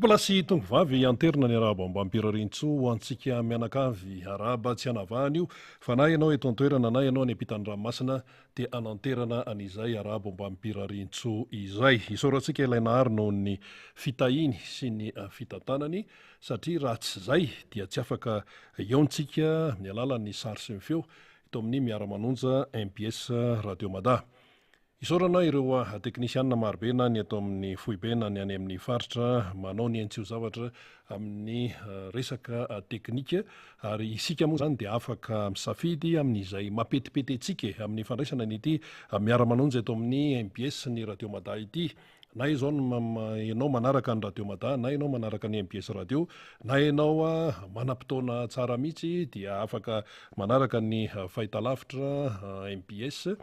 Tompolahy sy tompovavy anterina ny arahaba ombam-pirariantsoa ho antsika mianakavy. Arahaba tsy anavahana io fa na ianao eto an-toerana na ianao any ampitan'ny ranomasina dia ananterana an'izay arahaba ombam-pirariantsoa izay. Isaorantsika ilay Nahary noho ny fitahiany sy ny fitantanany satria raha tsy izay dia tsy afaka hihaontsika amin'ny alalan'ny sary sy ny feo eto amin'ny Miara-manonja mbs Radio Mada. Isaorana ireo teknisianina marobe na ny eto amin'ny foibe na ny any amin'ny faritra manao ny haintsio zavatra amin'ny resaka teknika ary isika moa izany dia afaka misafidy amin'izay mampetipety antsika e, amin'ny fandraisana an'ity miara-manonja eto amin'ny mbs ny Radio Mada ity. Na izao ianao manaraka ny Radio Mada na ianao manaraka ny mbs Radio na ianao manam-potoana tsara mihitsy dia afaka manaraka ny fahitalavitra mbs.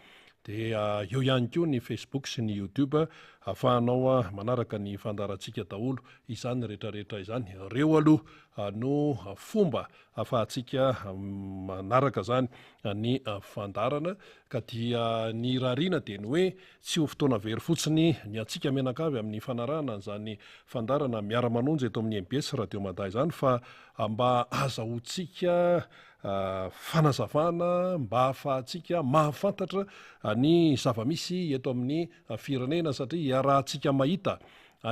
Dia eo ihany koa ny Facebook sy ny YouTube ahafahanao manaraka ny fandaharantsika daholo izany rehetrarehetra izany. Ireo aloha no fomba ahafahantsika manaraka izany ny fandaharana ka dia ny irariana dia ny hoe tsy ho fotoana very fotsiny ny antsika mianakavy amin'ny fanarahana an'izany fandaharana miara-manonja eto amin'ny mbs Radio Mada izany fa mba azahoantsika fanazavana mba hahafahantsika mahafantatra ny zava-misy eto amin'ny firenena satria iarahantsika mahita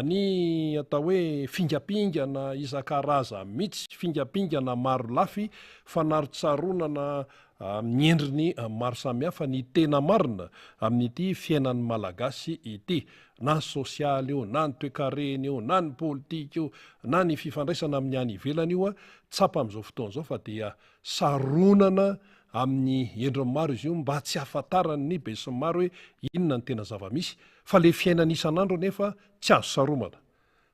ny atao hoe fingampingana isan-karazany mihitsy, fingampingana maro lafy, fanarontsaronana amin'ny endriny maro samihafa ny tena marina amin'ity fiainan'ny Malagasy ity, na ny sosialy io, na ny toekarena io, na ny politika io, na ny fifandraisana amin'ny any ivelany io, Tsapa amin'izao fotoana izao fa dia saronana amin'ny endriny maro izy io mba tsy hahafantaran'ny besinimaro hoe inona ny tena zava-misy fa le fiainana isan'andro anefa tsy azo saromana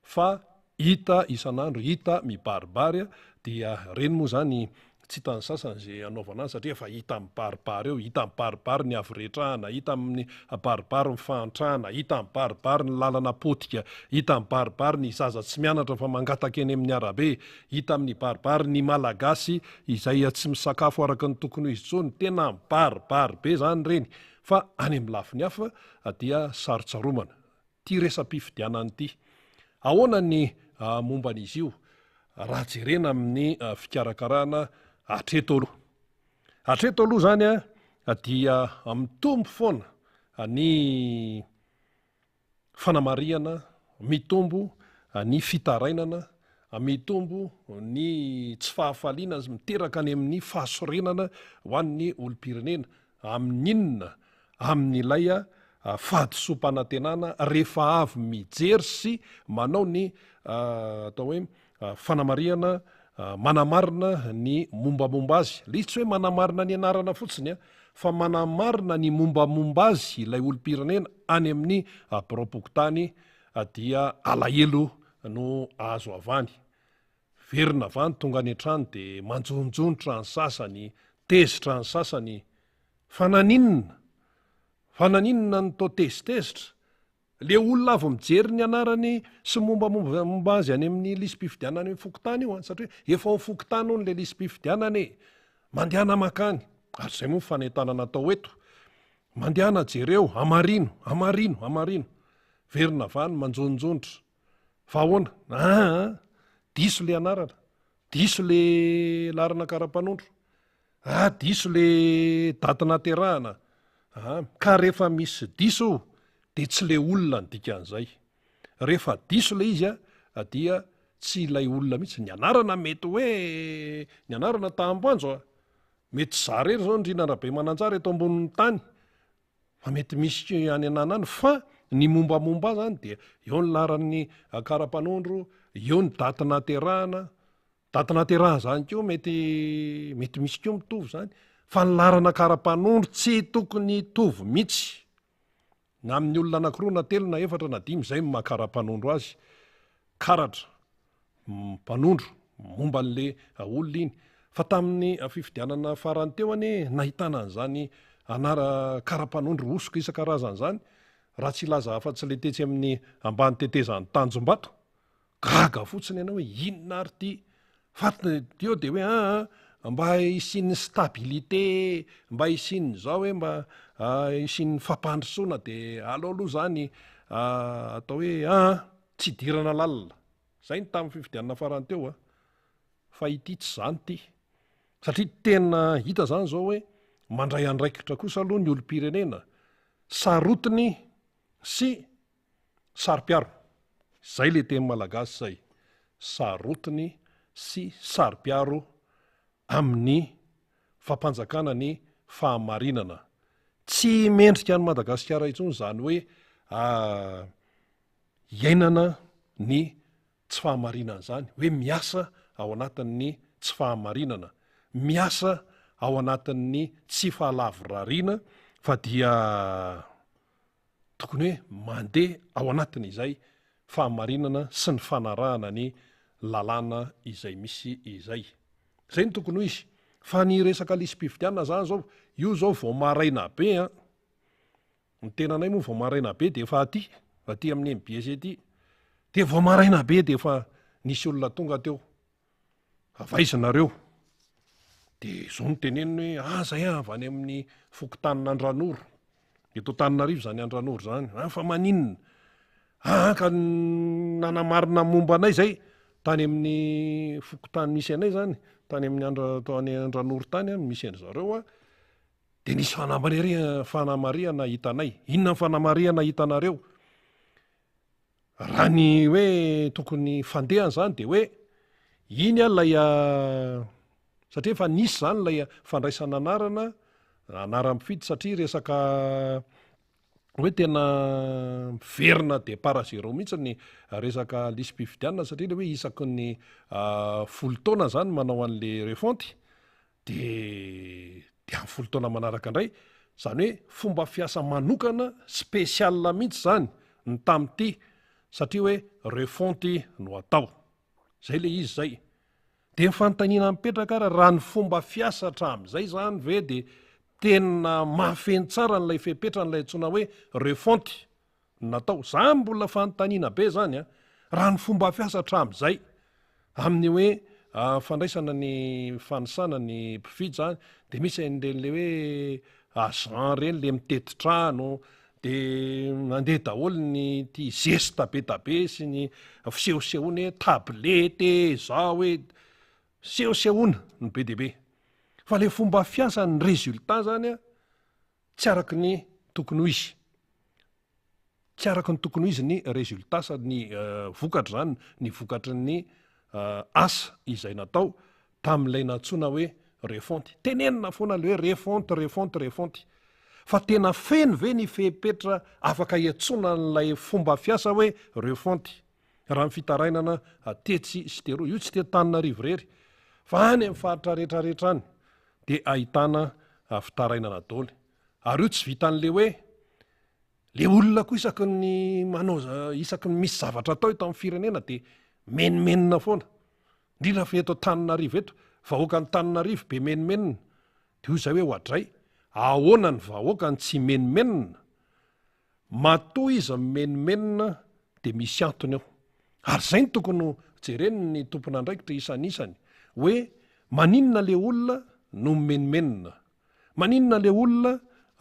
fa hita isan'andro, hita mibaribary dia ireny moa izany tsy hitan'ny sasany izay hanaovana azy satria efa hita mibaribary eo, hita mibaribary ny haviretrahana, hita mibaribary ny fahantrana, hita mibaribary ny lalana potika, hita mibaribary ny zaza tsy mianatra fa mangataka eny amin'ny arabe, hita mibaribary ny Malagasy izay tsy misakafo araka ny tokony ho izy intsony, tena mibaribary be izany ireny fa any amin'ny lafiny hafa dia sarotsaromana. Ity resa-pifidianana ity. Ahoana ny momba an'izy io raha jerena amin'ny fikarakarana hatreto aloha? Hatreto aloha izany dia mitombo foana ny fanamarihana, mitombo ny fitarainana, mitombo ny tsy fahafaliana miteraka any amin'ny fahasorenana ho an'ny olom-pirenena. Amin'ny inona? Amin'ilay fahadisoam-panantenana rehefa avy mijery sy manao ny atao hoe fanamarihana manamarina ny mombamomba azy. Ilay izy tsy hoe manamarina ny anarana fotsiny fa manamarina ny mombamomba azy ilay olom-pirenena any amin'ny biraom-pokontany dia alahelo no azo avy any. Verina avy any tonga any an-trano dia manjonjonitra ny sasany, tezitra ny sasany. Fa naninona? Fa naninona no toa tezitezitra? Le olona avy mijery ny anarany sy mombamomba azy any amin'ny lisi-pifidianana any amin'ny fokontany io an, satria efa ao fokontany hono le lisi-pifidianana e! Mandehana mankany, ary izay moa ny fanentanana atao eto, mandehana jereo, hamarino, hamarino, hamarino. Verina avy any manjonjonitra. Fa ahoana? Aa! Diso le anarana, diso le laharana kara-panondro, ah diso le daty nahaterahana, ah ka rehefa misy diso de tsy le olona ny dikan'izay. Rehefa diso le izy a dia tsy ilay olona mihitsy, ny anarana mety hoe ny anarana Tahamboanjo a, mety za rery zao Ndrina Rabemananjara eto ambonin'ny tany, Fa mety misy any anana any fa ny mombamomba azy zany dia eo ny laharan'ny kara-panondro, eo ny daty nahaterahana, daty nahaterahana zany koa mety mety misy koa mitovy zany fa ny laharana kara-panondro tsy tokony hitovy mihitsy na amin'ny olona anakiroa na telo na efatra na dimy izay no maha kara-panondro azy, karatra. mpanondro momba an'le olona iny fa tamin'ny fifidianana farany teo anie nahitana an'izany anara kara-panondro hosoka isan-karazany izany raha tsy hilaza afa-tsy le tetsy amin'ny ambany tetezan'ny Tanjombato, gaga fotsiny ianao hoe inona ary ity fa teo de hoe aa mba hisian'ny stabilité, mba hisian'izao hoe mba hisian'ny fampandrosoana de aleo aloha zany atao hoe aa tsy idirana lalina. Izay ny tamin'ny fifidianana farany teo a! Fa ity tsy izany ity. Satria tena hita izany izao hoe mandray andraikitra kosa aloha ny olom-pirenena, sarotiny sy saro-piaro. Izay ilay teny malagasy izay. Sarotiny sy saro-piaro amin'ny fampanjakana ny fahamarinana. Tsy mendrika an'i Madagasikara intsony izany hoe iainana ny tsy fahamarinana izany, hoe miasa ao anatin'ny tsy fahamarinana, miasa ao anatin'ny tsy fahalavorariana fa dia Tokony hoe mandeha ao anatin'izay fahamarinana sy ny fanarahana ny lalàna izay misy izay. Izay no tokony ho izy. Fa ny resaka lisi-pifidianana zany zao, io zao vao maraina be an! Ny tenanay moa vao maraina be dia efa aty, aty amin'ny MBS aty. Dia vao maraina be dia efa nisy olona tonga teo. Avy aiza nareo? De zao no teneniny hoe ah zay avy any amin'ny fokontanin'Andranoro, eto Antananarivo zany Andranoro zany, ah fa maninona? Ah ka nanamarina momba anay zay tany amin'ny fokontany misy anay zany, tany amin'ny andra- tany Andranoro tany an misy an-dry zareo an, de nisy fanamariha- fanamarihana hitanay. Inona ny fanamarihana hitanareo? Raha ny hoe tokony fandehany zany de hoe iny a lay satria efa nisy zany lay fandraisana anarana, anaram-pifidy satria resaka hoe tena miverina départ à zéro mihitsy ny resaka lisi-pifidianana satria le hoe isaky ny folo taona zany manao an'le refonte de de amin'ny folo taona manaraka indray, zany hoe fomba fiasa manokana spécial mihitsy zany ny tamin'ity satria hoe refonte no atao, zay le izy zay. De ny fanontaniana mipetraka ary raha ny fomba fiasa hatramin'izay zany ve de tena mahafeno tsara an'ilay fepetra an'ilay antsoina hoe refonte natao? Zany mbola fanontaniana be zany an! Raha ny fomba fiasa hatramin'izay amin'ny hoe fandraisana ny fanisana ny mpifidy zany de misy an'ireny le hoe agent reny le mitety trano de mandeha daholo ny ty zesta be da be sy ny fisehosehoana hoe tablette e, zao e, sehosehoana no be dia be fa le fomba fiasa ny résultat zany an tsy araky ny tokony ho izy. Tsy araka ny tokony ho izy ny résultat sady ny vokatra izany, ny vokatry ny asa izay natao tamin'ilay nantsoina hoe refonte. Tenenina foana ilay hoe refonte, refonte, refonte. Fa tena feno ve ny fepetra afaka iantsoana an'ilay fomba fiasa hoe refonte? Raha ny fitarainana tetsy sy teroa, io tsy teto Antananarivo irery fa any amin'ny faritra rehetra rehetra any dia ahitana fitarainana daholo. Ary io tsy vitan'ilay hoe Le olona koa isaky ny manao isaky ny misy zavatra atao eto amin'ny firenena dia menomenona foana. Indrindra fa eto Antananarivo eto, vahoaka Antananarivo be menomenona. Dia hoy izahay hoe oadray, ahoana ny vahoaka no tsy menomenona? Matoa izy mimenomenona dia misy antony ao. Ary izay no tokony ho jeren'ny tompon'andraikitra isan'isany hoe maninona le olona no mimenomenona? Maninona le olona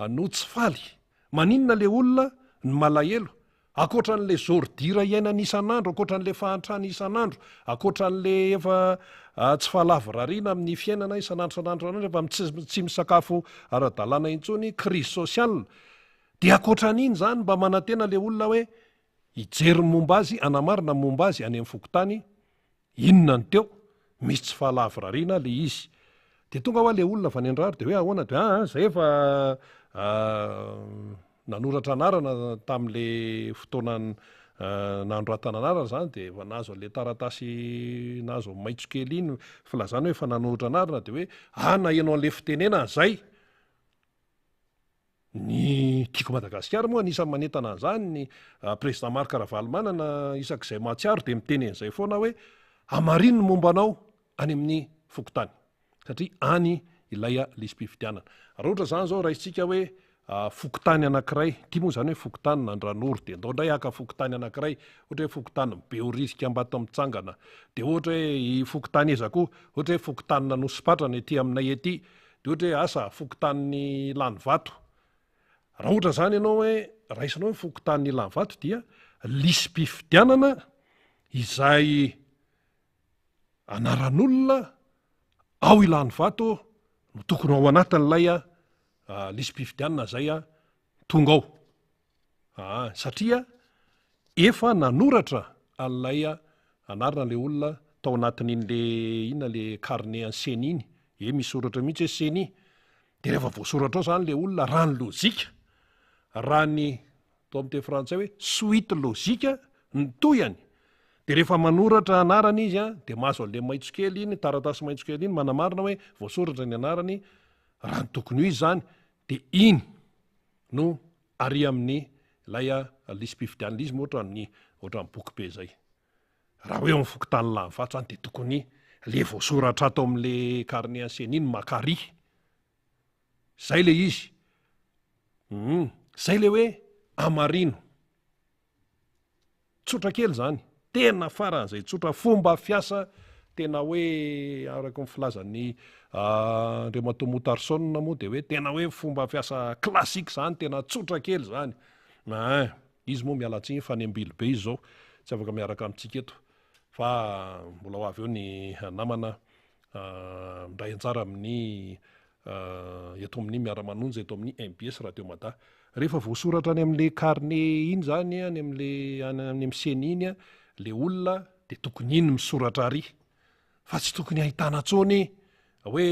no tsy faly? Maninona le olona no malahelo? Ankoatra an'le zordira iainana isan'andro, ankoatra an'le fahantrana isan'andro, ankoatra an'le efa tsy fahalavorariana amin'ny fiainana isan'andro isan'andro isan'andro, efa tsy tsy misakafo ara-dalàna intsony, crise sociale, dia ankoatra an'iny izany mba manantena le olona hoe hijery ny momba azy, hanamarina ny momba azy any amin'ny fokontany, Inona no teo? Misy tsy fahalavorariana le izy. De tonga hoa le olona avy any Andraharo de hoe ahoana de aa zay efa nanoratra anarana tamle fotoana nanoratana anarana zany de efa nahazo an'le taratasy nahazo an'i maitso kely iny filazana hoe efa nanoratra anarana de hoe ah naheno an'le fitenenana zay. Ny Tiako Madagasikara moa anisan'ny manentana an'izany, ny Président Marc Ravalomanana isak'izay mahatsiaro dia miteny an'izay foana hoe hamarino ny momba anao any amin'ny fokontany satria any ilay lisi-pifidianana. Raha ohatra izany izao raisintsika hoe fokontany anankiray, ity moa izany hoe fokontany Andranoro, dia ndao indray haka fokontany anankiray, ohatra hoe fokontany Behoririka Ambatomitsangana, dia ohatra hoe i fokontany aiza koa, ohatra hoe fokontanin'Anosipatrana ety aminay ety, Dia ohatra hoe asa fokontanin'i Ilanivato. Raha ohatra izany ianao hoe raisinao ny fokontanin'i Ilanivato dia lisi-pifidianana. Izay anaran'olona ao Ilanivato no tokony ho ao anatin'ilay lisi-pifidianana izay tonga ao. Aa satria efa nanoratra an'ilay anarana ilay olona tao anatin'iny le inona le carnet an'ny ceni iny, e misy soratra mihitsy hoe ceni, de rehefa voasoratra ao zany le olona raha ny lojika, raha ny atao amin'ny teny frantsay hoe suite logique ny tohiny, de rehefa manoratra anarana izy an de mahazo an'le maitso kely iny, taratasy maitso kely iny manamarina hoe voasoratra ny anarany, raha ny tokony ho izy zany de iny no ary amin'ny ilay lisi-pifidianana izy moa ohatran'ny ohatran'ny boky be zay. Raha hoe ao amin'ny fokontany Lanivato zany de tokony le voasoratra ato amin'le carnet an'ny ceni no maka ary. Zay le izy. Hum, zay le hoe amarino. Tsotra kely izany, tena faran'izay tsotra, fomba fiasa tena hoe araka ny filazan'i Andriamatoa Moutarson moa dia hoe tena hoe fomba fiasa classique izany, tena tsotra kely izany. Ein, izy moa miala tsiny fa any Ambilobe izy izao, tsy afaka miaraka amintsika eto fa mbola ho avy eo ny namana mindray anjara amin'ny eto amin'ny miara-manonja eto amin'ny mbs Radio Mada. Rehefa voasoratra any amin'le carnet iny zany, any amin'le any amin'ny ceni iny le olona de tokony iny misoratra ary fa tsy tokony ahitana intsony hoe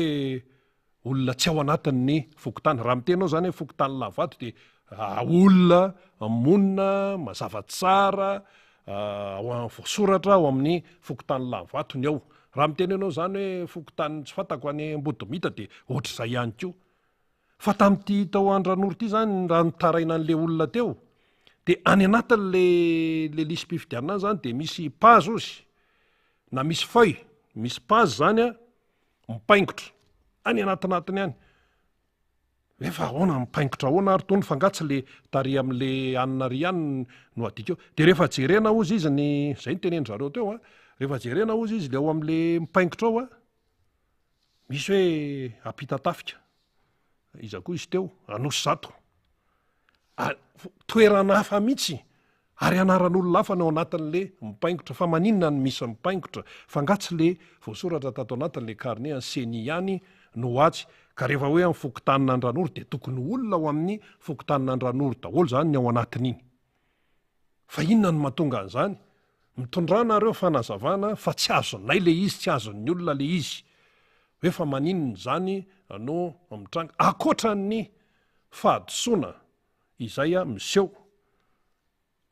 olona tsy ao anatin'ny fokontany. Raha miteny aho zany hoe fokontany Lavato de olona monina mazava tsara ao am-, voasoratra ao amin'ny fokontany Lavato ny ao. Raha miteny ianao zany hoe fokontany tsy fantako any Ambodimita de ohatr'izay ihany koa. Fa tamin'ity tao Andranoro ity zany raha nitaraina an'le olona teo de any anatin'le le lisi-pifidianana any zany de misy page ozy na misy feuille, misy page zany an mipaingotra any anatinatiny any. Nefa ahoana mipaingotra ahoana ary tony fa nga tsy le tary amle anona ry ihany no adika eo. De rehefa jerena ozy izy ny, zay no tenenindry zareo teo an, rehefa jerena ozy izy le ao amle mipaingotra ao an, misy hoe Ampitatafika, iza koa izy teo, Anosizato. Toerana hafa mihitsy ary anaran'olona hafa no ao anatin'le mipaingotra. Fa maninona no misy mipaingotra? Fa nga tsy le voasoratra tato anatin'le carnet an'ny ceni ihany no atsy? Ka rehefa hoe amin'ny fokontanin'Andranoro dia tokony olona ao amin'ny fokontanin'Andranoro daholo zany ny ao anatin'iny. Fa inona no mahatonga an'izany? Mitondrà nareo fanazavana fa tsy azonay le izy, tsy azon'ny olona le izy. Hoe fa maninona izany no mitranga? Ankoatran'ny fahadisoana izay miseho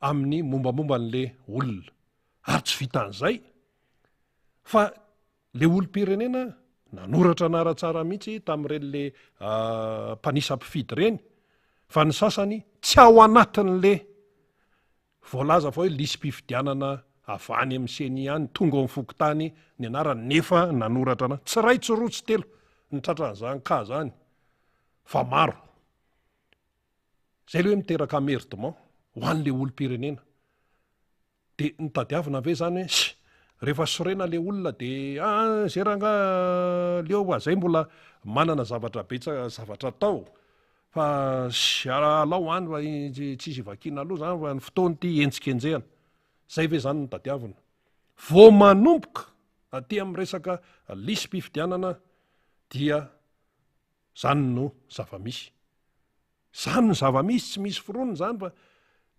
amin'ny mombamomba an'le olona. Ary tsy vitan'izay fa le olom-pirenena nanoratra anara-tsara mihitsy tamin'ireny le mpanisa mpifidy ireny fa ny sasany tsy ao anatin'le voalaza fa hoe lisi-pifidianana avy any amin'ny ceni any tonga ao amin'ny fokontany ny anarany nefa nanoratra ana tsy iray tsy roa tsy telo ny tratran'izany cas zany fa maro. Zay le hoe miteraka emmerdement ho an'le olom-pirenena. De ny tadiavina ve zany hoe ss rehefa sorena le olona de ah zay rangah leo fa zay mbola manana zavatra betsaka zavatra atao fa ss alao any fa tsisy ivakiana loha zany fa ny fotoana ity henjikenjehana. Zay ve zany no tadiavina? Vao manomboka aty amin'ny resaka lisi-pifidianana dia Zany no zava-misy. Zany no zava-misy, tsy misy foronina zany fa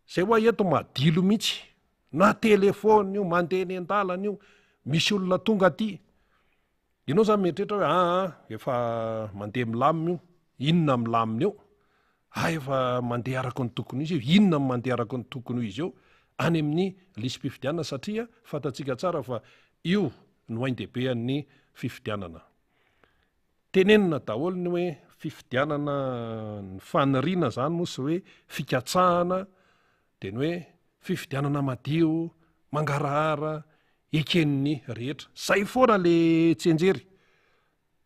zay hoa eto madilo mihitsy. Na telephone io, mandeha eny an-dalana io, misy olona tonga aty. Ianao zany mieritreritra hoe aa efa mandeha milamina io, inona milamina eo? Ah efa mandeha araka ny tokony ho izy io, inona no mandeha araka ny tokony ho izy eo? Any amin'ny lisi-pifidianana satria fantatsika tsara fa io no ain-dehibean'ny fifidianana. Tenenina daholo ny hoe fifidianana ny faniriana zany moa sy hoe fikatsahana de ny hoe fifidianana madio, mangarahara, eken'ny rehetra. Zay foana le tsianjery.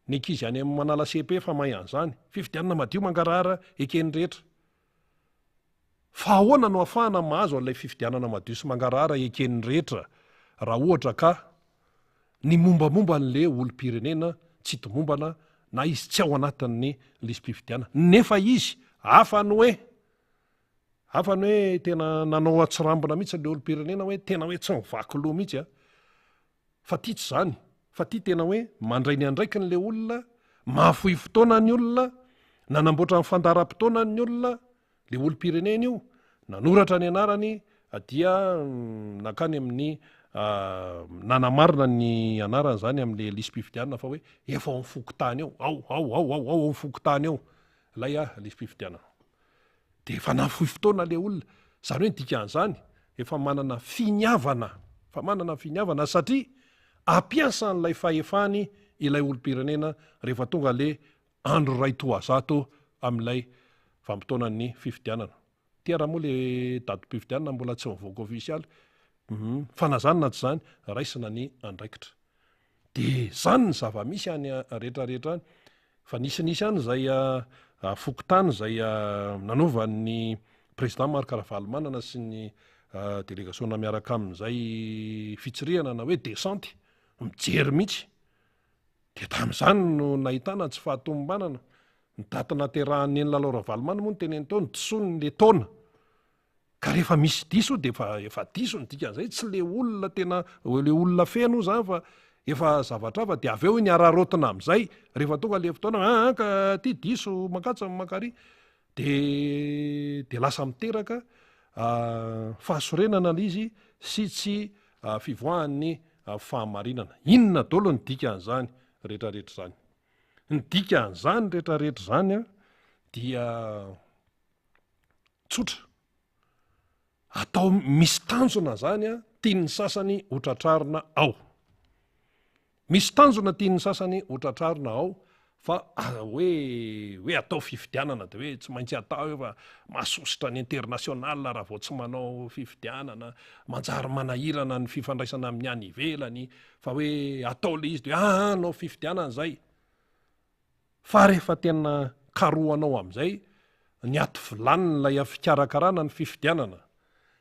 Ny ankizy any amin'ny manala cepe efa mahay an'izany. Fifidianana madio, mangarahara, eken'ny rehetra. Fa ahoana no ahafahana mahazo an'ilay fifidianana madio sy mangarahara eken'ny rehetra raha ohatra ka ny mombamomba an'le olom-pirenena tsy tomombana na izy tsy ao anatin'ny lisi-pifidianana nefa izy hafa ny hoe. Hafa ny hoe tena nanao atsirambina mihitsy le olom-pirenena hoe tena hoe tsy mivaky loha mihitsy a. Fa ty tsy zany, fa ty tena hoe mandray ny andraikiny le olona, mahafoy fotoana ny olona, nanamboatra ny fandaharam-potoanany ny olona, le olom-pirenena io, nanoratra ny anarany dia nankany amin'ny nanamarina ny anarany zany amin'le lisi-pifidianana fa hoe efa ao amin'ny fokontany ao, ao, ao, ao, ao, ao amin'ny fokontany ao ilay lisi-pifidianana. Dia efa nahafoy fotoana ilay olona. Izany hoe ny dikan'izany, efa manana finiavana, efa manana finiavana satria ampiasa an'ilay fahefany ilay olom-pirenena rehefa tonga ilay andro iray toazato amin'ilay vanim-potoanan'ny fifidianana. Ity ary moa ilay datim-pifidianana mbola tsy mivoaka ofisialy. Fa na izany na tsy izany, raisina ny andraikitra. Dia izany ny zava-misy any rehetra rehetra any. Fa nisinisy ihany izay fokontany izay nanaovan'ny président Marc Ravalomanana sy ny delegasiona miaraka aminy izay fitsirihana na hoe descente, mijery mihitsy. Dia tamin'izany no nahitana tsy fahatomombanana. Ny daty nahaterahan'i Neny Lalao Ravalomanana moa no teneniny teo, nodisoany ilay taona. Ka rehefa misy diso dia efa efa diso ny dikan'izay, tsy le olona tena le olona feno zany fa efa zavatra hafa dia avy eo iny araraotina amin'izay rehefa tonga le fotoana aa ka ty diso mankatsa mankary de de lasa miteraka fahasorenana le izy sy tsy fivoahan'ny fahamarinana. Inona daholo ny dikan'izany rehetrarehetra izany? Ny dikan'izany rehetrarehetra izany an dia Tsotra. Atao misy tanjona zany a, tian'ny sasany ho tratrarina ao. Misy tanjona tian'ny sasany ho tratrarina ao fa hoe hoe atao fifidianana de hoe tsy maintsy atao io fa mahasosotra ny international raha vao tsy manao fifidianana, manjary manahirana ny fifandraisana amin'ny any ivelany fa hoe atao le izy de hoe aa hanao fifidianana zay. Fa rehefa tena karohanao amin'izay ny ato vilanin'ilay fikarakarana ny fifidianana,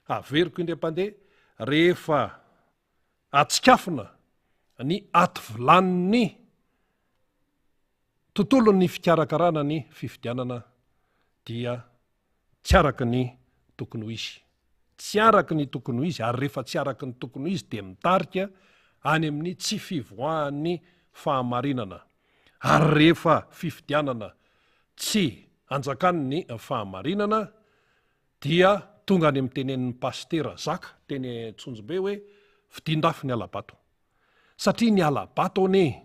averiko indray mpandeha, rehefa atsikafona ny ato vilanin'ny tontolon'ny fikarakarana ny fifidianana dia tsy araka ny tokony ho izy. Tsy araka ny tokony ho izy, ary rehefa tsy araka ny tokony ho izy dia mitarika any amin'ny tsy fivoahan'ny fahamarinana. Ary rehefa fifidianana tsy anjakan'ny fahamarinana dia tonga any amin'ny tenenin'ny Pasitera Zaka teny Antsonjombe hoe fidin-dafy ny hala-bato. Satria ny hala-bato anie,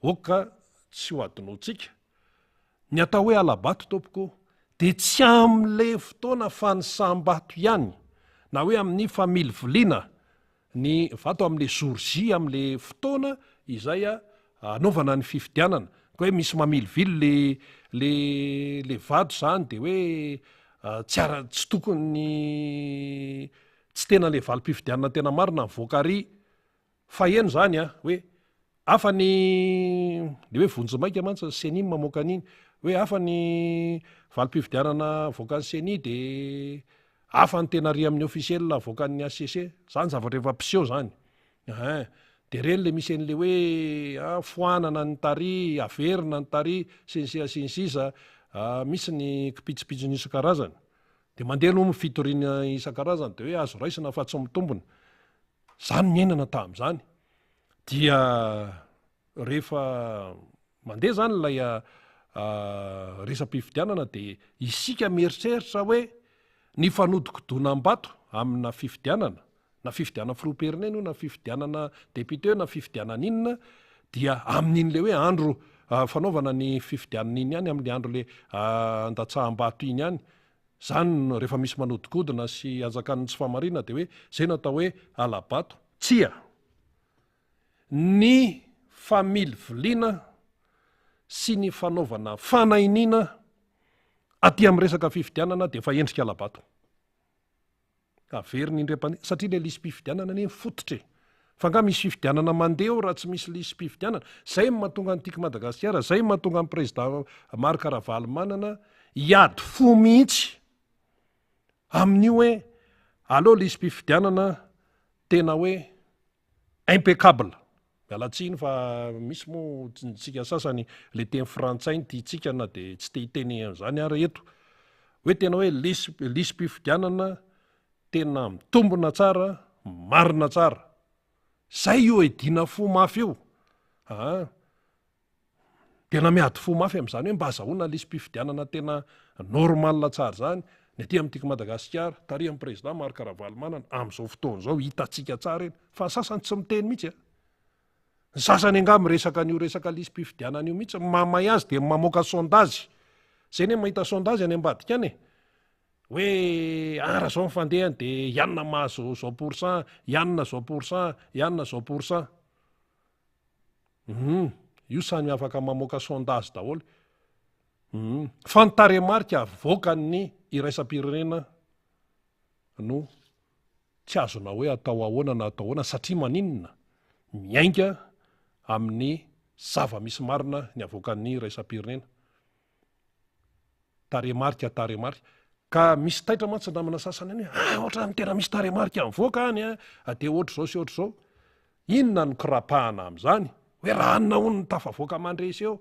ok tsy ho adinoantsika, Ny atao hoe hala-bato tompoko dia tsy amin'ilay fotoana fanisam-bato ihany na hoe amin'ny familiviliana ny vato amin'ilay jour J amin'ilay fotoana izay anaovana ny fifidianana. Ka hoe misy mamilivily le le le vato izany dia hoe tsy ara tsy tokony tsy tena ilay valim-pifidianana tena marina mivoaka ary Fa heno zany a, hoe hafa ny le hoe vonjimaika mantsy ny ceni no mamoaka an'iny, hoe hafa ny valim-pifidianana avoakan'ny ceni de hafa ny tena ary amin'ny officiel avoakan'ny HCC, zany zavatra efa mpiseho zany, ein, de reny le misy an'le hoe a foanana ny tary, averina ny tary, sy ny sisa sy ny sisa, misy ny kipitsopitsony isan-karazany, de mandeha aloha ny fitoriana isan-karazany de hoe azo raisina fa tsy mitombina. Zany niainana tamin'izany dia rehefa mandeha zany ilay resa-pifidianana dia isika mieritreritra hoe ny fanodikodonam-bato amina fifidianana na fifidianana filoham-pirenena io na fifidianana député na fifidianana inona dia amin'iny le hoe andro fanaovana ny fifidianana iny ihany amin'ny andro le andatsaham-bato iny ihany Zany no rehefa misy manodikodina sy anjakan'ny tsy fahamarinana dia hoe zay no atao hoe hala-bato. Tsia! Ny familiviliana sy ny fanaovana fanahiniana aty amin'ny resaka fifidianana dia efa endrika hala-bato. Averiny indray mpandeha, satria ilay lisi-pifidianana anie ny fototra e! Fa angaha misy fifidianana mandeha ao raha tsy misy lisi-pifidianana? Izay no mahatonga an'i Tiako Madagasikara, izay no mahatonga an'i Prezida Marc Ravalomanana hiady fo mihitsy amin'io hoe aleo lisi-pifidianana tena hoe impeccable. Miala tsiny fa misy moa tsika sasany le teny frantsay no tiantsika na dia tsy te hiteny an'izany ary eto. Hoe tena hoe lisi-pifidianana tena mitombina tsara, marina tsara. Zay io edina fo mafy io aa. Tena miady fo mafy amin'izany hoe mba azahoana lisi-pifidianana tena normal tsara izany ny aty amin'tiky Madagasikara, tarihan'ny Président Marc Ravalomanana amin'izao fotoana izao, hitantsika tsara eny fa ny sasany tsy miteny mihitsy a. Ny sasany angaha miresaka an'io resaka lisi-pifidianana io mihitsy, ny mahamay azy dia ny mamoaka sondage. Zay anie mahita sondage any ambadika any e. Hoe ah raha zao ny fandehany de i anona mahazo zao pour cent, i anona zao pour cent, i anona zao pour cent. Hum, io samy afaka mamoaka sondage daholo. Hum, fa ny tarehimarika avoakan'ny iraisam-pirenena no tsy azonao hoe atao ahoana na atao ahoana satria maninona? Miainga amin'ny zava-misy marina ny avoakan'ny iraisam-pirenena. Tarehimarika, tarehimarika. Ka misy taitra mantsy namana sasany any hoe ah ohatran'ny tena misy tarehimarika mivoaka any an, dia ohatr'izao sy ohatr'izao. Inona no kirapahana amin'izany? Hoe raha anona hono no tafavoaka mandresy eo.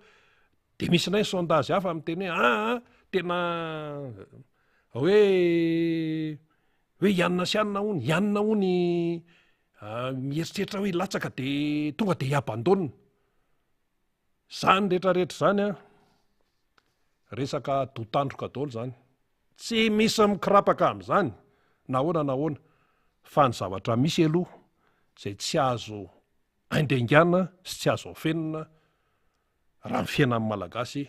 Dia misy indray sondage hafa miteny hoe aa tena hoe hoe i anona sy anona hono, i anona hono mieritreritra hoe hilatsaka dia tonga dia hi-abandonne. Zany rehetra rehetra zany an, resaka dotandroka daholo zany. Tsy misy mikirapaka amin'izany na ahoana na ahoana fa ny zavatra misy aloha izay tsy azo aindengana sy tsy azo afenina raha ny fiainan'ny Malagasy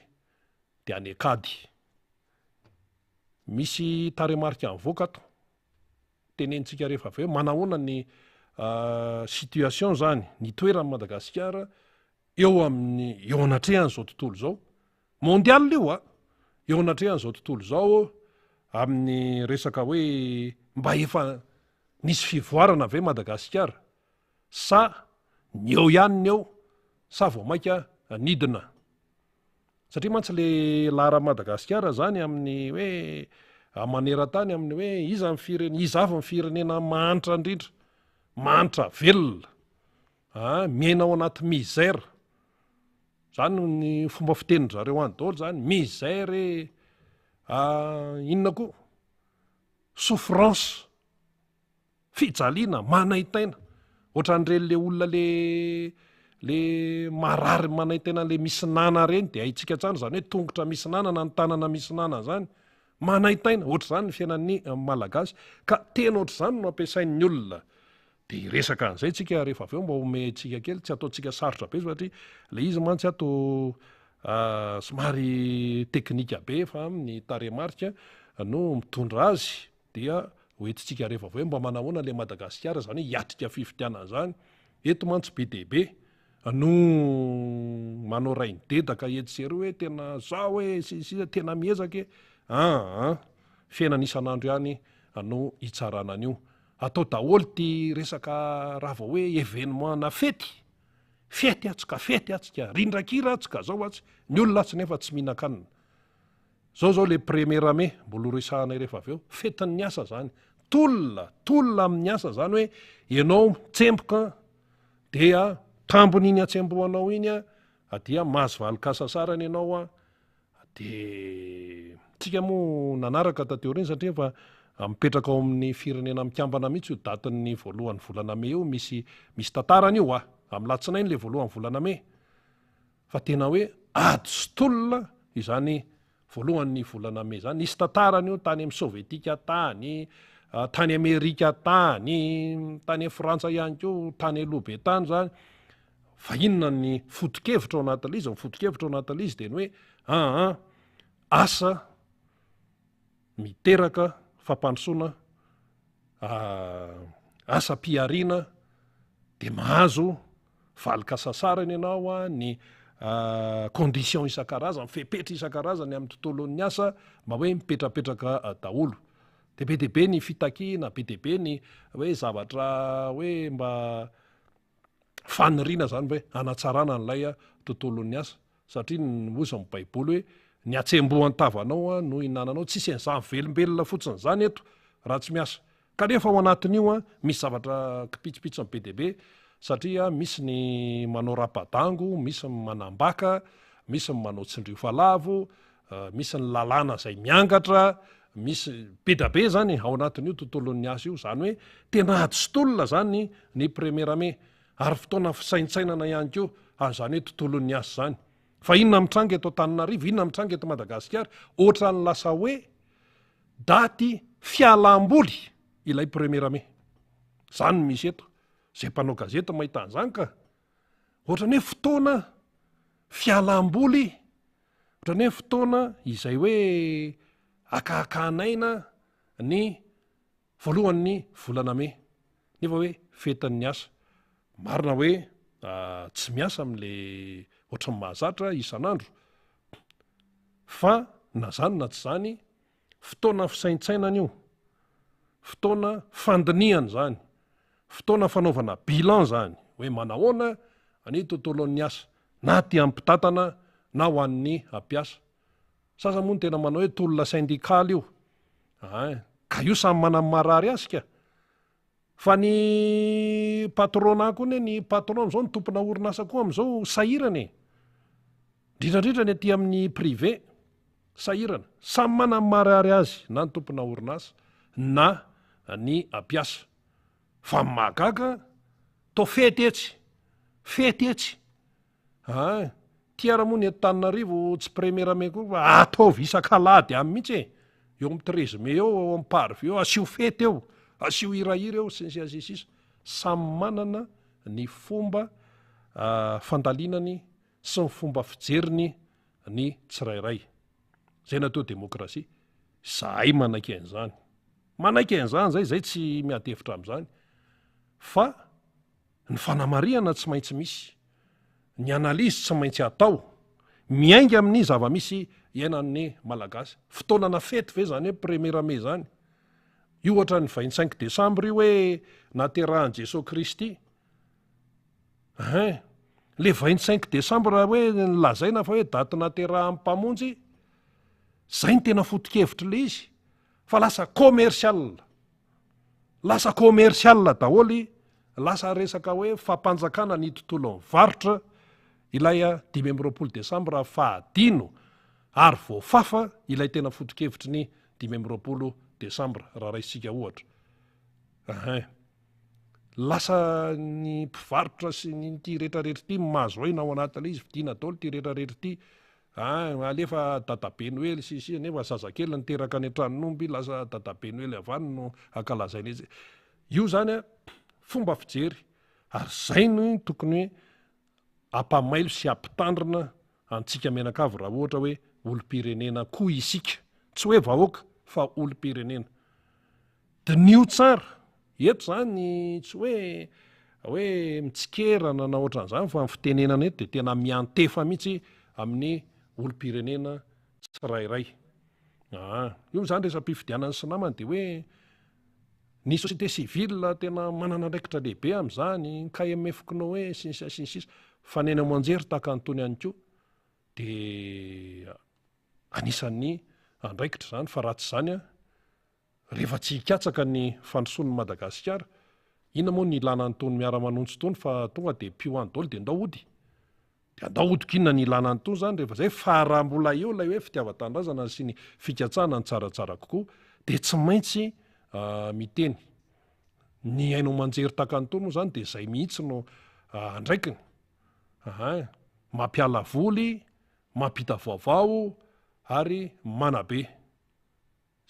dia any an-kady. Misy tarehimarika mivoaka ato, tenenintsika rehefa avy eo hoe manahoana ny situation zany, ny toeran'i Madagasikara eo amin'ny eo anatrehan'izao tontolo izao, mondial io a, eo anatrehan'izao tontolo izao amin'ny resaka hoe mba efa nisy fivoarana ve Madagasikara sa ny eo ihany ny eo sa vao mainka nidina? Satria mantsy le laharan'i Madagasikara zany amin'ny hoe maneran-tany amin'ny hoe iza ny firene- iza avy ny firenena mahantra indrindra, mahantra velona. Ah, miaina ao anaty misère. Zany ny fomba fitenin-dry zareo any daholo zany, misère e, ah, inona koa? Souffrance, fijaliana, manaintaina. Ohatran'ireny le olona le le marary manaintaina le misy nana reny de haintsika tsara zany hoe tongotra misy nana na ny tanana misy nana zany. Manaintaina, ohatr'izany ny fiainan'ny Malagasy. Ka tena ohatr'izany no ampiasain'ny olona. Dia hiresaka an'izay tsika rehefa avy eo mba homehintsika kely, tsy ataontsika sarotra be satria ilay izy mantsy ato somary teknika be fa ny tarehimarika no mitondra azy dia hoentintsika rehefa avy eo mba manahoana ilay Madagasikara izany hoe hiatrika fifidianana izany. Eto mantsy be dia be no manao rainidedaka etsy sy eroa hoe tena zao e sy ny sisa tena miezaka e, aa fiainana isan'andro ihany no hitsarana an'io. Atao daholo ity resaka raha vao hoe événement na fety, fety atsy ka fety atsy ka, rindran-kira atsy ka zao atsy, ny olona atsy nefa tsy mihinan-kanina. Zao zao le premier mai mbola ho resahanay rehefa avy eo, fetin'ny asa zany, tolona, tolona amin'ny asa zany hoe ianao mitsemboka dia tambin'iny hatsembohanao iny dia mahazo valin-kasasarana ianao an, Dia tsika moa nanaraka taty aoriana satria efa mipetraka ao amin'ny firenena mikambana mihitsy io datin'ny voalohan'ny volana mey io, misy misy tantarany io a! Amin'ny latsinainy ilay voalohan'ny volana mey. Fa tena hoe ady sy tolona izany voalohan'ny volana mey izany. Nisy tantarany io tany amin'ny sovietika tany, tany Amerika tany, tany Frantsa ihany koa, tany aloha be tany izany. Fa inona ny foto-kevitra ao anatin'ilay izy? Ny foto-kevitra ao anatin'ilay izy dia ny hoe aa asa miteraka fampandrosoana, asam-pihariana dia mahazo valin-kasasarana ianao a, ny condition isan-karazany, fepetra isan-karazany amin'ny tontolon'ny asa mba hoe mipetrapetraka daholo. Dia be dia be ny fitakiana, be dia be ny hoe zavatra hoe mba faniriana zany hoe hanatsarana an'ilay tontolon'ny asa satria ny hozy ny baiboly hoe ny hatsembohan-tavanao no hinananao, tsisy an'izany velombelona fotsiny izany eto raha tsy miasa, kanefa ao anatin'io misy zavatra kipitsopitsony be dia be satria misy ny manao rapadango, misy ny manambaka, misy ny manao tsindrio fa lavo, misy ny lalàna izay miangatra, Misy be da be zany ao anatin'io tontolon'ny asa io. Zany hoe tena ady sy tolona zany ny premier mai. Ary fotoana fisaintsainana ihany koa an'izany hoe tontolon'ny asa izany. Fa inona mitranga eto Antananarivo, inona mitranga eto Madagasikara? Ohatran'ny lasa hoe daty fialam-boly ilay premier mai. Zany no misy eto. Izay mpanao gazety mahita an'izany ka. Ohatran'ny hoe fotoana fialam-boly, ohatran'ny hoe fotoana izay hoe akahakahan'aina ny voalohan'ny volana mey. Nefa hoe fetin'ny asa. Marina hoe tsy miasa amin'le ohatran'ny mahazatra isan'andro. Fa na zany na tsy zany, fotoana fisaintsainana io, fotoana fandinihana izany, fotoana fanaovana bilan izany, hoe manahoana ny tontolon'ny asa, na aty amin'ny mpitantana na ho an'ny mpiasa. Sasany moa no tena manao hoe tolona sendikaly io. Ein, ka io samy manana ny marary azy ka. Fa ny patronat koa anie, ny patron amin'izao, ny tompona orinasa koa amin'izao sahirana e. Indrindra indrindra ny aty amin'ny privé, sahirana. Samy manana ny marary azy na ny tompona orinasa na ny mpiasa. Fa ny mahagaga, toa fety etsy, fety etsy. Aa ty ara moa ny eto Tananarivo tsy premier mai koa fa ataovy isak'alahady any mihitsy e! Eo amin'ny 13 mai eo, eo amin'ny parvis eo, asio fety eo, asio hirahira eo, sy ny sisa sy ny sisa. Samy manana ny fomba fandalinany sy ny fomba fijeriny ny tsirairay. Zay natao demokrasia. Zahay manaiky an'izany. Manaiky an'izany zay, zay tsy miady hevitra amin'izany. Fa Ny fanamarihana tsy maintsy misy, ny analyse tsy maintsy atao, miainga amin'ny zava-misy iainan'ny Malagasy. Fotoanana fety ve izany hoe premier mai izany? Io ohatran'ny vingt-cinq décembre io hoe naterahan'i Jesoa Kristy. Hein, le vingt-cinq décembre hoe lazaina fa hoe daty naterahan'ny Mpamonjy, zay ny tena foto-kevitr'ilay izy, fa lasa commercial. Lasa commercial daholo, lasa resaka hoe fampanjakana ny tontolon'ny varotra ilay 25 desambra fa adino ary voafafa ilay tena foto-kevitry ny 25 desambra raha raisintsika ohatra. Ahin. Lasa ny mpivarotra sy ny ity retraretra ity mahazo aina ao anatin'ilay izy, vidiana daholo ity retraretra ity. Ah, alefa dadabe noely sy sy nefa zazakely niteraka any an-tranon'omby lasa dadabe noely avy any no ankalazaina izy. Io zany a fomba fijery ary zay no tokony hoe ampamailo sy ampitandrina antsika mianakavy raha ohatra hoe olom-pirenena koa isika. Tsy hoe vahoaka fa olom-pirenena. Diniho tsara, eto zany tsy hoe hoe mitsikera na na ohatran'izany fa ny fitenenana eto dia tena miantefa mihitsy amin'ny olom-pirenena tsirairay. Aa, io zany resa-pifidianana sy namany dia hoe ny société civile tena manana andraikitra lehibe amin'izany, ny KMF Cnoe sy ny sisa sy ny sisa, fa ny eny aman-jery tahaka an'itony ihany koa dia anisan'ny andraikitra izany fa raha tsy izany an, Rehefa tsy hikatsaka ny fandrosoan'i Madagasikara, inona moa ny ilana an'itony miara-manonja itony fa tonga dia pio any daholo dia ndao hody. Dia andao hody k'inona ny ilana an'itony izany rehefa izay fa raha mbola eo ilay hoe fitiavan-tanindrazana sy ny fikatsahana ny tsaratsara kokoa dia tsy maintsy miteny. Ny haino aman-jery tahaka an'itony moa izany dia izay mihitsy no andraikiny. Ahay, mampiala voly, mampita vaovao ary manabe.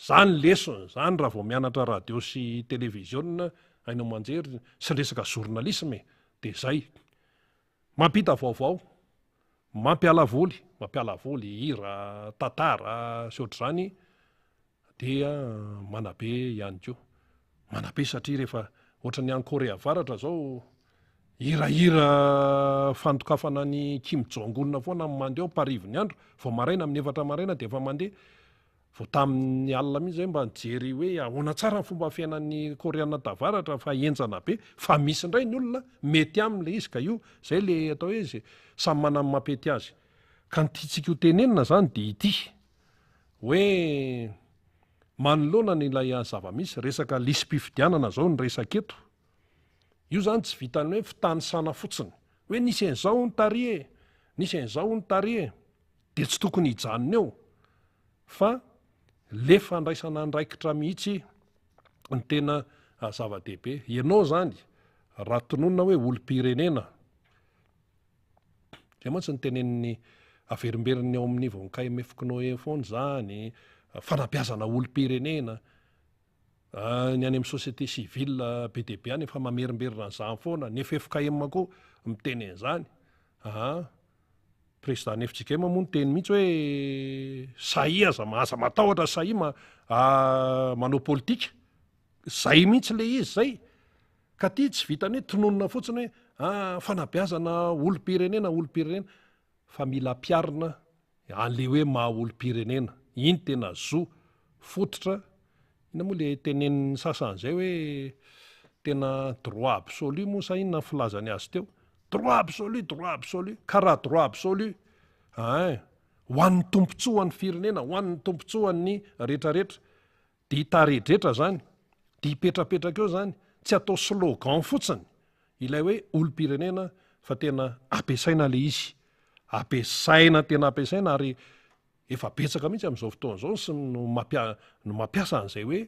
Zany lesona zany raha vao mianatra radio sy televiziona, haino aman-jery sy resaka journalisme e! de zay. Mampita vaovao, mampiala voly, mampiala voly, hira, tantara sy ohatr'izany dia manabe ihany koa. Manabe satria rehefa ohatran'ny any Korea Avaratra zao hirahira fandokafana an'i Kim Jong Un foana no mandeha ao Parivin'ny andro, vao maraina amin'ny efatra maraina dia efa mandeha. Vao tamin'ny alina mihitsy zay mba nijery hoe ahoana tsara ny fomba fiainan'ny Koreana Tavaratra fa henjana be fa misy indray ny olona mety aminy le izy ka io zay le atao hoe ze samy manana ny mampety azy. Ka ny tiantsika ho tenenina zany dia ity hoe manoloana ny ilay zava-misy resaka lisi-pifidianana zao ny resaka eto. Io zany tsy vitan'ny hoe fitanisana fotsiny hoe nisy an'izao hono tary e, nisy an'izao hono tary e. Dia tsy tokony hijanona eo fa Le fandraisana andraikitra mihitsy no tena zava-dehibe. Ianao zany raha tononina hoe olom-pirenena, zay mantsy no tenenin'ny averimberin'ny ao amin'ny ivon'ny KMF Cnoe foana zany, fanabeazana olom-pirenena, ny any amin'ny société civile be dia be any efa mamerimberina an'izany foana, ny ffkm koa miteny an'izany, aa. Président ny fjkm moa niteny mihitsy hoe sahia aza aza matahotra sahia ma manao politika, zay mihitsy le izy zay, ka ty tsy vitan'ny hoe tononina fotsiny hoe ah fanabeazana olom-pirenena olom-pirenena fa mila ampiharina an'le hoe maha olom-pirenena, iny tena zo fototra, inona moa le tenenin'ny sasany zay hoe tena droit absolu moa sa inona ny filazany azy teo, Droit absolu, droit absolu, ka raha droit absolu ein, ho an'ny tombontsoan'ny firenena, ho an'ny tombontsoan'ny retraretra, dia hitaredretra zany, dia hipetrapetraka eo zany, tsy atao slogan fotsiny ilay hoe olom-pirenena fa tena ampiasaina le izy, ampiasaina tena ampiasaina ary Efa betsaka mihitsy amin'izao fotoana izao sy no mampia- no mampiasa an'izay hoe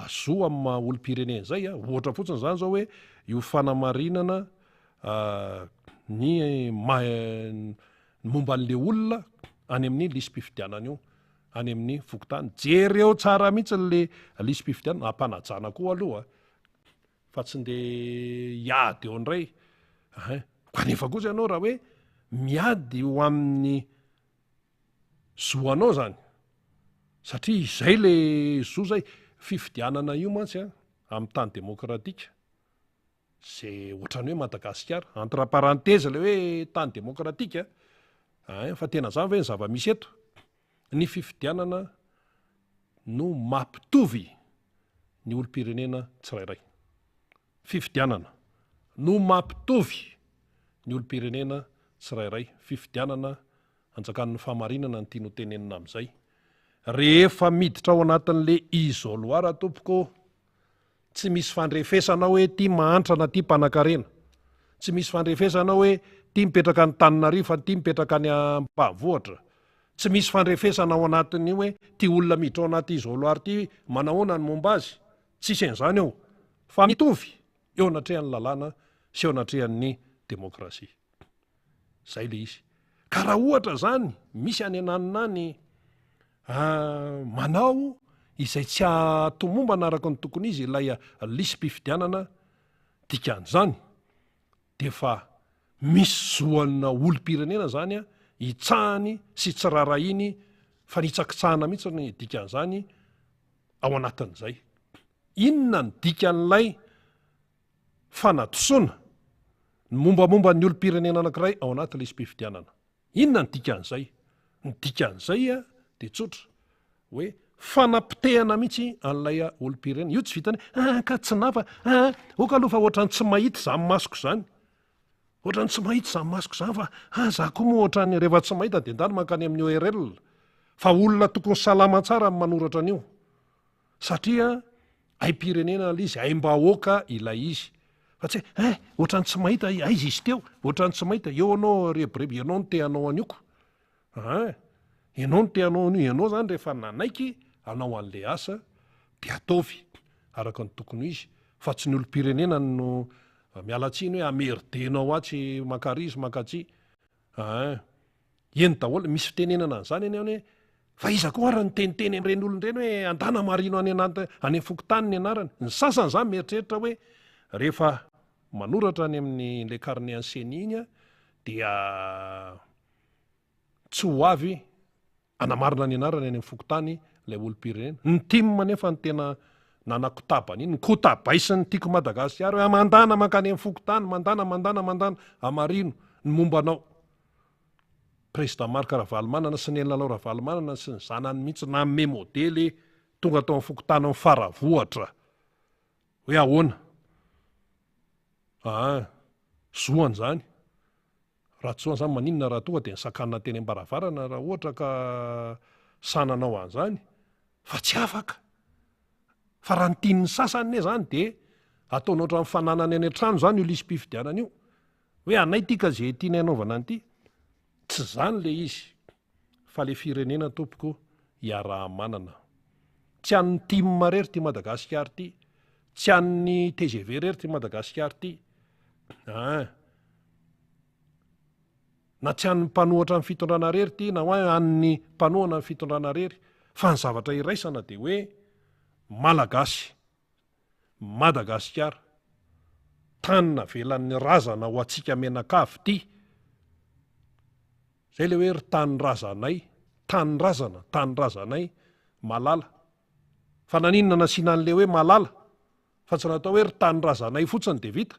zo amin'ny maha olom-pirenena izay a. Ohatra fotsiny izany izao hoe io fanamarinana ny maha ny momba an'le olona any amin'ny lisi-pifidianana io, any amin'ny fokontany. Jereo tsara mihitsy le lisi-pifidianana, ampanajana koa aloha fa tsy ndeha hiady eo indray ein. Kanefa kosa ianao raha hoe miady ho amin'ny Zo anao zany satria izay le zo zay, fifidianana io mantsy an amin'ny tany demokratika ze ohatran'ny hoe Madagasikara, entre parenthèse le hoe tany demokratika ein, fa tena zany ve ny zava-misy eto? Ny fifidianana no mampitovy ny olom-pirenena tsirairay. Fifidianana no mampitovy ny olom-pirenena tsirairay. Fifidianana anjakan'ny fahamarinana no tiany ho tenenina amin'izay. Rehefa miditra ao anatin'le isoloir tompoko ô, tsy misy fandrefesana hoe ty mahantra na ty mpanakarena. Tsy misy fandrefesana hoe ty mipetraka any Tananarivo fa ty mipetraka any ambanivohitra. Tsy misy fandrefesana ao anatin'io hoe ty olona miditra ao anaty isoloir ty manahoana ny momba azy. Tsisy an'izany ao fa mitovy eo anatrehan'ny lalàna sy eo anatrehan'ny demokrasia. Zay le izy. Ka raha ohatra zany misy any ananona any manao izay tsy hahatomombana araka ny tokony izy ilay lisi-pifidianana, dikan'izany dia efa misy zoan'na olom-pirenena zany hitsahany sy tsy rarahiny fanitsakitsahana mihitsy ny dikan'izany ao anatin'izay. Inona ny dikan'ilay fanadisoana ny mombamomba ny olom-pirenena anankiray ao anaty lisi-pifidianana? Inona ny dikan'izay? Ny dikan'izay dia tsotra, hoe fanapotehana mihitsy an'ilay olom-pirenena. Io tsy vitan'ny hoe ah ka tsy nafa, ah ok aloha fa ohatran'ny tsy mahita izany masoko izany. Ohatran'ny tsy mahita izany masoko izany fa ah za koa moa ohatran'ny rehefa tsy mahita dia ndany mankany amin'ny ORL. Fa olona tokony salama tsara ny manoratra an'io. Satria aim-pirenena ilay izy, aim-bahoaka ilay izy. Fa tsy hoe eh ohatran'ny tsy mahita, aiza izy teo, ohatran'ny tsy mahita, eo ianao rebireby, ianao no te hanao an'io ko. Ein, ianao no te hanao an'io, ianao zany rehefa nanaiky hanao an'le asa de ataovy araka ny tokony ho izy, fa tsy ny olom-pirenena no miala tsiny hoe amerdenao atsy mankary sy mankatsy. Ein, eny daholo, misy fitenenana an'izany anie hoe fa iza koa ary no niteniteny amin'ireny olona ireny hoe andana marino any anaty any amin'ny fokontany ny anarany. Ny sasany izany mieritreritra hoe rehefa manoratra any amin'ny le carnet an'ny ceni iny dia tsy ho avy hanamarina ny anarany any amin'ny fokontany ilay olom-pirenena. Ny tim anefa no tena nanakotaba an'iny, nikotabaisin'ny Tiako Madagasikara hoe mandana mankany amin'ny fokontany, mandana, mandana, mandana, hamarino ny momba anao. Président Marc Ravalomanana sy Neny Lalao Ravalomanana sy ny zanany mihitsy nanome modely tonga tao amin'ny fokontany Faravohitra hoe ahoana? Aa, zoany izany. Raha tsy zao zany maninona raha tonga dia nisakanina teny am-baravarana raha ohatra ka sahy nanao an'izany fa tsy afaka. Fa raha ny tian'ny sasany ne zany dia ataony ohatran'ny fananany any an-trano zany io lisi-pifidianana io. Hoe anay ity ka ze tianay anaovana an'ity. Tsy zany le izy fa le firenena tompoko iaraha-manana. Tsy an'ny tim irery ity Madagasikara ity. Tsy an'ny tgv irery ity Madagasikara ity. Ein. Na tsy an'ny mpanohatra ny fitondrana irery ity na hoe an'ny mpanohana ny fitondrana irery. Fa ny zavatra iraisana dia hoe Malagasy. Madagasikara. Tany navelan'ny razana ho antsika mianakavy ity. Zay le hoe ry tanindrazanay, tanindrazana, tanindrazanay, malala. Fa naninona nasiana an'le hoe malala fa tsy natao hoe ry tanindrazanay fotsiny de vita?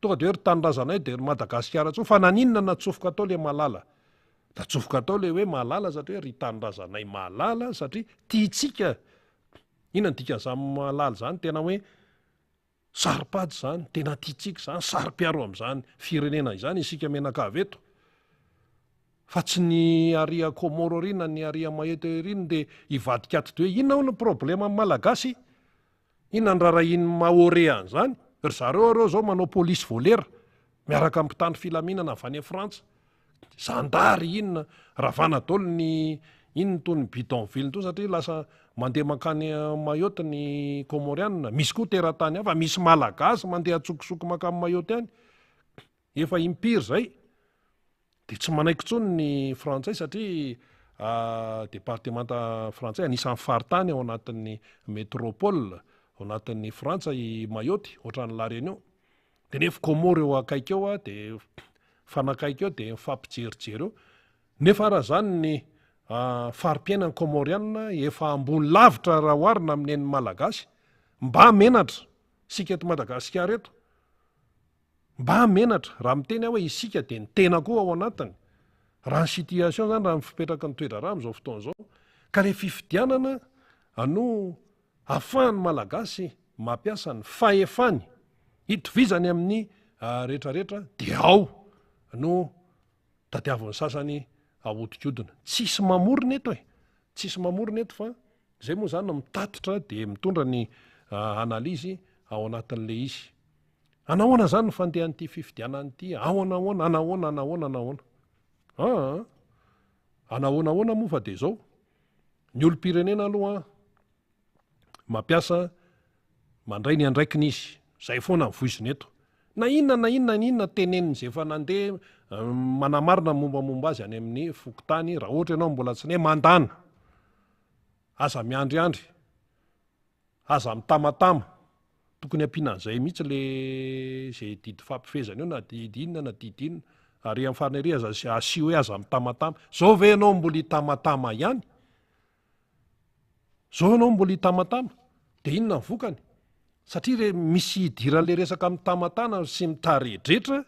Tonga de hoe ry tanindrazanay de ry Madagasikara intsony fa naninona natsofoka tao le malala? Natsofoka tao le hoe malala satria hoe ry tanindrazanay malala satria tiantsika. Inona ny dikan'izany malala izany? Tena hoe Saro-pady izany, tena tiantsika izany, saro-piaro amin'izany firenena izany isika mianakavy eto. Fa tsy ny ary a Comores ary na ny ary a Mayotte ary no dia hivadika atidoha hoe inona hono ny problème amin'ny Malagasy? Inona ny rarahian'ny Mahorais an'izany? Ry zareo areo izao manao police volera miaraka amin'ny mpitandro filaminana avy any Frantsa. Zandary inona, ravana daholo ny inona itony bidonville itony satria lasa mandeha mankany Mayotte ny Comorianina, misy koa teratany hafa, misy Malagasy mandeha antsokosoko mankany Mayotte any, efa impiry zay, de tsy manaiky intsony ny frantsay satria departemanta frantsay anisan'ny faritany ao anatin'ny métropole ao anatin'ny Frantsa i Mayotte, ohatran'i La Réunion. De nefa Comores eo akaiky eo a, de mifanakaiky eo de mifampijerijery eo, nefa ara zany ny fari-piainan'ny Comorianina efa ambony lavitra raha oharina amin'ny an'ny Malagasy, mba menatra isika eto Madagasikara eto, mba menatra, raha miteny aho hoe isika de ny tena koa ao anatiny, raha ny situation zany, raha ny fipetraky ny toe-draharaha amin'izao fotoana izao, ka le fifidianana no Ahafahan'ny Malagasy mampiasa ny fahefany hitovizany amin'ny rehetrarehetra dia ao no tadiavin'ny sasany ahodikodina. Tsisy mamorona eto e! Tsisy mamorona eto fa izay moa izany no mitatitra dia mitondra ny analyse ao anatin'ilay izy. Anahoana izany ny fandehan'ity fifidianana ity? Ahoana ahoana? Anahoana anahoana anahoana? Aa! Anahoana ahoana moa fa dia izao. Ny olom-pirenena aloha mampiasa mandray ny andraikiny izy, zay foana ny voizina eto. Na inona na inona na inona tenenin'izay efa nandeha manamarina ny mombamomba azy any amin'ny fokontany, raha ohatra ianao mbola tsy ne mandana, aza miandriandry. Aza mitamatama. Tokony ampiana an'izay mihitsy le zay didy fampifehezana eo na didy inona na didy inona. Ary amin'ny farany ery aza asio hoe aza mitamatama. Zao ve ianao mbola hitamatama ihany? Zao ianao mbola hitamatama? De inona ny vokany? Satria re misy idiran'le resaka mitamatana sy mitaredretra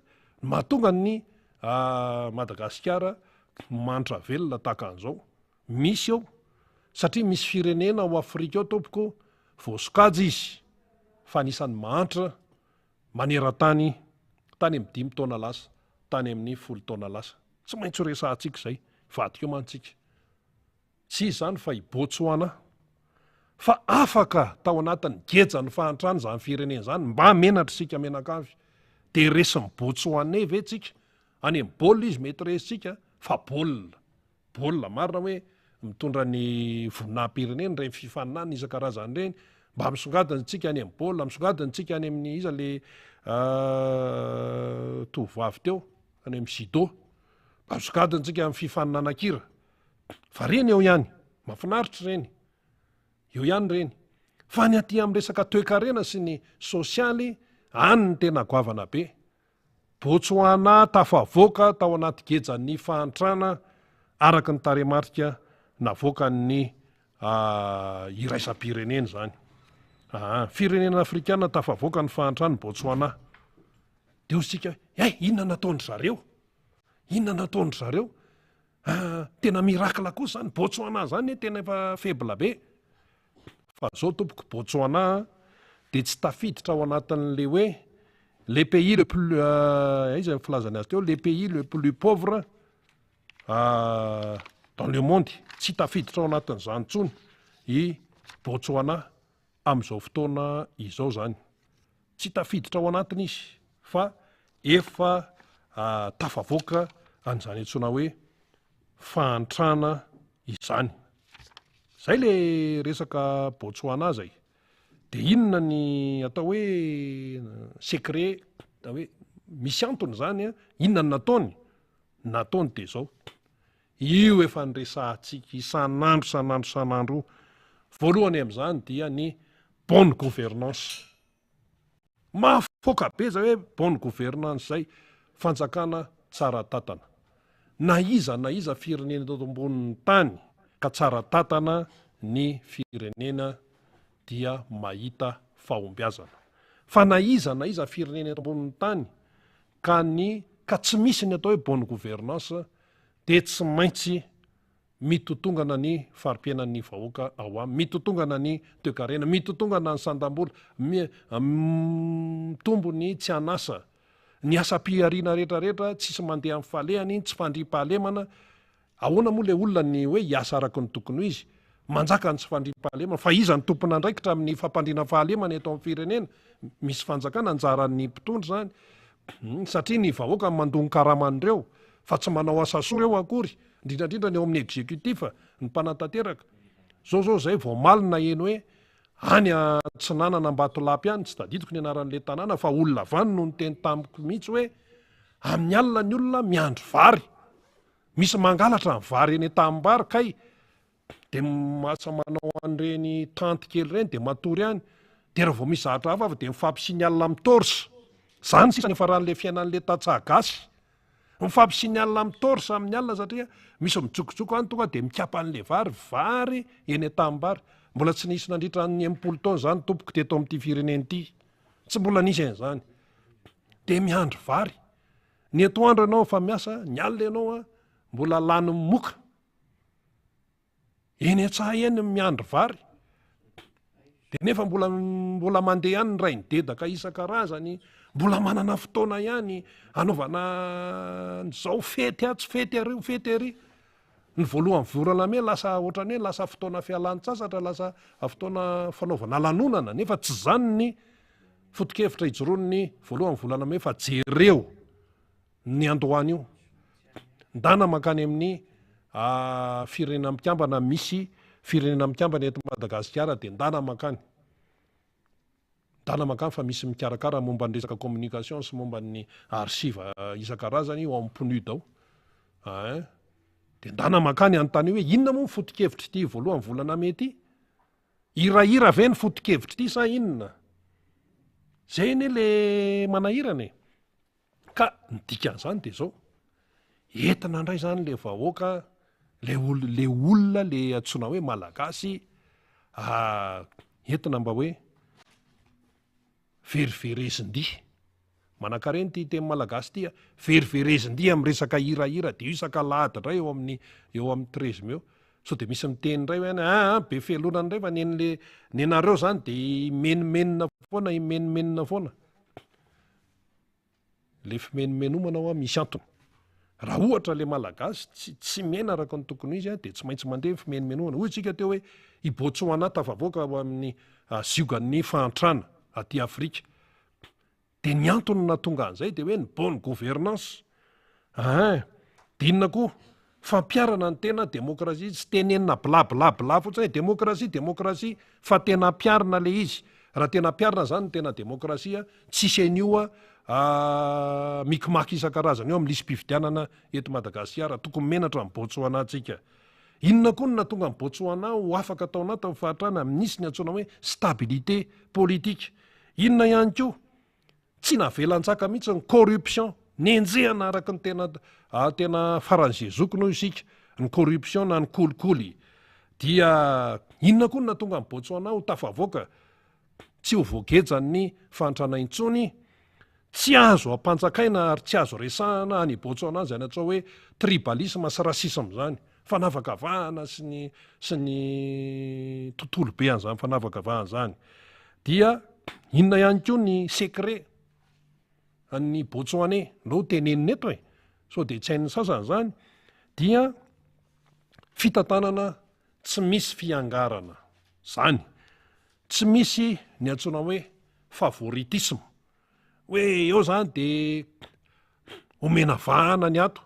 no mahatonga ny Madagasikara mantra velona tahaka an'izao. Misy eo, satria misy firenena ao Afrika ao tompoko voasokajy izy fa anisan'ny mahantra maneran-tany tany amin'ny dimy taona lasa, tany amin'ny folo taona lasa. Tsy maintsy ho resahantsika izay, hivadika eo mantsy tsika. Tsy iza izany fa i Botswana. Fa afaka tao anatin'ny gejan'ny fahantrana izany firenena izany, mba menatra isika mianakavy. Dia resin'ny Botswanais ve tsika? Any amin'ny baolina izy mety resintsika fa baolina. Baolina, marina hoe mitondra ny voninahim-pirenena ireny fifaninanana isan-karazany ireny, mba misongadina isika any amin'ny baolina, misongadina isika any amin'ny iza le tovovavy teo, any amin'ny judo, mba misongadina isika amin'ny fifaninanan-kira, fa ireny eo ihany, mahafinaritra ireny, eo ihany ireny, fa ny aty amin'ny resaka toekarena sy ny sosialy, any ny tena goavana be. Botswana tafavoaka tao anaty gejan'ny fahantrana araka ny tarehimarika navoakan'ny iraisam-pirenena izany. Aa, firenena afrikana tafavoaka ny fahantrany Botswana. Dia hoy isika hoe, eh, inona nataon-dry zareo? Inona nataon-dry zareo? Ah, tena miracle kosa izany, Botswana izany tena efa faible be. Fa zao tompoko Botswana dia tsy tafiditra ao anatin'le hoe le pays le plus aiza ny filazany azy teo le pays le plus pauvre dans le monde tsy tafiditra ao anatin'izany intsony i Botswana amin'izao fotoana izao zany tsy tafiditra ao anatiny izy fa efa tafavoaka an'izany antsoina hoe fahantrana izany. Zay le resaka Botswana zay. De inona ny atao hoe secret hoe misy antony zany an, inona no nataony? Ny nataony de zao, io efa niresahantsika isan'andro isan'andro isan'andro io, voalohany amin'izany dia ny bonne gouvernance. Mahafaoka be zay hoe bonne gouvernance zay, fanjakana tsara tantana. Na iza na iza firenena eto ambonin'ny tany ka tsara tantana ny firenena dia mahita fahombiazana. Fa na iza na iza firenena eto ambonin'ny tany ka ny ka tsy misy ny atao hoe bonne gouvernance dia tsy maintsy Mitotongana ny fari-piainan'ny vahoaka ao aminy, mitotongana ny toekarena, mitotongana ny sandam-bola, mitombo ny tsy an'asa, ny asam-pihariana rehetrarehetra tsisy mandeha amin'ny falehany, tsy fandriampahalemana, ahoana moa ilay olona ny hoe hiasa araka ny tokony ho izy? Manjaka ny tsy fandriampahalemana, fa iza no tompon'andraikitra amin'ny fampandriana fahalemana eto amin'ny firenena? Misy fanjakana, anjaran'ny mpitondra izany, satria ny vahoaka no mandoa ny karaman'ireo, fa tsy manao asa soa ireo akory. Indrindra indrindra ny ao amin'ny executif, ny mpanatanteraka. Zao zao zay vao omaly naheno hoe any atsinanana Ambatolampy any, tsy tadidiko ny anaran'ilay tanàna fa olona avy any no niteny tamiko mihitsy hoe amin'ny alina ny olona miandry vary. Misy mangalatra ny vary eny an-tanimbary kay Dia masa manao an'ireny tanty kely ireny dia matory any. Dia raha vao misy zavatra hafa dia mifampi-signal amin'ny torche. Izany sisa ny niafaran'ilay fiainan'ilay tantsaha gasy. Mifampi-signal amin'ny torche amin'ny alina satria misy mijokojoko any tonga dia mikapa an'ilay vary, vary eny an-tanimbary. Mbola tsy nisy nandritra ny 60 taona izany tompoko teto amin'ity firenena ity. Tsy mbola nisy an'izany. Dia miandry vary. Ny atoandro ianao efa miasa, ny alina ianao mbola lany moka. Eny an-tsaha eny ny miandry vary. Dia nefa mbola mbola mandeha ihany ny rainidedaka isan-karazany, mbola manana fotoana ihany anaovana an'izao fety atsy, fety ary, fety ary. Ny voalohan'ny volana mey lasa ohatran'ny hoe lasa fotoana fialan-tsasatra, lasa fotoana fanaovana lanonana, nefa tsy izany ny foto-kevitra ijoroan'ny voalohan'ny volana mey fa jereo. ny androany io. Ndana mankany amin'ny firenena mikambana misy firenena mikambana eto Madagasikara dia ndana mankany. Ndana mankany fa misy mikarakara momba ny resaka communication sy momba ny archive isan-karazany ao amin'ny PNUD ao. Ein. Dia ndana mankany anontany hoe inona moa ny foto-kevitr'ity voalohany volana mey ity? Hirahira ve ny foto-kevitr'ity sa inona? Zay anie le manahirana e. Ka ny dikan'izany dia izao, entina indray izany ilay vahoaka, ilay ol- le olona le antsoina hoe malagasy, entina mba hoe veriverezin-dia, manankarena ity teny malagasy ity a, veriverezin-dia amin'ny resaka hirahira, dia io isak'alahady indray eo amin'ny eo amin'ny treize mai eo, sao dia misy miteny indray hoe aa be fialonana indray fa nen'le nenareo izany dia himenomenona foana himenomenona foana. Le fimenomenomana hoa misy antony. Raha ohatra le malagasy tsy tsy miaina araka ny tokony ho izy dia tsy maintsy mandeha ny fimenomenomana. Hoy isika teo hoe i Botswana tafavoaka ho amin'ny ziogan'ny fahantrana aty Afrika. Dia ny antony nahatonga an'izay dia hoe ny bonne gouvernance. Ein! Dia inona koa? Fampiharana ny tena demokrasia, tsy tenenina bla bla bla fotsiny hoe demokrasia demokrasia fa tena ampiharina le izy. Raha tena ampiharina zany ny tena demokrasia, tsisy an'io micmac isan-karazany io amin'ny lisi-pifidianana eto Madagasikara. Tokony menatra ny Botswana tsika. Inona koa no nahatonga an'i Botswana ho afaka tao anatin'ny fahantrana? Nisy ny antsoina hoe stabilité politique. Inona ihany koa? Tsy navela hanjaka mihitsy ny corruption, nenjehana araka ny tena tena faran'izay zokiny hoy isika, ny corruption na ny kolikoly. Dia inona koa no nahatonga an'i Botswana ho tafavoaka tsy ho voagejan'ny fahantrana intsony? Tsy azo ampanjakaina ary tsy azo resahana any Botswana izany atao hoe tribalisme sy racisme izany, fanavakavahana sy ny sy ny tontolo be an'izany fanavakavahana izany. Dia inona ihany koa ny secret an'ny Botswanais, ndao tenenina eto e, sao dia tsy hain'ny sasany izany, dia fitantanana tsy misy fiangarana zany, tsy misy ny antsoina hoe favoritisme, hoe eo zany de omena vahana ny ato.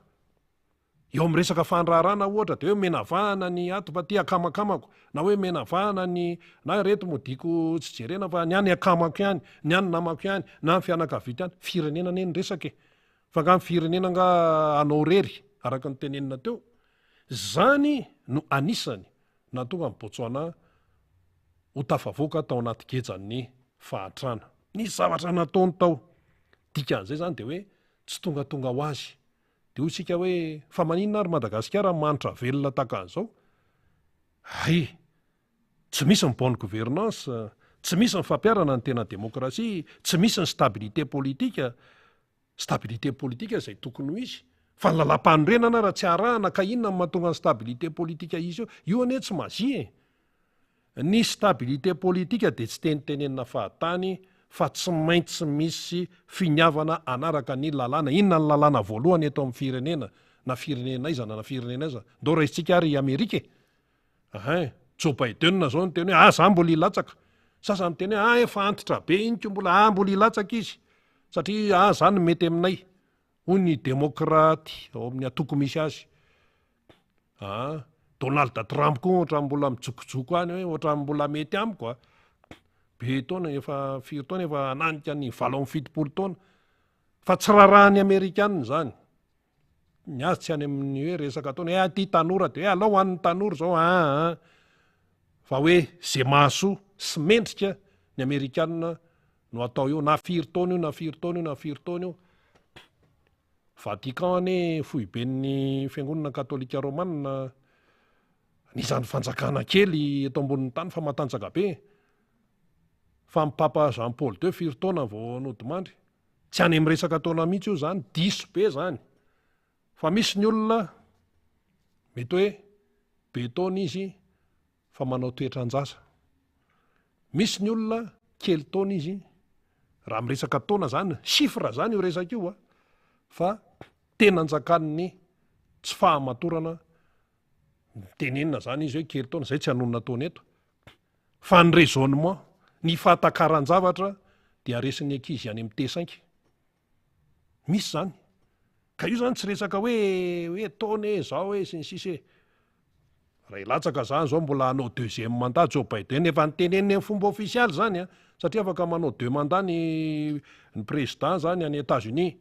Eo amin'ny resaka fandraharahana ohatra dia hoe omena vahana ny ato fa aty akamakamako, na hoe omena vahana ny, na ireto modiako tsy jerena fa ny ahy ny akamako ihany, ny ahy ny namako ihany, na ny fianakaviako ihany. Firenena anie ny resaka e! Fa angaha ny firenena angaha anao irery araka ny tenenina teo? Izany no anisany nahatonga an'i Botswana ho tafavoaka tao anaty gejan'ny fahantrana. Nisy zavatra nataony tao. Dikan'izay izany dia hoe tsy tongatonga ho azy Dia hoy isika hoe, fa maninona ary Madagasikara manitra velona tahaka an'izao? Hay! Tsy misy ny bonne gouvernance, tsy misy ny fampiharana ny tena demokrasia, tsy misy ny stabilité politique, stabilité politique izay tokony ho izy, fa ny lalàmpanorenana raha tsy arahana ka inona no mahatonga ny stabilité politique izy eo? Io anie tsy magie e! Ny stabilité politique dia tsy tenitenenina fahatany fa tsy maintsy misy finiavana hanaraka ny lalàna. Inona ny lalàna voalohany eto amin'ny firenena na firenena aiza na firenena aiza? Ndao raisintsika ary i Amerika e! Ahin, Joe Biden zao niteny hoe ah za mbola hilatsaka. Sasany miteny hoe ah efa antitra be iny ko mbola ah mbola hilatsaka izy satria ah zany mety aminay. Hoy ny demokraty ao amin'ny antoko misy azy. Ah, Donald Trump koa ohatran'ny mbola mijokojoko any hoe ohatran'ny mbola mety amiko a. Be taona, efa firy taona, efa hananika ny 78 taona. Fa tsy raharahan'ny Amerikanina izany. Ny azy tsy any amin'ny hoe resaka ataony hoe aty tanora dia hoe alao ho an'ny tanora izao aa. Ah, ah. Fa hoe ze mahasoa sy mendrika ny Amerikanina no atao eo na firy taona io na firy taona io na firy taona io. Vatican anie foiben'ny fiangonana katolika romana, anisan'ny fanjakana kely eto ambonin'ny tany fa matanjaka be. Fa ny Papa Jean Paul deux firy taona vao nodimandry? Tsy any amin'ny resaka taona mihitsy io zany, diso be zany. Fa misy ny olona mety hoe be taona izy fa manao toetran-jaza. Misy ny olona kely taona izy, raha miresaka taona zany, chiffre zany io resaka io a, fa tena anjakan'ny tsy fahamatorana, tenenina zany izy hoe kely taona, zay tsy hanonona taona eto, fa ny raisonnement, ny fahatakaran-javatra dia resin'ny ankizy any amin'ny T5. Misy zany. Ka io zany tsy resaka hoe hoe taona e, zao e, sy ny sisa e. Raha hilatsaka zany zao mbola hanao deuxième mandat Joe Biden, efa niteneniny amin'ny fomba ofisialy zany an, satria afaka manao deux mandats ny ny président zany any Etats-Unis.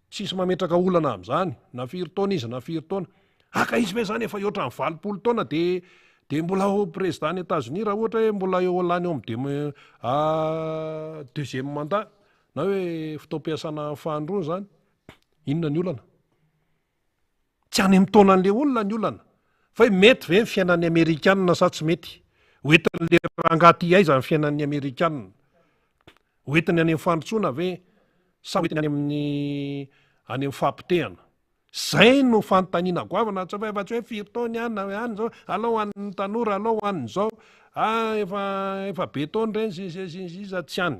Tsisy mametraka olana amin'izany, na firy taona izy na firy taona. Haka izy ve zany efa hihoatra ny 80 taona de de mbola ho président any Etats-Unis raha ohatra hoe mbola eo lany eo amin'ny deuxième mandat. Na hoe fotoam-piasana fahandroana izany, inona ny olana? Tsy any amin'ny taonan'ilay olona ny olana, fa hoe mety ve ny fiainan'ny Amerikanina sa tsy mety? Ho entin'ilay rangahy aty aiza ny fiainan'ny Amerikanina? Ho entiny any amin'ny fandrosoana ve sa ho entiny any amin'ny any amin'ny fahapotehana? Zay no fanontaniana goavana, tsy fa tsy hoe firy taona any na any zao, alao ho an'ny tanora, alao ho an'izao, ah efa efa be taona ireny sy ny sisa sy ny sisa, tsy any.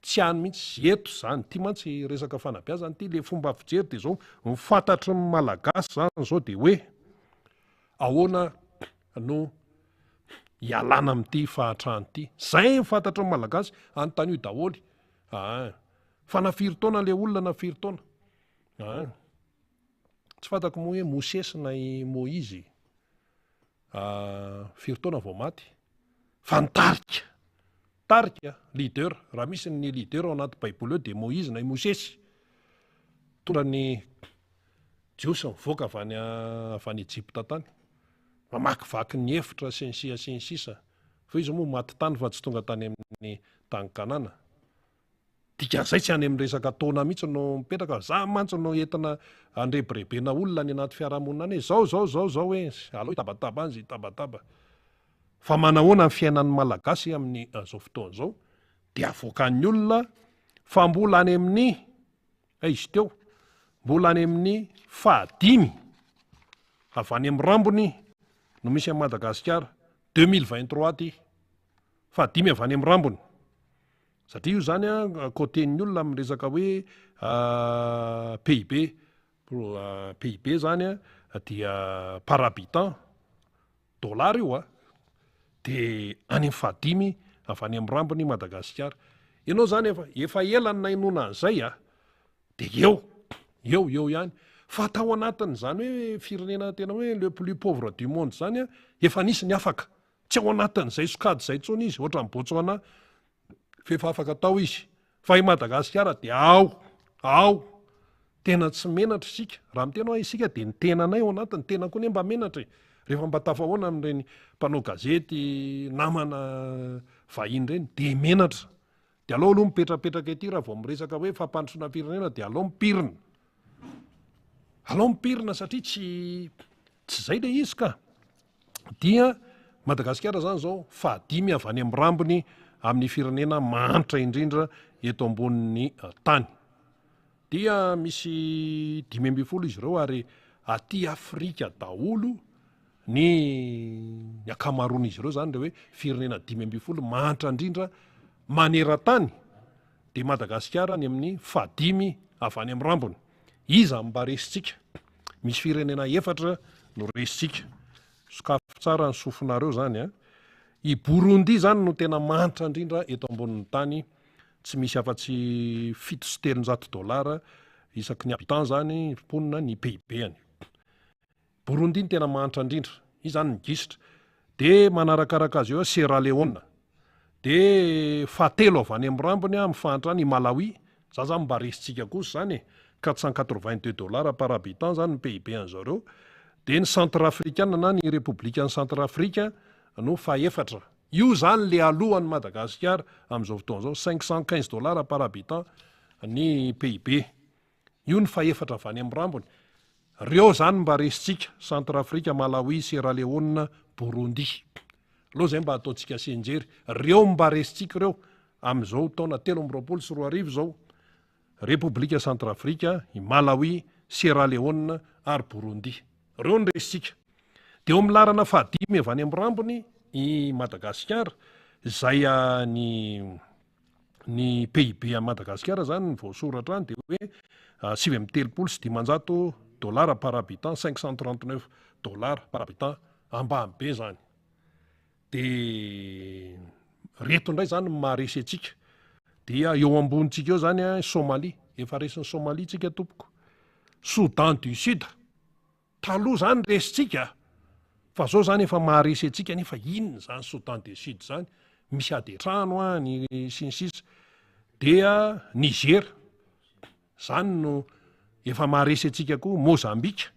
Tsy any mihitsy, eto zany, ity mantsy resaka fanabeazana ity, le fomba fijery de zao, ny fantatry ny Malagasy zany zao de hoe ahoana no hialana amin'ity fahatrana ity, zay ny fantatry ny Malagasy, anontanio daholo, ah. Fa na firy taona le olona na firy taona. Ah. Tsy fantako moa hoe Mosesy na i Moizy ah, firy taona vao maty. Fa nitarika. Tarika, leader. Raha misy ny leader ao anaty Baiboly ao dia Moizy na i Mosesy. Tondra ny Jiosy nivoaka avy any avy any Egypta tany. Mamakivaky ny efitra sy ny sisa sy ny sisa. Fa izy moa maty tany fa tsy tonga tany amin'ny tany Kanana. Dikan'izay tsy any amin'ny resaka taona mihitsy no mipetraka fa za mantsy no entina andrebirebena olona any anaty fiarahamonina any hoe zao zao zao zao hoe aleo hitabataba any ze hitabataba. Fa manahoana ny fiainan'ny Malagasy amin'ny zao fotoana izao dia avoakan'ny olona fa mbola any amin'ny aiza teo mbola any amin'ny fahadimy avy any amin'ny rambony no misy an'i Madagasikara 2023 ty fahadimy avy any amin'ny rambony. Satria io zany an, coter-n'ny olona amin'ny resaka hoe PIB. PIB zany an dia par habitant, dollar io an, de any amin'ny fahadimy avy any amin'ny rambony Madagasikara. Ianao zany efa, efa ela no nahenoana an'izay an, de eo, eo, eo ihany. Fa tao anatin'izany hoe firenena tena hoe le plus pauvre du monde izany efa nisy ny afaka. Tsy ao anatin'izay sokajy izay intsony izy, ohatran'i Botswana f'efa afaka tao izy. Fa i Madagasikara dia ao, ao. Tena tsy menatra isika. Raha miteny hoe isika dia ny tenanay ao anatiny, ny tena koa anie mba menatra e. Rehefa mba tafahoana amin'ireny mpanao gazety, namana vahiny ireny dia menatra. Dia aleo aloha mipetrapetraka ety raha vao miresaka hoe fampandrosoana firenena dia aleo mipirina. Alao mipirina satria tsy tsy zay le izy ka. Dia Madagasikara zany zao fahadimy avy any amin'ny rambony amin'ny firenena mahantra indrindra eto ambonin'ny tany. Dia misy 15 izy ireo ary aty Afrika daholo ny ny ankamaroan'izy ireo zany le hoe firenena 15 mahantra indrindra maneran-tany. Dia Madagasikara any amin'ny fahadimy avy any amin'ny rambony. Iza no mba resintsika? Misy firenena efatra no resintsika. Sokafy tsara ny sofinareo izany a. I Burundi izany no tena mahantra indrindra eto ambonin'ny tany, tsy misy afa-tsy 307 dollars isaky ny habitant izany, mponina, ny PIB-any. Burundi no tena mahantra indrindra, izy zany ny gisitra. Dia manarakaraka azy eo Sierra Leone. Dia fahatelo avy any amin'ny rambony amin'ny fahantrana i Malawi, za zany mba resintsika kosa izany e, 482 dollars par habitant zany ny PIB an'zareo. Dia ny Centrafricaine na ny Repoblikan'i Centrafrique no fahefatra. Io zany le alohan'i Madagasikara amin'izao fotoana izao, 515 dollars par habitant ny PIB. Io ny fahefatra avy any amin'ny rambony. Reo zany mba resintsika, Centrafrique, Malawi, Sierra Leone, Burundi. Aleo zay mba ataontsika senjery. Reo mba resintsika reo amin'izao taona 2023 izao. Repoblika Centrafrique, i Malawi, Sierra Leone ary Burundi. Reo ny resintsika. Dia eo amin'ny laharana fahadimy avy any amin'ny rambony i Madagasikara izay ny ny PIB an'i Madagasikara zany ny voasoratra any dia hoe 539 dollars par habitant, 539 dollars par habitant, ambany be zany. De reto indray zany ny maharesy antsika, dia eo ambonintsika eo zany i Somalie, efa resin'i Somalie tsika tompoko, Soudan du Sud, Taloha zany resintsika fa zao zany efa maharesy antsika nefa inona zany Soudan du Sud zany, misy ady an-trano any sy ny sisa dia Niger zany no efa maharesy antsika koa, Mozambique,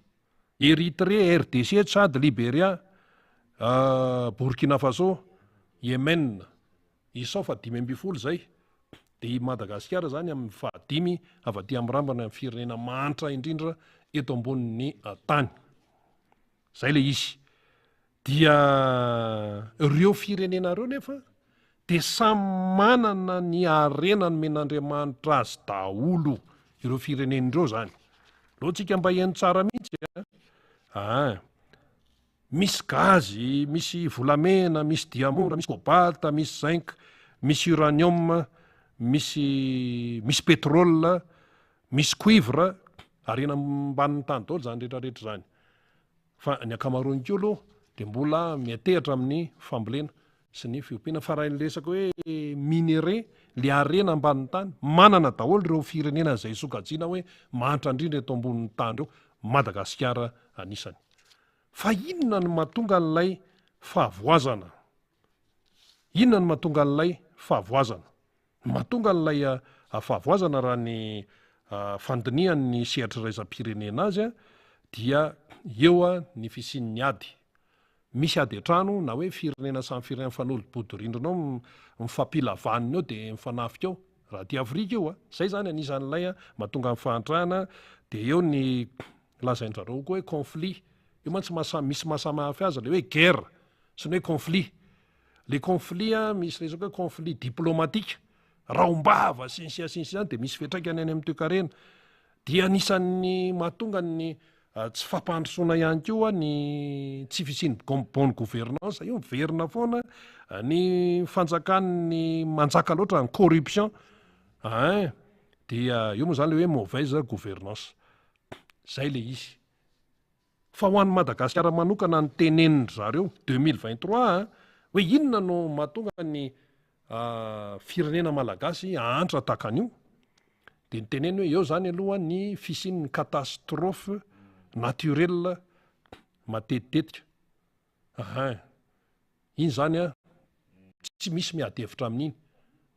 Erythrée, RDC, Tchad, Liberia, Burkina Faso, Yemen. Isao fa 15 izay, dia i Madagasikara izany amin'ny fahadimy avy aty amin'ny rambana ny firenena mahantra indrindra eto ambonin'ny tany. Izay ilay izy. Dia ireo firenena ireo nefa dia samy manana ny harena nomen'Andriamanitra azy daholo ireo firenena ireo izany. Aleo tsika mba heno tsara mihitsy a. Ah. Misy gazy, misy volamena, misy diamondra, misy cobalt, misy zinc, misy uranium, misy misy pétrole, misy cuivre, harena ambanin'ny tany daholo izany rehetra rehetra izany. Fa ny ankamaroany koa aloha dia mbola miantehitra amin'ny fambolena sy ny fiompiana. Fa raha ny resaka hoe minerais, le harena ambanin'ny tany, manana daholo ireo firenena izay sokajiana hoe mahantra indrindra eto ambonin'ny tany ireo, Madagasikara anisany. Fa inona no mahatonga an'ilay fahavoazana? Inona no mahatonga an'ilay fahavoazana? Ny mahatonga an'ilay fahavoazana raha ny fandinihan'ny sehatra iraisam-pirenena azy dia eo ny fisian'ny ady. Misy ady an-trano na hoe firenena samy firenena mifanolo-bodirindrina ao, mifampila vaniny eo dia mifanafika eo. Raha aty Afrika io, izay izany anisan'ilay mahatonga ny fahantrana dia eo ny Lazain-dRareo koa hoe conflit. Io mantsy maha samy, misy maha samy hafa azy ilay hoe guerre sy ny hoe conflit. Le conflit an, misy resaka hoe conflit diplomatique, rahom-bava sy ny sisa sy ny sisa dia misy fiantraikany any amin'ny toekarena. Dia anisan'ny mahatonga ny tsy fampandrosoana ihany koa ny tsy fisian'ny bonne gouvernance, io miverina foana ny fanjakan'ny manjaka loatra ny corruption ein, dia io moa zany le hoe mauvaise gouvernance. Zay le izy. Fa ho an'i Madagasikara manokana ny tenenin-dry zareo, 2023 a, hoe inona no mahatonga ny firenena malagasy hahantra tahaka an'io? Dia niteneny hoe eo izany aloha ny fisian'ny catastrophe naturelle matetitetika. Ahin. Iny izany an, tsy misy miady hevitra amin'iny.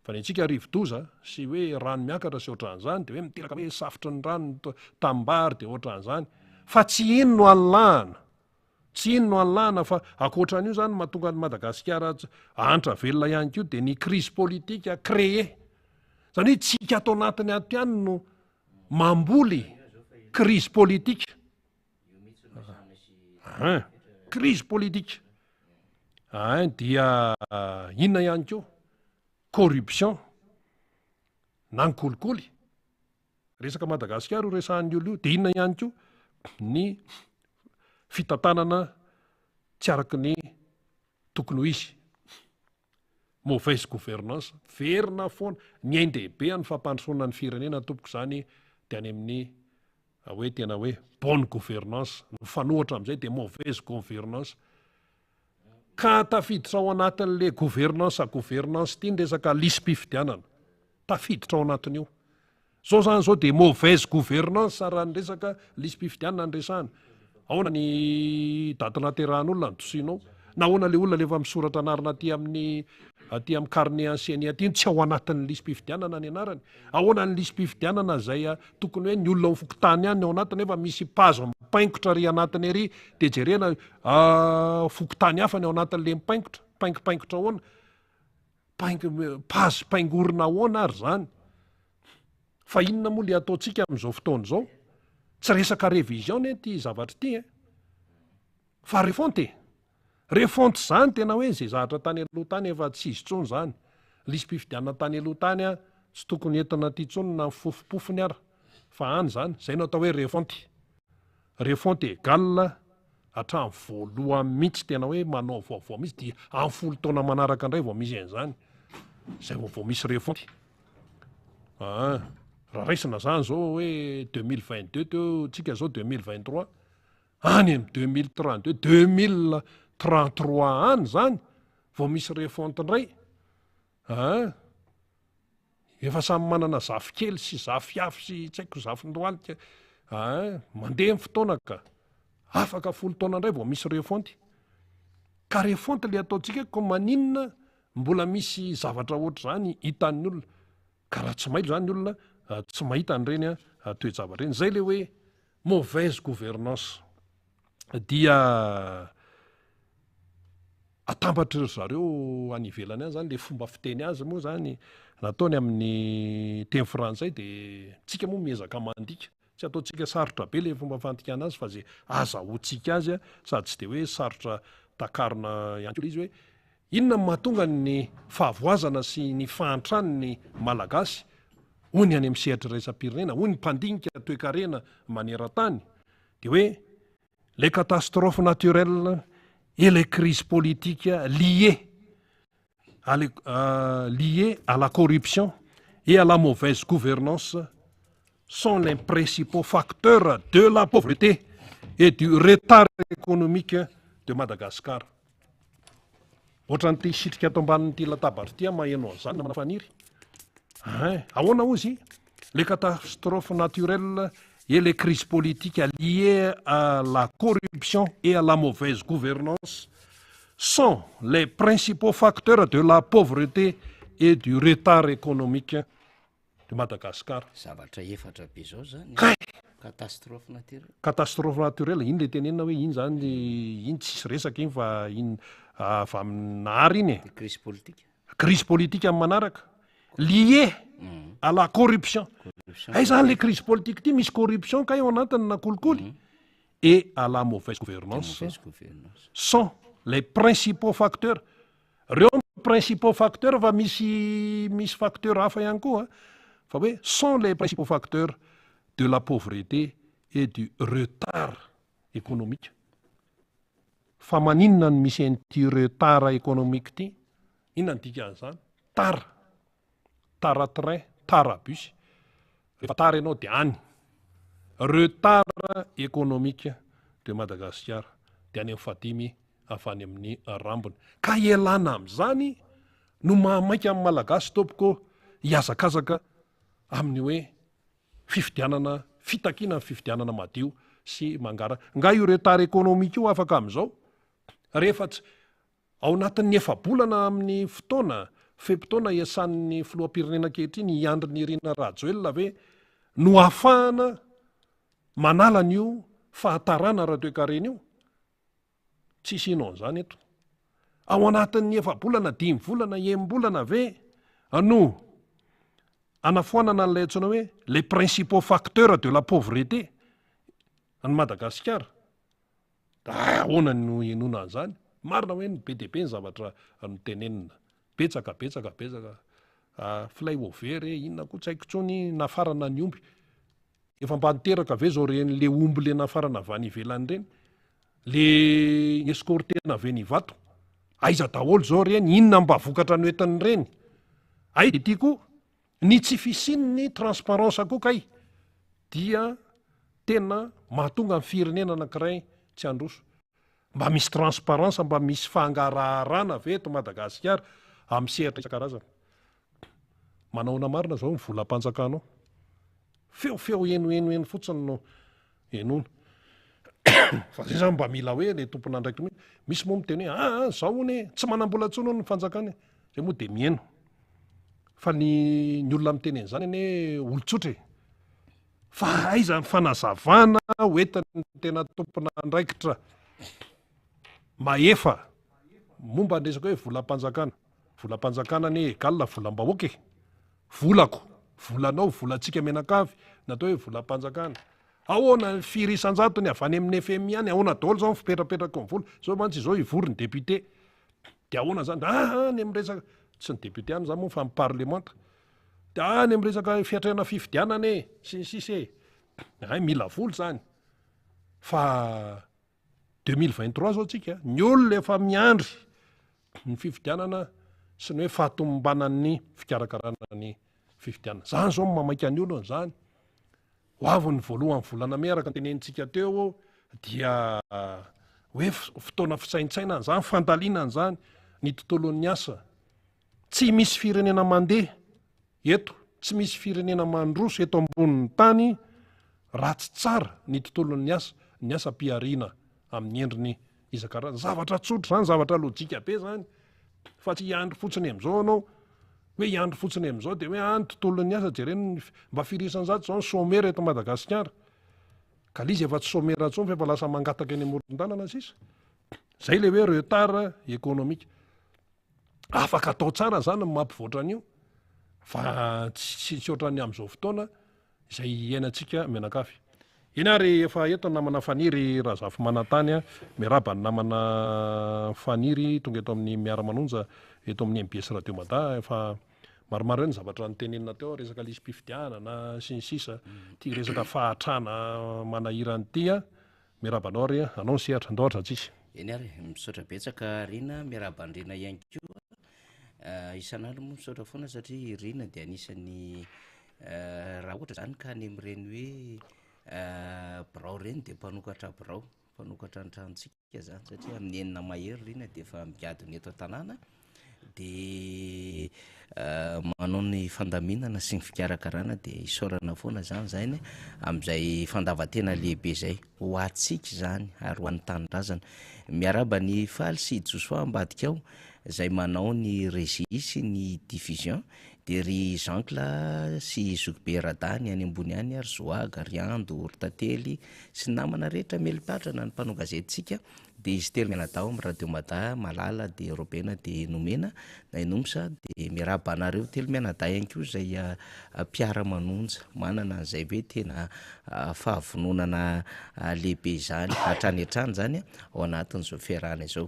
Fa ny antsika rivodoza sy hoe rano miakatra sy ohatran'izany dia hoe miteraka hoe safotry ny rano ny tanimbary dia ohatran'izany. Fa tsy iny no alahana. Tsy iny no alahana fa ankoatran'io izany mahatonga an'i Madagasikara hahantra velona ihany koa dia ny crise politique créée. Izany hoe tsika ato anatiny ato ihany no mamboly crise politique. Hein, crise politique. Hein, dia inona ihany koa? Corruption na ny kolikoly. Resaka Madagasikara io resahan'ny olona io. Dia inona ihany koa? Ny fitantanana tsy araka ny tokony ho izy. Mauvaise gouvernance. Verina foana. Ny ain-dehibe an'ny fampandrosoana ny firenena tompoko izany dia any amin'ny hoe tena hoe bonne gouvernance. Ny mifanohitra amin'izay dia mauvaise gouvernance. Ka tafiditra ao anatin'le gouvernance gouvernance ity ny resaka lisi-pifidianana. Tafiditra ao anatin'io. Zao zany zao dia mauvaise gouvernance raha ny resaka lisi-pifidianana no resahana. Ahoana ny daty nahaterahan'olona no dosianao? Na ahoana le olona le efa misoratra anarana aty amin'ny aty amin'ny carnet an'ny ceni aty no tsy ao anatin'ny lisi-pifidianana ny anarany? Ahoana ny lisi-pifidianana izay tokony hoe ny olona ao fokontany ihany no ao anatiny nefa misy pazo mipaingotra ary anatiny ary dia jerena fokontany hafa ny ao anatin'le mipaingotra? Mipaingopaingotra ahoana? Paingo, pazy paingorina ahoana ary izany? Fa inona moa le ataontsika amin'izao fotoana izao? Tsy resaka révision anie ity zavatra ity e! Fa refonte e! Refonte izany tena hoe izay zavatra tany aloha tany efa tsy izy intsony izany. Lisi-pifidianana tany aloha tany an, tsy tokony entina aty intsony na ny fofompofony ara, fa any izany. Izay no atao hoe refonte. Refonte égale hatramin'ny voalohany mihitsy tena hoe manao vaovao mihitsy dia amin'ny folo taona manaraka indray vao misy an'izany, izay vao vao misy refonte. Aa, raha raisina zany zao hoe 2022 teo tsika zao 2023, any amin'ny 2032, 2033 any zany vao misy refonte indray. Aa. Efa samy manana zafikely sy zafiafy sy tsy haiko zafin-dohalika aa, mandeha ny fotoana ka. Afaka folo taona indray vao misy refonte. Ka refonte le ataontsika ko maninona mbola misy zavatra ohatr'izany hitan'ny olona. Ka raha tsy mailo zany ny olona tsy mahita an'ireny toe-javatra ireny. Zay le hoe mauvaise gouvernance. Dia Atambatry ry zareo any ivelany any zany le fomba fiteny azy moa zany nataony amin'ny teny frantsay de tsika moa miezaka mandika, tsy ataontsika sarotra be le fomba fandikana azy fa ze azahoantsika azy sady tsy de hoe sarotra takarina ihany koa le izy hoe inona no mahatonga ny fahavoazana sy ny fahantran'ny Malagasy hoy ny any amin'ny sehatra iraisam-pirenena, hoy ny mpandinika toekarena maneran-tany de hoe Les catastrophes naturelles et les crises politiques liées à liées à la corruption et à la mauvaise gouvernance sont les principaux facteurs de la pauvreté et du retard économique de Madagascar. Ohatran'ity sitrika ato ambanin'ity latabatra ity aho maheno an'izany namana Faniry. Hein, ahoana hozy? Les catastrophes naturelles et les crises politiques liées à la corruption et à la mauvaise gouvernance sont les principaux facteurs de la pauvreté et du retard économique de Madagascar. Zavatra efatra be zao zany. Kay! Catastrophe naturelle. Catastrophe naturelle, iny le tenenina hoe iny zany, iny tsisy resaka iny fa iny avy amin'ny Nahary iny e. De crise politique. Crise politique amin'ny manaraka. Lié à la corruption. Corruption. Hay zany le crise politique ty misy corruption kay ao anatiny na kolikoly. Et à la mauvaise gouvernance. Mauvaise gouvernance. Sont les principaux facteurs. Reo no principaux facteurs fa misy misy facteurs hafa ihany koa fa hoe sont les principaux facteurs de la pauvreté et du retard économique. Fa maninona no misy an'ity retard économique ity? Inona no dikan'izany? Tara. Tara train, tara bus. Rehefa tara ianao dia any. Retard économique de Madagasikara dia any amin'ny fahadimy avy any amin'ny rambony. Ka ialana amin'izany no mahamaika amin'ny Malagasy tompoko hihazakazaka amin'ny hoe. fifidianana, fitakiana ny fifidianana madio sy mangara. Nga io retard économique io afaka amin'izao? Rehefa tsy, ao anatin'ny efa-bolana amin'ny fotoana, fe-potoana iasan'ny filoham-pirenena ankehitriny i Andry Nirina Rajoelina ve no ahafahana manala an'io fahatarana ara-toekarena io? Tsisy hino an'izany eto. Ao anatin'ny efa-bolana, dimy volana, enim-bolana ve no anafoanana an'ilay antsoina hoe les principaux facteurs de la pauvreté an'i Madagasikara? Da ahoana no hinoana an'izany? Marina hoe ny be dia be ny zavatra notenenina. Betsaka, betsaka, betsaka. Ah, filay over e, inona koa tsy haiko intsony, nafarana ny omby. Efa mba niteraka ve zao reny le omby le nafarana avy any ivelany reny? Le escortena avy eny Ivato? Aiza daholo zao reny? Inona mba vokatra noentin'ireny? Aiza ity koa? Ny tsy fisian'ny transparence koa kay dia tena mahatonga ny firenena anankiray tsy handroso. Mba misy transparence, mba misy fangaraharana ve eto Madagasikara amin'ny sehatra isan-karazany? Manahoana marina zao ny volam-panjakana ao? Feofeo heno heno heno fotsiny no henoina. Fa zay zany mba mila hoe le tompon'andraikitra mihitsy. Misy moa miteny hoe aa ah, zao hono e, tsy manam-bola intsony hono ny fanjakana e. Zay moa de miheno. Fa ny ny olona miteny an'izany anie olon-tsotra e. Fa aiza ny fanazavana hoentin'ny tena tompon'andraikitra mahefa momba ny resaka hoe volam-panjakana. Volam-panjakana anie egal volam-bahoaka e. Volako, volanao, volantsika mianakavy ny atao hoe volam-panjakana. Ahoana ny firy isan-jatony avy any amin'ny FMI any, ahoana daholo izao ny fipetrapetraky ny vola. Izao mantsy izao hivory ny député. Dia ahoana izany? Ah, any amin'ny resaka, tsy ny député ihany izany moa fa ny parlemanta. Dia any amin'ny resaka fiatrehana fifidianana e, sy ny sisa e. Hay mila vola izany. Fa 2023 zao tsika, ny olona efa miandry ny fifidianana sy ny hoe fahatomombanan'ny fikarakarana ny fifidianana. Zany zao no mamaika ny olona zany. Ho avy ny voalohan'ny volana mey araka ny tenenintsika teo dia hoe fotoana fisaintsainana zany, fandalinana zany ny tontolon'ny asa. Tsy misy firenena mandeha eto, tsy misy firenena mandroso eto ambonin'ny tany raha tsy tsara ny tontolon'ny asa, ny asam-pihariana amin'ny endriny isan-karazany. Zavatra tsotra izany, zavatra lojika be izany, fa tsy hiandry fotsiny amin'izao ianao, hoe hiandry fotsiny amin'izao dia hoe ah ny tontolon'ny asa jereo ny mba firy isan-jato izao ny chômeur eto Madagasikara. Ka ilay izy efa tsy chômeur intsony fa efa lasa mangataka eny amoron-dalana sisa. Izay ilay hoe retard économique. Afaka atao tsara zany ny mampivoatra an'io fa tsy tsy ohatran'ny amin'izao fotoana izay iainantsika mianakavy. Eny ary efa eto ny namana Faniry Razafimanantany a, miarahaba ny namana Faniry tonga eto amin'ny Miara-manonja eto amin'ny mbs Radio Mada, efa maromaro eo ny zavatra notenenina teo, resaka lisi-pifidianana sy ny sisa, ity resaka fahatrana manahirana ity a. Miarahaba anao ary anao ny sehatra, andao ary Ratsisy. Eny ary, misaotra betsaka Rina, miarahaba an'i Rina ihany koa. Isan'andro moa misaotra foana satria i Rina dia anisan'ny raha ohatra izany ka any amin'ireny hoe birao ireny dia mpanokatra birao, mpanokatra ny tranontsika izany satria amin'ny enina mahery Rina dia efa migadona eto an-tanàna. dia manao ny fandaminana sy ny fikarakarana dia isaorana foana zany zainy amin'izay fandavan-tena lehibe izay ho antsika izany ary ho an'ny tanindrazana. Miarahaba an'i Faly sy i Josoa ambadika ao izay manao ny régie sy ny diffusion dia ry Jeancle sy Zokibe Radany any ambony any ary Zoaga, ry Ando, ry Tantely sy ny namana rehetra mieli-patrana ny mpanao gazetintsika Dia izy telo mianadahy ao amin'ny Radio Mada, Malala, dia Robena, dia Nomena, na i Nomsa, dia miarahaba anareo telo mianadahy ihany koa izay mpiara-manonja, manana an'izay hoe tena fahavononana lehibe izany hatrany hatrany izany ao anatin'izao fiarahana izao.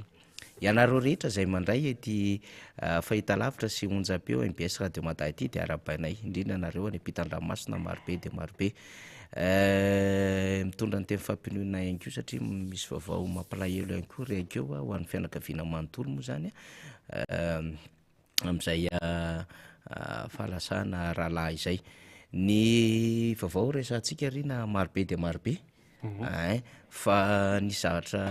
Ianareo rehetra izay mandray ity fahitalavitra sy onjam-peo mbs Radio Mada ity dia arahabainay, indrindra anareo any ampitan-dranomasina marobe dia marobe. Mitondra ny teny fampiononana ihany koa satria misy vaovao mampalahelo ihany koa re akeo ho an'ny fianakaviana manontolo moa izany amin'izay fahalasana rahalahy izay. Ny vaovao resahantsika ry na marobe dia marobe ein, fa nisy zavatra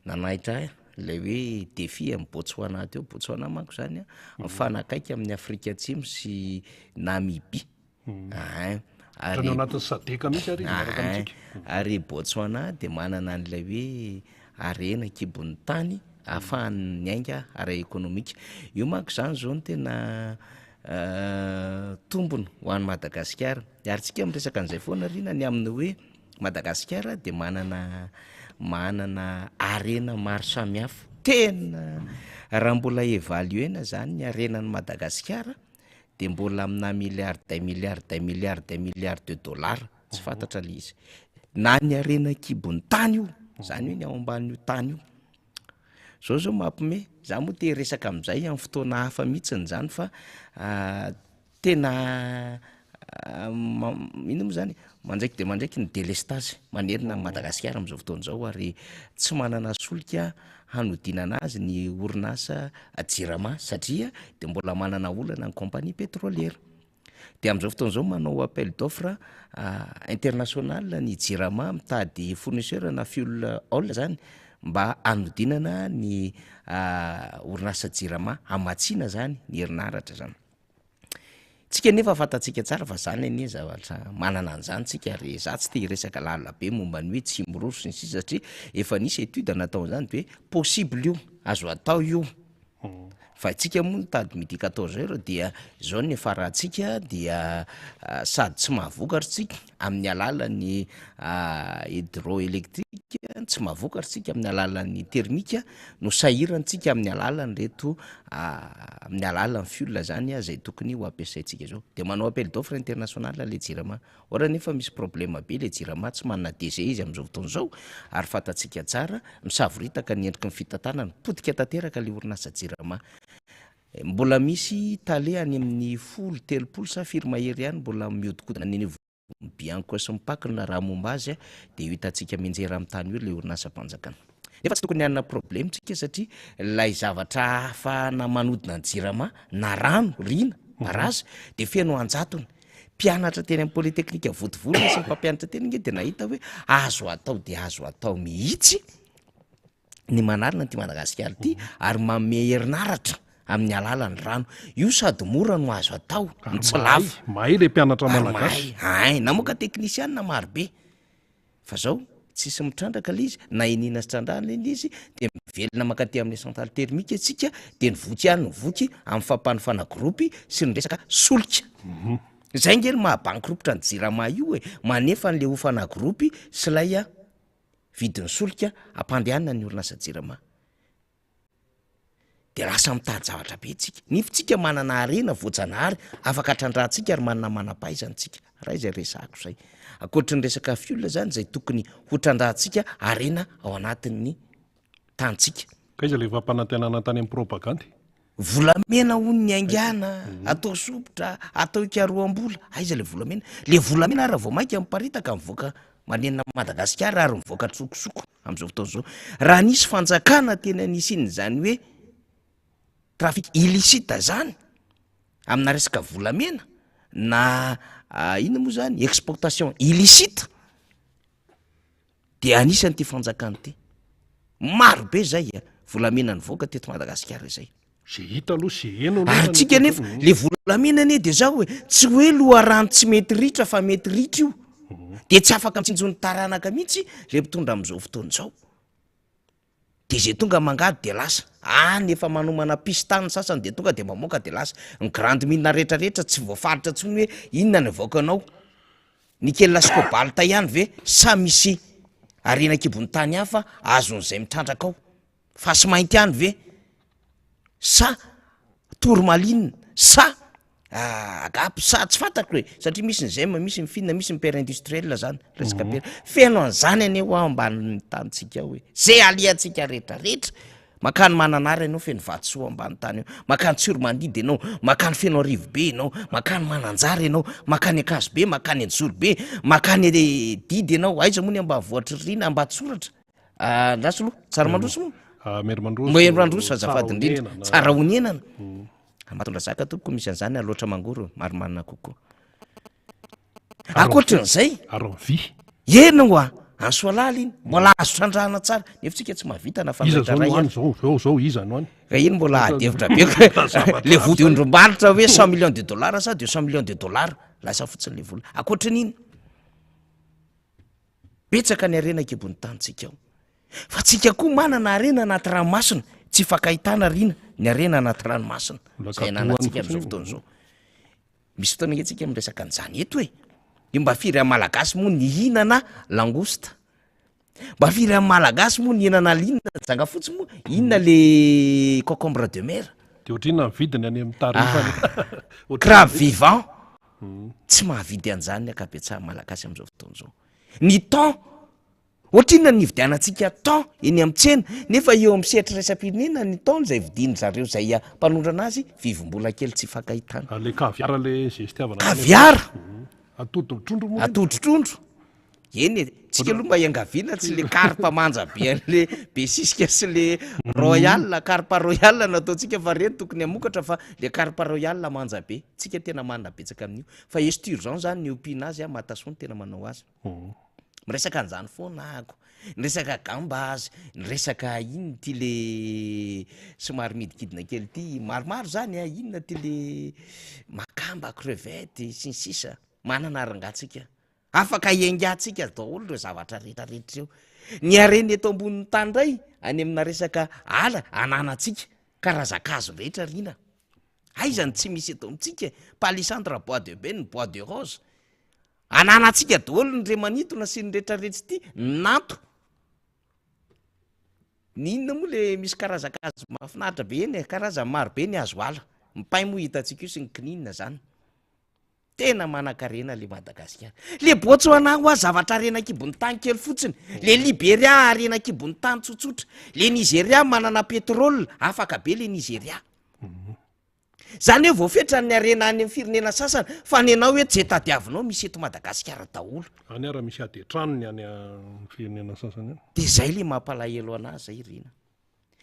nanaitra ahy ilay hoe défi amin'i Botswana teo, Botswana manko izany mifanakaiky amin'i Afrika Atsimo sy Namibie. Ein. Ary Ohatran'ny ao anatin'ny SADC mihitsy ary izy miaraka amintsika. Ary Botswana dia manana an'ilay hoe harena an-kibon'ny tany ahafahany miainga ara-ekonomika. Io manko izany izao no tena tombony ho an'i Madagasikara. Ary tsika miresaka an'izay foana ry na ny amin'ny hoe Madagasikara dia manana manana harena maro samihafa. Tena raha mbola évaluer-na izany ny harenan'i Madagasikara dia mbola amina milliard des milliards des milliards des milliards de dollars tsy fantatra le izy. Na ny harena an-kibon'ny tany io, izany hoe ny ao ambanin'io tany io. Zao zao mampime, za moa te hiresaka amin'izay amin'ny fotoana hafa mihitsiny zany fa tena inona moa zany, mandraiky dia mandraiky ny delestazy manerana an'i Madagasikara amin'izao fotoana izao ary tsy manana solika hanodinana azy ny orinasa Jirama satria dia mbola manana olana ny compagnie pétrolière. Dia amin'izao fotoana izao manao appel d'offre international ny Jirama mitady fournisseur na fuel oil zany mba hanodinana ny orinasa Jirama hamatsiana zany ny herinaratra zany. Tsika nefa fantatsika tsara fa zany anie zavatra manana an'izany tsika ary za tsy te hiresaka lalina be momba ny hoe tsimiroro sy ny sisa satria efa nisy étude natao an'izany de hoe possible io, azo atao io. Fa itsika moa nitady midi 14 heures dia izao ny niafarantsika dia sady tsy mahavokatra tsika amin'ny alalan'ny hydroélectrique, tsy mahavokatra tsika amin'ny alalan'ny thermique, no sahirantsika amin'ny alalan'ireto amin'ny alalan'ny fuel zany izay tokony ho ampiasaintsika izao. Dia manao appel d'offre international ilay jirama. Or anefa misy problème be ilay jirama, tsy manana DG izy amin'izao fotoana izao ary fantatsika tsara, misavoritaka ny endriky ny fitantanana, potika tanteraka ilay orinasa jirama. Mbola misy tale any amin'ny folo, 30 sa firy mahery ihany mbola mihodinkodina any anivon'ny Ny Bianco sy ny Pac na raha momba azy dia io hitantsika mianjera amin'ny tany io ilay orinasam-panjakana. Nefa tsy tokony hanana problème tsika satria ilay zavatra ahafahana manodina ny jirama na rano, riana, barazy dia feno an-jatony. Mpianatra teny amin'ny Polytechnique Vontovorona sy ny mpampianatra teny ange dia nahita hoe azo atao dia azo atao mihitsy ny manarina an'ity Madagasikara ity ary manome herinaratra amin'ny alalan'ny rano. Io sady mora no azo atao, no tsy lafo. Mahay le mpianatra malagasy. Mahay, hay, namoaka teknisianina maro be. Fa zao, tsisy mitrandraka le izy, na iniana sy trandrahana le izy, dia mivelona mankaty amin'ny centrale thermique isika, dia ny voky ihany no voky amin'ny fampanofana gropy sy ny resaka solika. Zay nge no maha bankiropotra ny jirama io e, manefa an'le hofana gropy sy ilay vidin'ny solika ampandehanina ny orinasa jirama de lasa mitady zavatra be tsika nefa tsika manana harena voajanahary afaka trandrahantsika ary manana manam-pahaizana tsika raha izay resahako zay ankoatry ny resaka fuel zany zay tokony ho trandrahantsika harena ao anatin'ny tanintsika Ka iza le fampanantenana tany amin'ny propagandy? Volamena hono ny haingana, atao sompitra, atao ikaroham-bola, aiza le volamena? Le volamena ary vao mainka miparitaka mivoaka manenina an'i Madagasikara ary mivoaka an-tsokosoko amin'izao fotoana izao. Raha nisy fanjakana tena nisian'izany hoe trafic illicite zany amina resaka volamena na inona moa zany exportation illicite, Dia anisan'ity fanjakana ity. Maro be izay volamena nivoaka teto Madagasikara izay. Izay hita aloha sy heno aloha. Ary tsika nefa le volamena anie dia zao e, tsy hoe loharano tsy mety ritra fa mety ritra io. Dia tsy afaka mitsinjo ny taranaka mihitsy le mpitondra amin'izao fotoana izao. Dia izay tonga mangady dia lasa. Any efa manomana piste any ny sasany dia tonga dia mamoaka dia lasa. Ny grande mine rehetra rehetra tsy voafaritra intsony hoe inona ny avoakanao. Nickel sy cobalt ihany ve sa misy harena an-kibon'ny tany hafa azon'izay mitrandraka ao? Fasimainty ihany ve sa tourmaline sa Agap sa tsy fantako e, satria misy ny gem, misy ny fine, misy ny pierre industrielle zany, resaka pierre. Feno an'izany anie hoa ambanin'ny tanintsika ao e. Ze alehantsika rehetra rehetra, makany Mananara ianao feno vatosoa ambany tany eo, makany Tsiromandidy ianao, makany Fenoarivobe ianao, makany Mananjara ianao, makany Ankazobe, makany Anjozorobe, makany Didy ianao, aiza moa ny ambanivohitr'i Rina, Ambatsoratra. Andraso aloha, Tsaramandroso moa? Ah, Merimandroso. Merimandroso azafady indrindra. Tsarahonenana. Ambatondrazaka tompoko misy an'izany Alaotra Mangoro marimarina kokoa. Ankoatran'izay. Ary ny vy. Eny hoa, any Soalala iny, mbola azo trandrahana tsara, nefa tsika tsy mahavita na Iza zao no any zao, zao zao iza no any? Ka iny mbola ady hevitra be. Le vodiondrom-barotra hoe 100 millions de dollars sa 200 millions de dollars. Lasa fotsiny le vola. Ankoatry ny inona? Betsaka ny harena an-kibon'ny tanintsika ao. Fa tsika koa manana harena anaty ranomasina. Tsy ifankahitana rina ny harena anaty ranomasina. Izay ananantsika amin'izao fotoana izao. Misy fotoana ange tsika miresaka an'izany eto e. Io mba firy amin'ny Malagasy moa nihinana langouste? Mba firy amin'ny Malagasy moa nihinana inona janga fotsy moa? Inona le concombre de mer? De ohatrinona ny vidiny any amin'ny tarif any? Ah, crabe vivant. Tsy mahavidy an'izany ny ankabetsahan'ny Malagasy amin'izao fotoana izao. Ny thon, ohatrinona ny nividianantsika thon eny amin'ny tsena, nefa eo amin'ny sehatra iraisam-pirenena ny thon izay vidian-dry zareo izay mpanondrana azy, vivim-bola kely tsy ifankahitana. Ary le caviar le zestiavana. Caviar! Atody trondro moa. Atody trondro. Eny e, tsika aloha mba iangaviana tsy le carpe manja be an'le besisika sy le royal, carpe royal no ataontsika fa reny tokony hamokatra fa le carpe royal manja be, tsika tena manana betsaka amin'io, fa esturgeon zany ny ompiana azy a, Matasoa no tena manao azy. Miresaka an'izany foana ako, ny resaka gambas, ny resaka inona ity le somary midikidina kely ity, maromaro zany a, inona ity le makamba, crevette sy ny sisa, manana rangaha tsika. Afaka hiaingantsika daholo ireo zavatra rehetra rehetra ireo. Ny harena eto ambonin'ny tany indray, any amina resaka ala, ananantsika karazan-kazo rehetra rina. Aiza no tsy misy eto amintsika e? Palissandre, bois de benne, bois de rose. Ananantsika daholo ny remanintona sy ny rehetra rehetra ity, ny nanto. Ny inona moa le misy karazan-kazo mahafinaritra be eny e, karazany maro be ny hazo ala. Ny pain moa hitantsika io sy ny kininina zany. Tena manankarena le Madagasikara. Le Botswana hoa zavatra harena an-kibon'ny tany kely fotsiny. Le Liberia harena an-kibon'ny tany tsotsotra. Le Nigeria manana pétrole, afaka be le Nigeria. Zany hoe voafetra ny harena any amin'ny firenena sasany fa ny anao eto zay tadiavinao misy eto Madagasikara daholo. Any ara misy ady an-trano ny any amin'ny firenena sasany any. De zay le mampalahelo anahy zay Rina.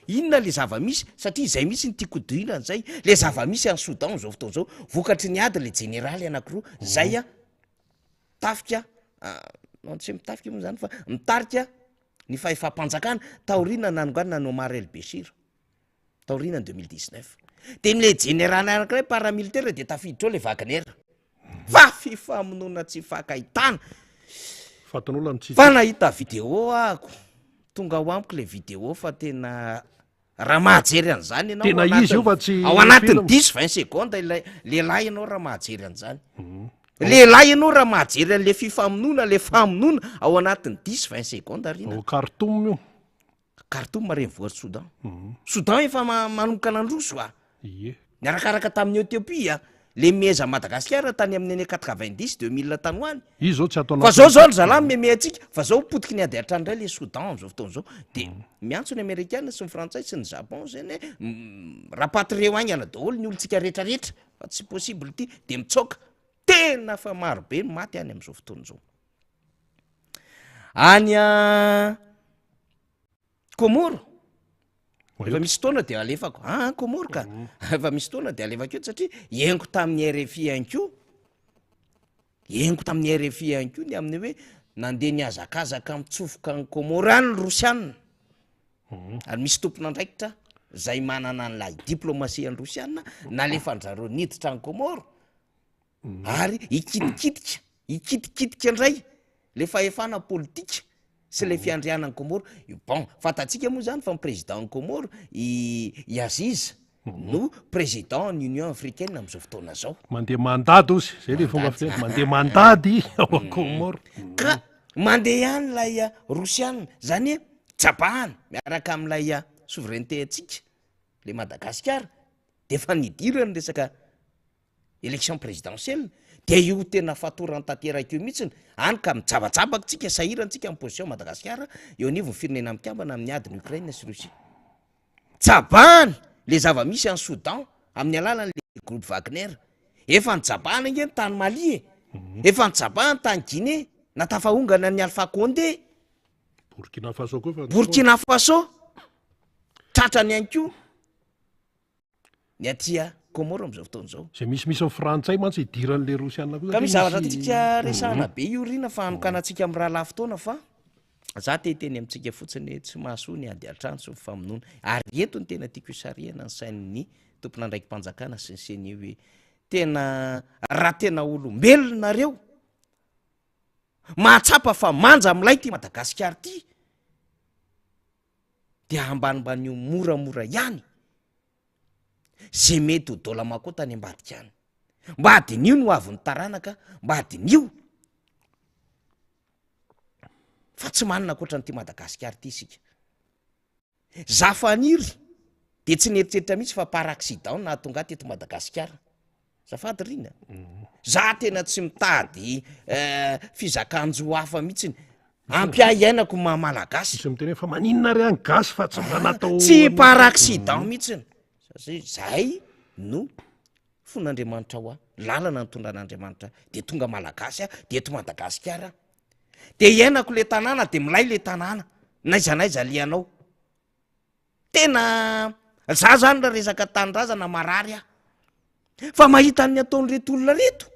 Inona le zava-misy? Satria izay mihitsy no tiako hodohina an'izay, le zava-misy any Soudan amin'izao fotoana izao, vokatry ny ady le jeneraly anakiroa zay a, tafika, non tsy mitafika moa zany fa mitarika ny fahefam-panjakana taoriana nanonganana an'i Omar El Bechir, taoriana ny 2019. De le jeneraly anakiray paramilitaire de tafiditra ao le Wagner. Fa fifamonoana tsy ifankahitana. Fatin'olona mitsitsy. Fa nahita vidéo ahako. Tonga ao amiko le vidéo fa tena raha mahajery an'izany ianao Tena ao izy io anatin'ny- fa tsy ao anatin'ny film. 10 20 secondes ilay lehilahy ianao raha mahajery an'izany. Lehilahy ianao raha mahajery an'le fifamonoana, le famonoana ao anatin'ny 10 20 secondes Rina. Ao Khartoum io. Khartoum renivohitr'i Soudan. Soudan efa manomboka nandroso a. Ie. Niarakaraka tamin'i Ethiopie a. Le miheza Madagasikara tany amin'ny année 90, 2000 tany ho any. Izy zao tsy ato Fa zao zao ry zalahy meme antsika, fa zao potiky ny ady hatrany indray le Soudan am'zao fotoana zao. De miantso ny Amerikana sy ny Frantsay sy ny Japon zany hoe rapatrieo haingana daholo ny olontsika rehetrarehetra fa tsy possible ity. De mitsoaka. Tena fa maro be ny maty any am'zao fotoana zao. Any a Komoro, efa misy fotoana de alefako, ah Komoro ka, mhm. efa misy fotoana de alefako eto satria henoko tamin'ny RFI ihany koa, henoko tamin'ny RFI ihany koa ny amin'ny hoe nandeha nihazakazaka mitsofoka any Komoro any ny Rosiana, mhm. ary misy tompon'andraikitra zay manana an'ilay diplomatie an'ny Rosiana nalefan-dRareo niditra any Komoro, Ary hikitikitika, hikitikitika indray le fahefana politika sy le fiandrianan'i Comores. Bon, fantatsika moa zany fa ny président-n'i Comores, i i Aziz, no président-n'ny Union africaine amin'izao fotoana izao. Mandeha mandady ozy, zay le fomba fiteny, mandeha mandady ao Comores. Ka mandeha ihany ilay Rosiana, zany hoe jabahana miaraka amin'ilay souveraineté antsika, le Madagasikara, de efa nidirany resaka Election présidentielle dia io tena fatorany tanteraka io mihitsiny, any ka mijabajabaka tsika, sahirana tsika amin'ny position Madagasikara eo anivon'ny firenena mikambana amin'ny adin'i Ukraine sy Russie. Jabahany le zava-misy any Soudan amin'ny alalan'le groupe Wagner. Efa nijabahana ange ny tany Mali e, efa nijabahana tany Guinée, na tafahongana an'i Alpha Condé. Burkina Faso koa efa Burkina Faso, tratrany ihany koa. Ny aty Comores amin'izao fotoana izao. Izay misimisy ny frantsay mantsy idiran'ilay rosiana koa. Ka misy zavatra tiantsika resahana be io Rina fa hanokanantsika amin'ny rahalahy fotoana fa za te hiteny amintsika fotsiny hoe tsy mahasoa ny ady an-trano sy ny famonoana. Ary eto no tena tiako hisarihana ny sain'ny tompon'andraiki-panjakana sy ny ceni hoe. Tena raha tena olombelona nareo, mahatsapa fa manja milay ty Madagasikara ty, de ambanimbaniho moramora ihany ze mety ho dôla-makota any ambadika any. Mba diniho ny ho avin'ny taranaka, mba diniho fa tsy manana ankoatran'ity Madagasikara ity isika. Za Faniry de tsy nieritreritra mihitsy fa par accident no nahatonga ahy teto Madagasikara. Azafady Rina. Za tena tsy mitady eh, fizakan-jo hafa mihitsiny. Ampy ahy iainako maha Malagasy. Misy miteny hoe fa maninona ary any gasy fa tsy mba natao Tsy par accident mihitsiny. Satria zay no fon'Andriamanitra ho ahy, lalana nitondran'Andriamanitra ahy. De tonga Malagasy aho, de eto Madagasikara aho. De iainako le tanàna de milay le tanàna n'aiza n'aiza alehanao. Tena za zany raha resaka tanindrazana marary aho fa mahita ny ataon'ireto olona reto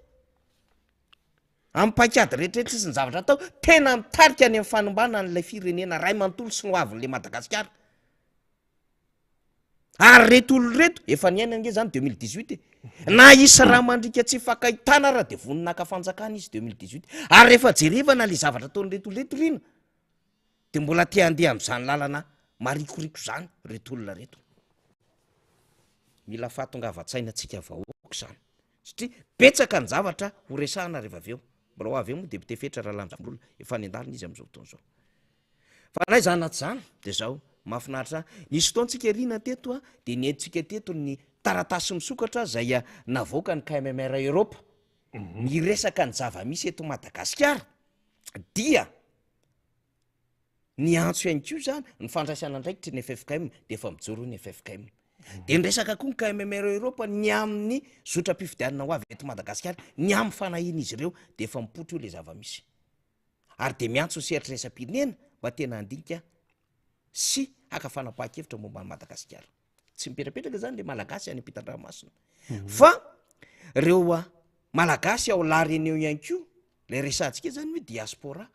amin'ny paikady rehetrarehetra sy ny zavatra atao tena mitarika any amin'ny fanimbana an'ilay firenena ray manontolo sy ny hoavin'le Madagasikara. Ary reto olona reto efa niaina ange zany 2018 e. Na hisy raha mandriaka tsy hifankahitana ara de vonona haka fanjakana izy 2018. Ary rehefa jerevana le zavatra ataon'ireto olona reto rina de mbola te handeha am'zany lalana marikoriko zany reto olona reto. Mila fahatongavan-tsaina antsika vahoaka zany satria betsaka ny zavatra ho resahana rehefa avy eo. Mbola ho avy eo moa député Fetra Ralambola efa any an-dalana izy am'zao fotoana zao. Fa na izany na tsy izany dia izao, mahafinaritra ahy, nisy fotoana tsika Rina teto a, dia nentintsika teto ny taratasy misokatra izay navoakan'ny KMMR Europe, miresaka ny zava-misy eto Madagasikara, dia niantso ihany koa izany ny fandraisana andraikitry ny ffkm, dia efa mijoro ny ffkm. Dia niresaka koa ny KMMR Europe ny amin'ny zotram-pifidianana ho avy eto Madagasikara, ny amin'ny fanahian'izy ireo, dia efa mipoitra io ilay zava-misy. ary dia miantso ny sehatra iraisam-pirenena mba tena handinika sy haka fanapahan-kevitra momba an'i Madagasikara. Tsy mipetrapetraka izany le Malagasy any ampitan-dranomasina. Mhm. Fa reo ah, Malagasy ao La Réunion ihany koa, le resahantsika zany hoe diaspora,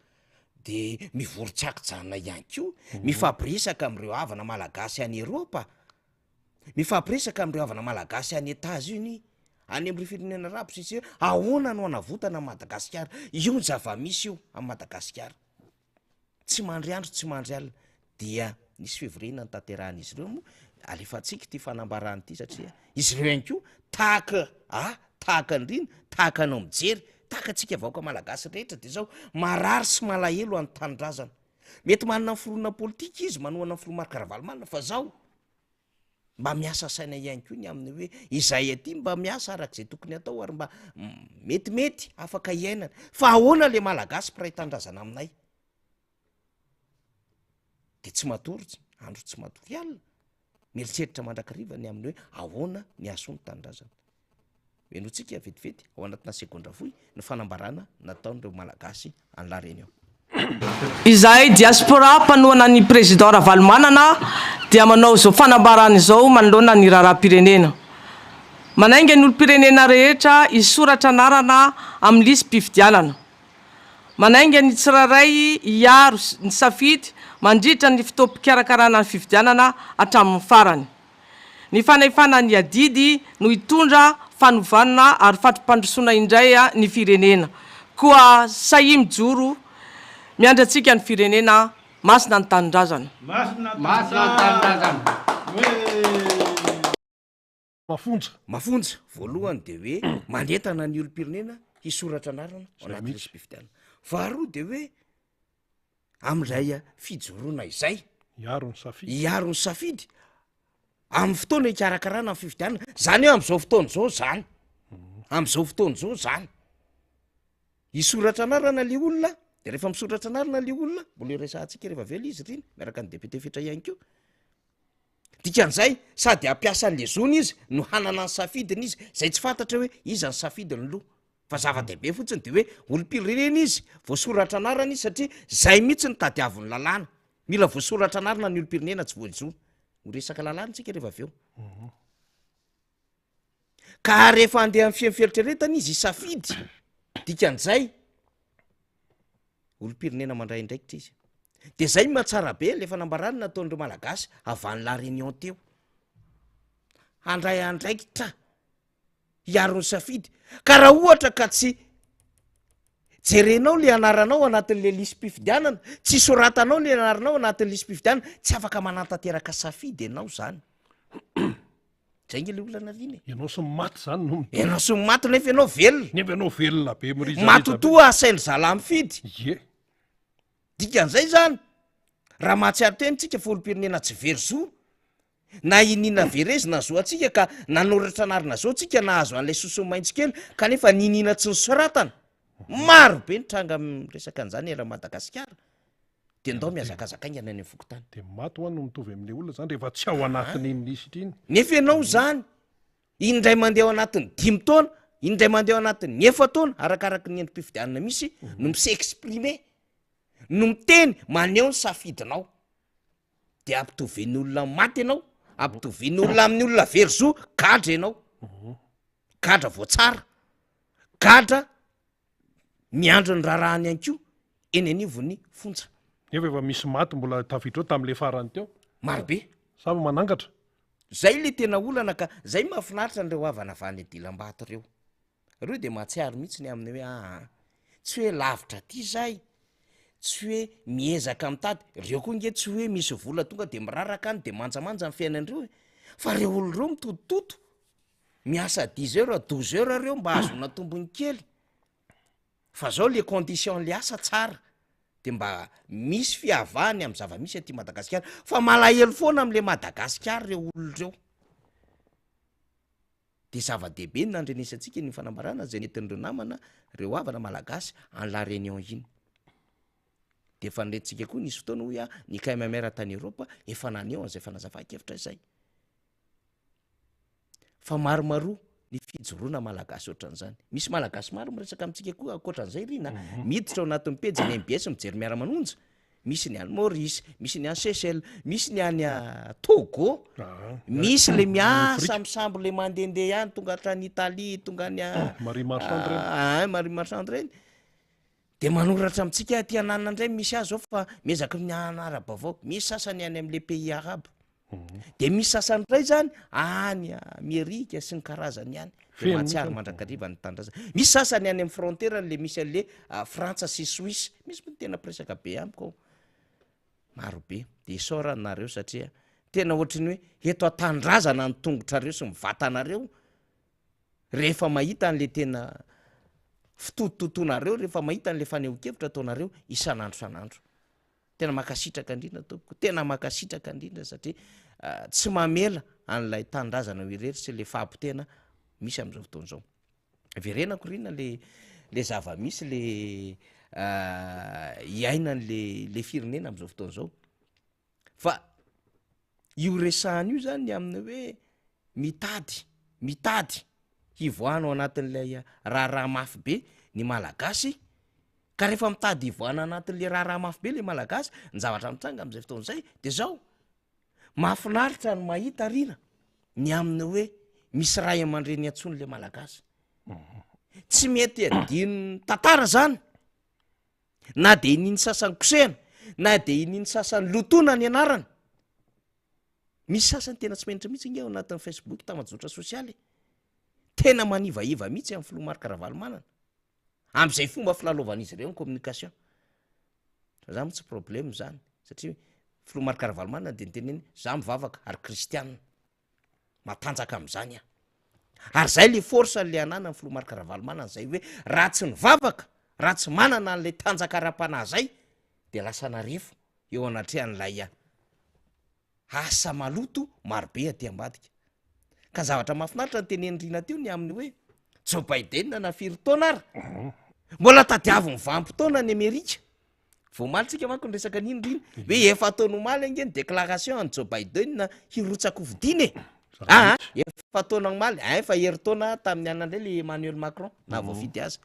de mivory tsy ankijanona ihany koa, mhm. mifampiresaka amin'ireo havana Malagasy any Eropa, Mifampiresaka amin'ireo havana malagasy any Etats Unis, any amin'ireo firenena arabo sy ny sisa ahoana no hanavotana an'i Madagasikara. Io ny zava-misy io amin'i Madagasikara. Tsy mandry andro, tsy mandry alina. Dia nisy fivoriana notanterahan'izy ireo moa, alefantsika ity fanambarana ity satria izy ireo ihany koa tahaka ahy, tahaka an'i Rina, tahaka anao mijery, tahaka antsika vahoaka malagasy rehetra dia izao, marary sy malahelo an'ny tanindrazana. Mety manana ny fironana politika izy, manohana ny filoha Marc Ravalomanana fa zao mba miasa saina ihany koa ny amin'ny hoe izay aty mba miasa arak'izay tokony atao ary mba metimety afaka iainana fa ahoana le malagasy mpiray tanindrazana aminay de tsy matory tsy andro tsy matory alina mieritreritra mandrakariva ny amin'ny hoe ahoana ny hahasoa ny tanindrazana Henointsika vetivety ao anatina segondra fohy ny fanambarana nataon'ireo Malagasy any La Réunion. Izahay diaspora mpanohana ny Président Ravalomanana dia manao izao fanambarana izao manoloana ny raharaham-pirenena. Manainga ny olom-pirenena rehetra hisoratra anarana amin'ny lisi-pifidianana. Manainga ny tsirairay hiaro ny safidy mandritra ny fotoam-pikarakarana ny fifidianana hatramin'ny farany. Ny fanefana ny adidy no hitondra fanovana ary fampandrosoana indray ny firenena. Koa sahia mijoro, miandry antsika ny firenena, masina ny tanindrazana. Masina ny tanindrazana. Mafonja. Mafonja, voalohany dia hoe manentana ny olom-pirenena hisoratra anarana ao anaty lisi-pifidianana. Faharoa dia hoe amin'izay fijoroana izay. Hiaro ny safidy. Hiaro ny safidy amin'ny fotoana hikarakarana ny fifidianana. Zany hoe amin'izao fotoana izao zany. Amin'izao fotoana izao zany. Hisoratra anarana le olona, de rehefa misoratra anarana le olona, mbola hiresahantsika rehefa avy eo le izy ry iny, miaraka ny député Fetra ihany koa. Dikan'izay, sady hampiasa an'le zony izy no hanana ny safidiny izy, zay tsy fantatra hoe iza ny safidiny loha. Fa zava-dehibe fotsiny de hoe olom-pirenena izy, voasoratra anarana izy satria zay mihitsy no tadiavin'ny lalàna. Mila voasoratra anarana ny olom-pirenena tsy voajono. Ho resaka lalàna tsika rehefa avy eo. Ka rehefa handeha amin'ny fiheno fieritreretana izy hisafidy, dikan'izay olom-pirenena mandray andraikitra izy. De zay no mahatsara be le fanambarana nataon'ireo Malagasy avy any La Réunion teo. Handray andraikitra. Hiaro ny safidy. Ka raha ohatra ka tsy jerenao le anaranao anatin'le lisi-pifidianana, tsy soratanao le anaranao anatin'ny lisi-pifidianana, tsy afaka manatanteraka safidy ianao zany. Zay nge le olana rina e. Ianao sy ny maty zany no mitovy. Ianao sy ny maty nefa ianao velona. Nefa ianao velona be mirizarizà be. Matotoa asain-dry zalahy mifidy. Ie. Dikan'izay zany, raha mahatsiaro tena tsika fa olom-pirenena tsy very zo, na iniana verezina zo antsika ka nanoratra anarana zo tsika nahazo an'ilay soso maitso kely kanefa niniana tsy nosoratana. Maro be ny tranga miresaka an'izany eran'i Madagasikara. Dia ndao mihazakazaka haingana any amin'ny fokontany. Dia maty hoa no mitovy amin'ilay olona zany rehefa tsy ao anatin'iny lisitra iny. Nefa ianao zany indray mandeha ao anatin'ny dimy taona, indray mandeha ao anatin'ny efa-taona, arakaraky ny endri-pifidianana misy, no mi-s'exprimer, no miteny, maneho ny safidinao. De ampitovian'ny olona maty ianao, ampitovian'ny olona amin'ny olona very zo, gadra ianao. Gadra voatsara, gadra miandry ny raharahany ihany koa eny anivon'ny fonja. Nefa efa misy maty mbola tafiditra ao tamin'ilay farany teo. Marobe. Samy manangatra. Zay le tena olana ka, zay mahafinaritra an'ireo havana avy any Dilambato ireo. Ireo de mahatsiaro mihitsy ny amin'ny hoe aa, tsy hoe lavitra aty zay, tsy hoe miezaka mitady, reo koa nge tsy hoe misy vola tonga de miraraka any de manjamanja ny fiainan'ireo e, fa reo olo reo mitotototo, miasa dix heures, douze heures reo mba ahazoana tombony kely, fa zao le condition le asa tsara, de mba misy fiavahany amy zava-misy aty Madagasikara, fa malahelo foana amle Madagasikara reo olo reo. Dia zava-dehibe ny nandrenesantsika iny fanambarana izay nentin'ireo namana, ireo havana malagasy any La Réunion iny. Dia efa nirentsika koa nisy fotoana hoy aho, ny KMMR tany Eropa efa naneho an'izay fanazavan-kevitra izay. Fa maromaroa ny fijoroana malagasy ohatran'izany. Misy malagasy maro miresaka amintsika koa ankoatran'izay ry na miditra ao anatin'ny pejy ny MBS mijery miara-manonja. Misy ny any Maurice, misy ny any Seychelles, misy ny any Togo, misy le miasa amin'ny sambo le mandehandeha ihany tonga hatrany Italie, tonga any Marie Marchand reny. Ah, Marie Marchand reny. De manoratra amintsika aty ananona indray misy azy zao fa miezaka ny hanara-baovao. Misy sasany any amin'le pays arabe. De misy sasany indray zany any Amerika sy ny karazany any. De mahatsiaro mandrakariva ny tanindrazana. Misy sasany any amin'ny frontière le misy an'le Frantsa sy Suisse. Misy moa ny tena mpiresaka be amiko ao. Maro be. De isaorana nareo satria tena ohatry ny hoe eto an-tanindrazana ny tongotrareo sy ny vatanareo rehefa mahita an'le tena fitotototonareo, rehefa mahita an'le fanehoan-kevitra ataonareo isan'andro isan'andro. Tena mankasitraka indrindra tompoko, tena mankasitraka indrindra satria tsy mamela an'ilay tanindrazana ho irery sy le fahapotehana misy amin'izao fotoana izao. Verenako rina le le zava-misy le iainan'le le firenena amin'izao fotoana izao. Fa io resahana io zany ny amin'ny hoe mitady, mitady hivoahana ao anatin'ilay raharaha mafy be ny Malagasy, ka rehefa mitady hivoahana anatin'le raharaha mafy be le Malagasy, ny zavatra mitranga amin'izay fotoana izay de zao, mahafinaritra ny mahita rina ny amin'ny hoe misy ray aman-dreny antsoin'le Malagasy. Tsy mety adinon'ny tantara zany. Na dia inian'ny sasany kosehina, na dia inian'ny sasany lotoina ny anarany. Misy sasany tena tsy menatra mihitsy ange ao anatin'ny Facebook, tambajotra sosialy e. Tena manivaiva mihitsy amin'ny filoha Marc Ravalomanana. Amin'izay fomba filalaovan'izy ireo ny communication. Fa za moa tsy problème izany, satria filoha Marc Ravalomanana dia niteny hoe za mivavaka ary kristianina. Matanjaka amin'izany aho. Ary zay le force le ananan'ny filoha Marc Ravalomanana zay hoe raha tsy nivavaka, raha tsy manana an'ilay tanjaka ara-panahy zay de lasa narefo eo anatrehan'ilay asa maloto marobe aty ambadika. Ka ny zavatra mahafinaritra ny tenenin'i Rina teo ny amin'ny hoe Joe Biden na firy taona ary mbola tadiavin'ny vanim-potoana any Amerika. Vao omaly tsika manko niresaka an'iny ry iny hoe efa ataony omaly ange ny déclaration an'i Joe Biden hirotsa-kofidina e! Aa efa ataony omaly, ein fa herintaona tamin'ny anona indray le Emmanuel Macron nahavoafidy azy,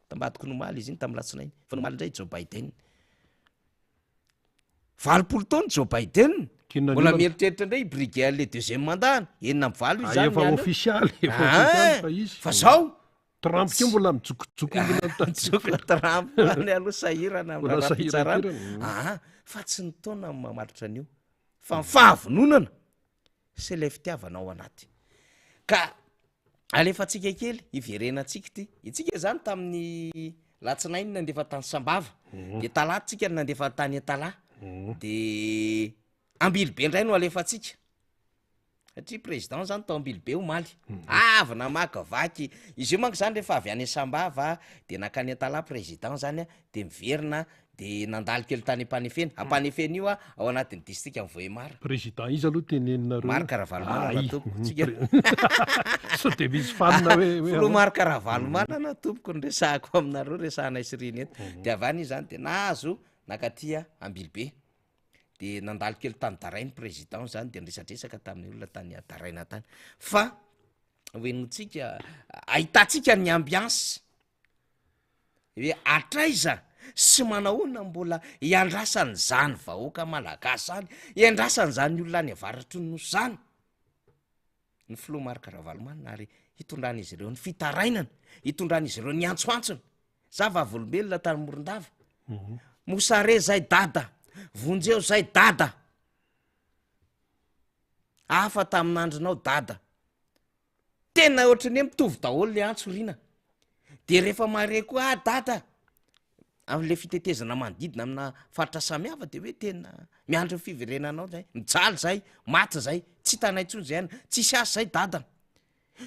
tambadiko ny omaly izy iny tamin'ny latsinainy, fa ny omaly indray Joe Biden. 80 taona Joe Biden, mbola mieritreritra indray hi-briguer an'le deuxième mandat-ny, 86 izy zany Efa miandry eo. ofisialy, efa ofisialy fa izy. Fa zao, Trump koa mbola mijokojoko mbola mitady Mijoko Trump any aloha sahirana amin'ny Mbola raharaham-pitsarana. sahirankirana. Aa, fa tsy ny taona no mamaritra an'io fa ny fahavononana sy ilay fitiavana ao anaty. Ka Alefantsika kely, hiverenantsika ity. Itsika zany tamin'ny latsinainy nandefa tany Sambava, de talata tsika no nandefa tany Antalaha, de Ambilobe indray no alefantsika. Satria président zany tao Ambilobe omaly, avy namakivaky, izy io manko zany rehefa avy any Sambava de nankany Antalaha président zany an, de miverina de nandalo kely tany Ampanefena, Ampanefena io an ao anatin'ny distrikan'i Vohemar. Président iza aloha teneninareo io? Marc Ravalomanana Ay, tompoko, tsika. Sao de misy fanina hoe hoe Filoha ahoana? Marc Ravalomanana tompoko no resahako aminareo, resahanay sy Rina eto. De avy any izy zany de nahazo nankaty Ambilobe, de nandalo kely tany Daraina président zany de niresadresaka tamin'ny olona tany Daraina tany, fa hohenointsika, ahitantsika ny ambiance hoe hatraiza sy manahoana mbola hiandrasan'izany vahoaka malagasy zany, hiandrasan'izany olona any avaratry ny nosy zany ny filoha Marc Ravalomanana ary hitondran'izy ireo ny fitarainana, hitondran'izy ireo ny antsoantsony. Za vavolombelona tany Morondava, mosare zay dada, vonjeo zay dada, hafa tamin'andronao dada. Tena ohatran'ny hoe mitovy daholo le antso Rina. De rehefa mahare koa ah dada am'le fitetezana manodidina amina faritra samihafa de hoe tena miandry ny fiverenanao zay, mijaly zay, maty zay, tsy hitanay intsony zay any, tsisy asa zay dada.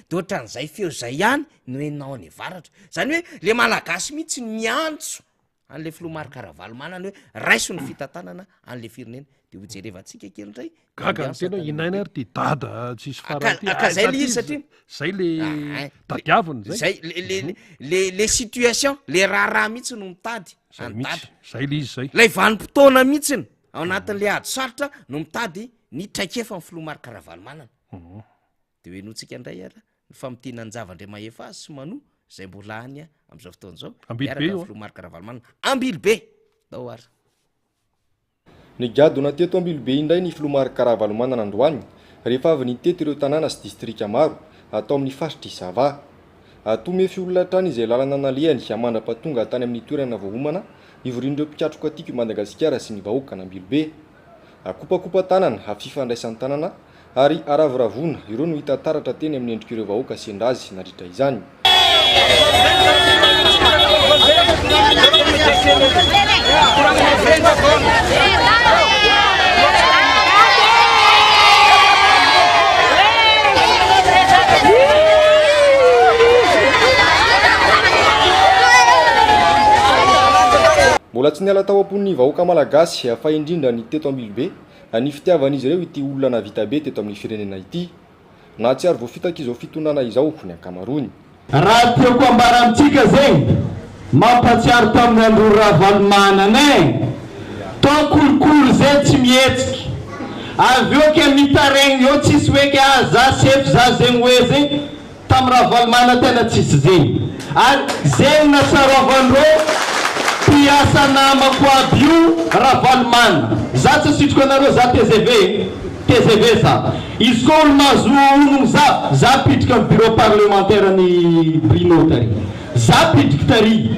De ohatran'izay feo zay ihany no henonao any avaratra. Zany hoe le malagasy mihitsy miantso an'le filoha Marc Ravalomanana hoe raiso ny fitantanana an'le firenena. De ho jerevantsika kely indray ny Gaga ny ambiance tena tany inaina Ambilobe. ary ty dada tsisy Ka farany ty. ka Aiza zay le ty izy satria zay le Ah, tadiaviny zay. zay le le le le le situation, le raharaha mihitsy no mitady Zay an'i mihitsy, dada. zay le izy zay. Lay vanim-potoana mihitsiny ao anatin'le ady sarotra no mitady ny traikefan'ny filoha Marc Ravalomanana. De ho henointsika indray ara ny famintinan-java-dRemahefa azy sy Manoa izay mbola any amin'izao fotoana izao Ambilobe miaraka io amin'ny an. filoha Marc Ravalomanana. Ambilobe! Ndao ary. Nigadona teto Ambilobe indray ny filoha Marc Ravalomanana androany rehefa avy nitety ireo tanàna sy distrika maro ato amin'ny faritr'i Sava. Tomefy olona hatrany izay lalana nalehany mandra-pahatonga tany amin'ny toerana voaomana hivorian'ireo mpikatroka Tiako i Madagasikara sy ny vahoakan'Ambilobe. Kopakopa-tanana, fifandraisan-tanana ary haravoravoana, ireo no hita taratra teny amin'ny endrik'ireo vahoaka sendra azy nandritra izany. Mbola tsy niala tao am-pon'ny vahoaka malagasy fa indrindra ny teto Ambilobe ny fitiavan'izy ireo ity olona nahavita be teto amin'ny firenena ity. Nahatsiaro voafitak'izao fitondrana izao ny ankamaroany. Raha tiako ambara amintsika zegny, mampatsiaro tamin'ny andro Ravalomanana e! Tao kolikoly zay tsy mihetsiky. Avy eo ke mitaregny eo tsisy hoe ke ah za sefo za zegny hoe zegny, Tam Ravalomanana tena tsisy zegny. Ary zegny natsaraovandreo mpiasa namako aby io Ravalomanana. Za tsy asitriko anareo za tgv e. Tgv za. Izy koa olo mahazo onogno za, za pidriky am bureau parlementaire ny Bruno tary. Za pidriky tary.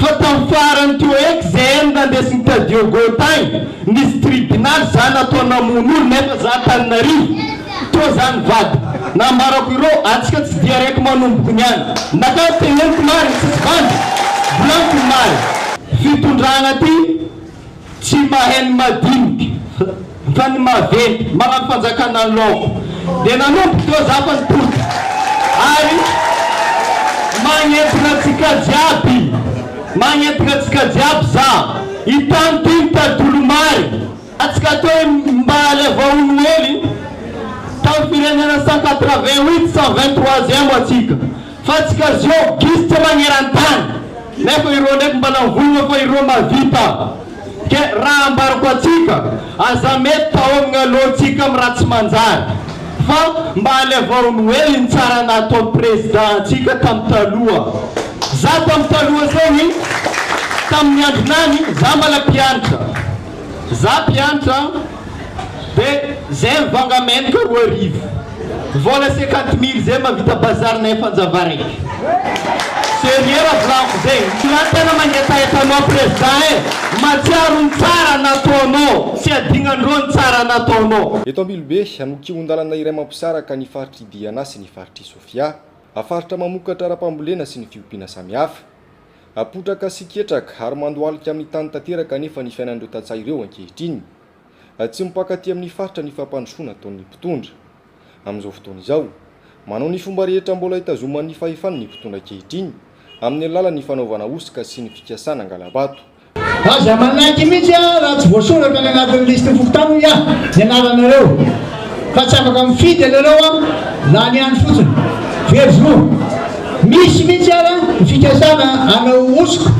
Fa tam farany teo eky zahay no nandesigny ta Diogo tagny, nisy tribunal za natao namono olo nefa za Antananarivo, toa za nivadika. Nambarako ireo, antsika tsy dia araiky manomboko niany. Naka teneniko marigny tsisy vandy, volaniko ny marigny. Fitondragna ty. Tsy mahay ny madinika fa ny maventy, magnano fanjakana laoko. Dia nanomboka teo za fa nitodika ary magnentana antsika jiaby, magnentana antsika jiaby za, i tany ty mitady olo marigny. Antsika atao mba alaivo ono hely, tam firenena 188 123ème antsika. Fa tsika zio gisitra magnerantany nefa ireo ndraiky mba navonona fa ireo mavita ke raha ambarako atsika aza mety taomigna loatsika am raha tsy manjary fa mba alevao noely ny tsara nataony président antsika tam taloha za tam taloha zegny tamin'ny andronany za mbala mpianatra Za mpianatra de zay mivanga menaka 2000 vola 50 mille zay mavita bazar nay fanjava raiky sérieux raha volaniko zegny za tena mangetaheta anao président eh matsiaro ny tsara nataonao tsy adignandreo ny tsara nataonao. Eto Ambilobe, no kihon-dalana iray mampisaraka ny faritr'i Diana sy ny faritr'i Sofia. Faritra mamokatra ara-pambolena sy ny fiompiana samihafa. Potraka sy ketraka ary mandohalika amin'ny tany tanteraka anefa ny fiainan'ireo tantsaha ireo ankehitriny. Tsy mipaka aty amin'ny faritra ny fampandrosoana ataon'ny mpitondra. Amin'izao fotoana izao, manao ny fomba rehetra mbola hitazomany ny fahefany ny mpitondra ankehitriny, amin'ny alalan'ny fanaovana hosoka sy ny fikasana hangala-bato. Aza manaiky mihitsy aho raha tsy voasoratra any anatin'ny lisitry fokontany hoy aho ny anaranareo fa tsy afaka mifidy anareo aho lany andro fotsiny. Very zo. Misy mihitsy ara ny fikasana hanao hosoka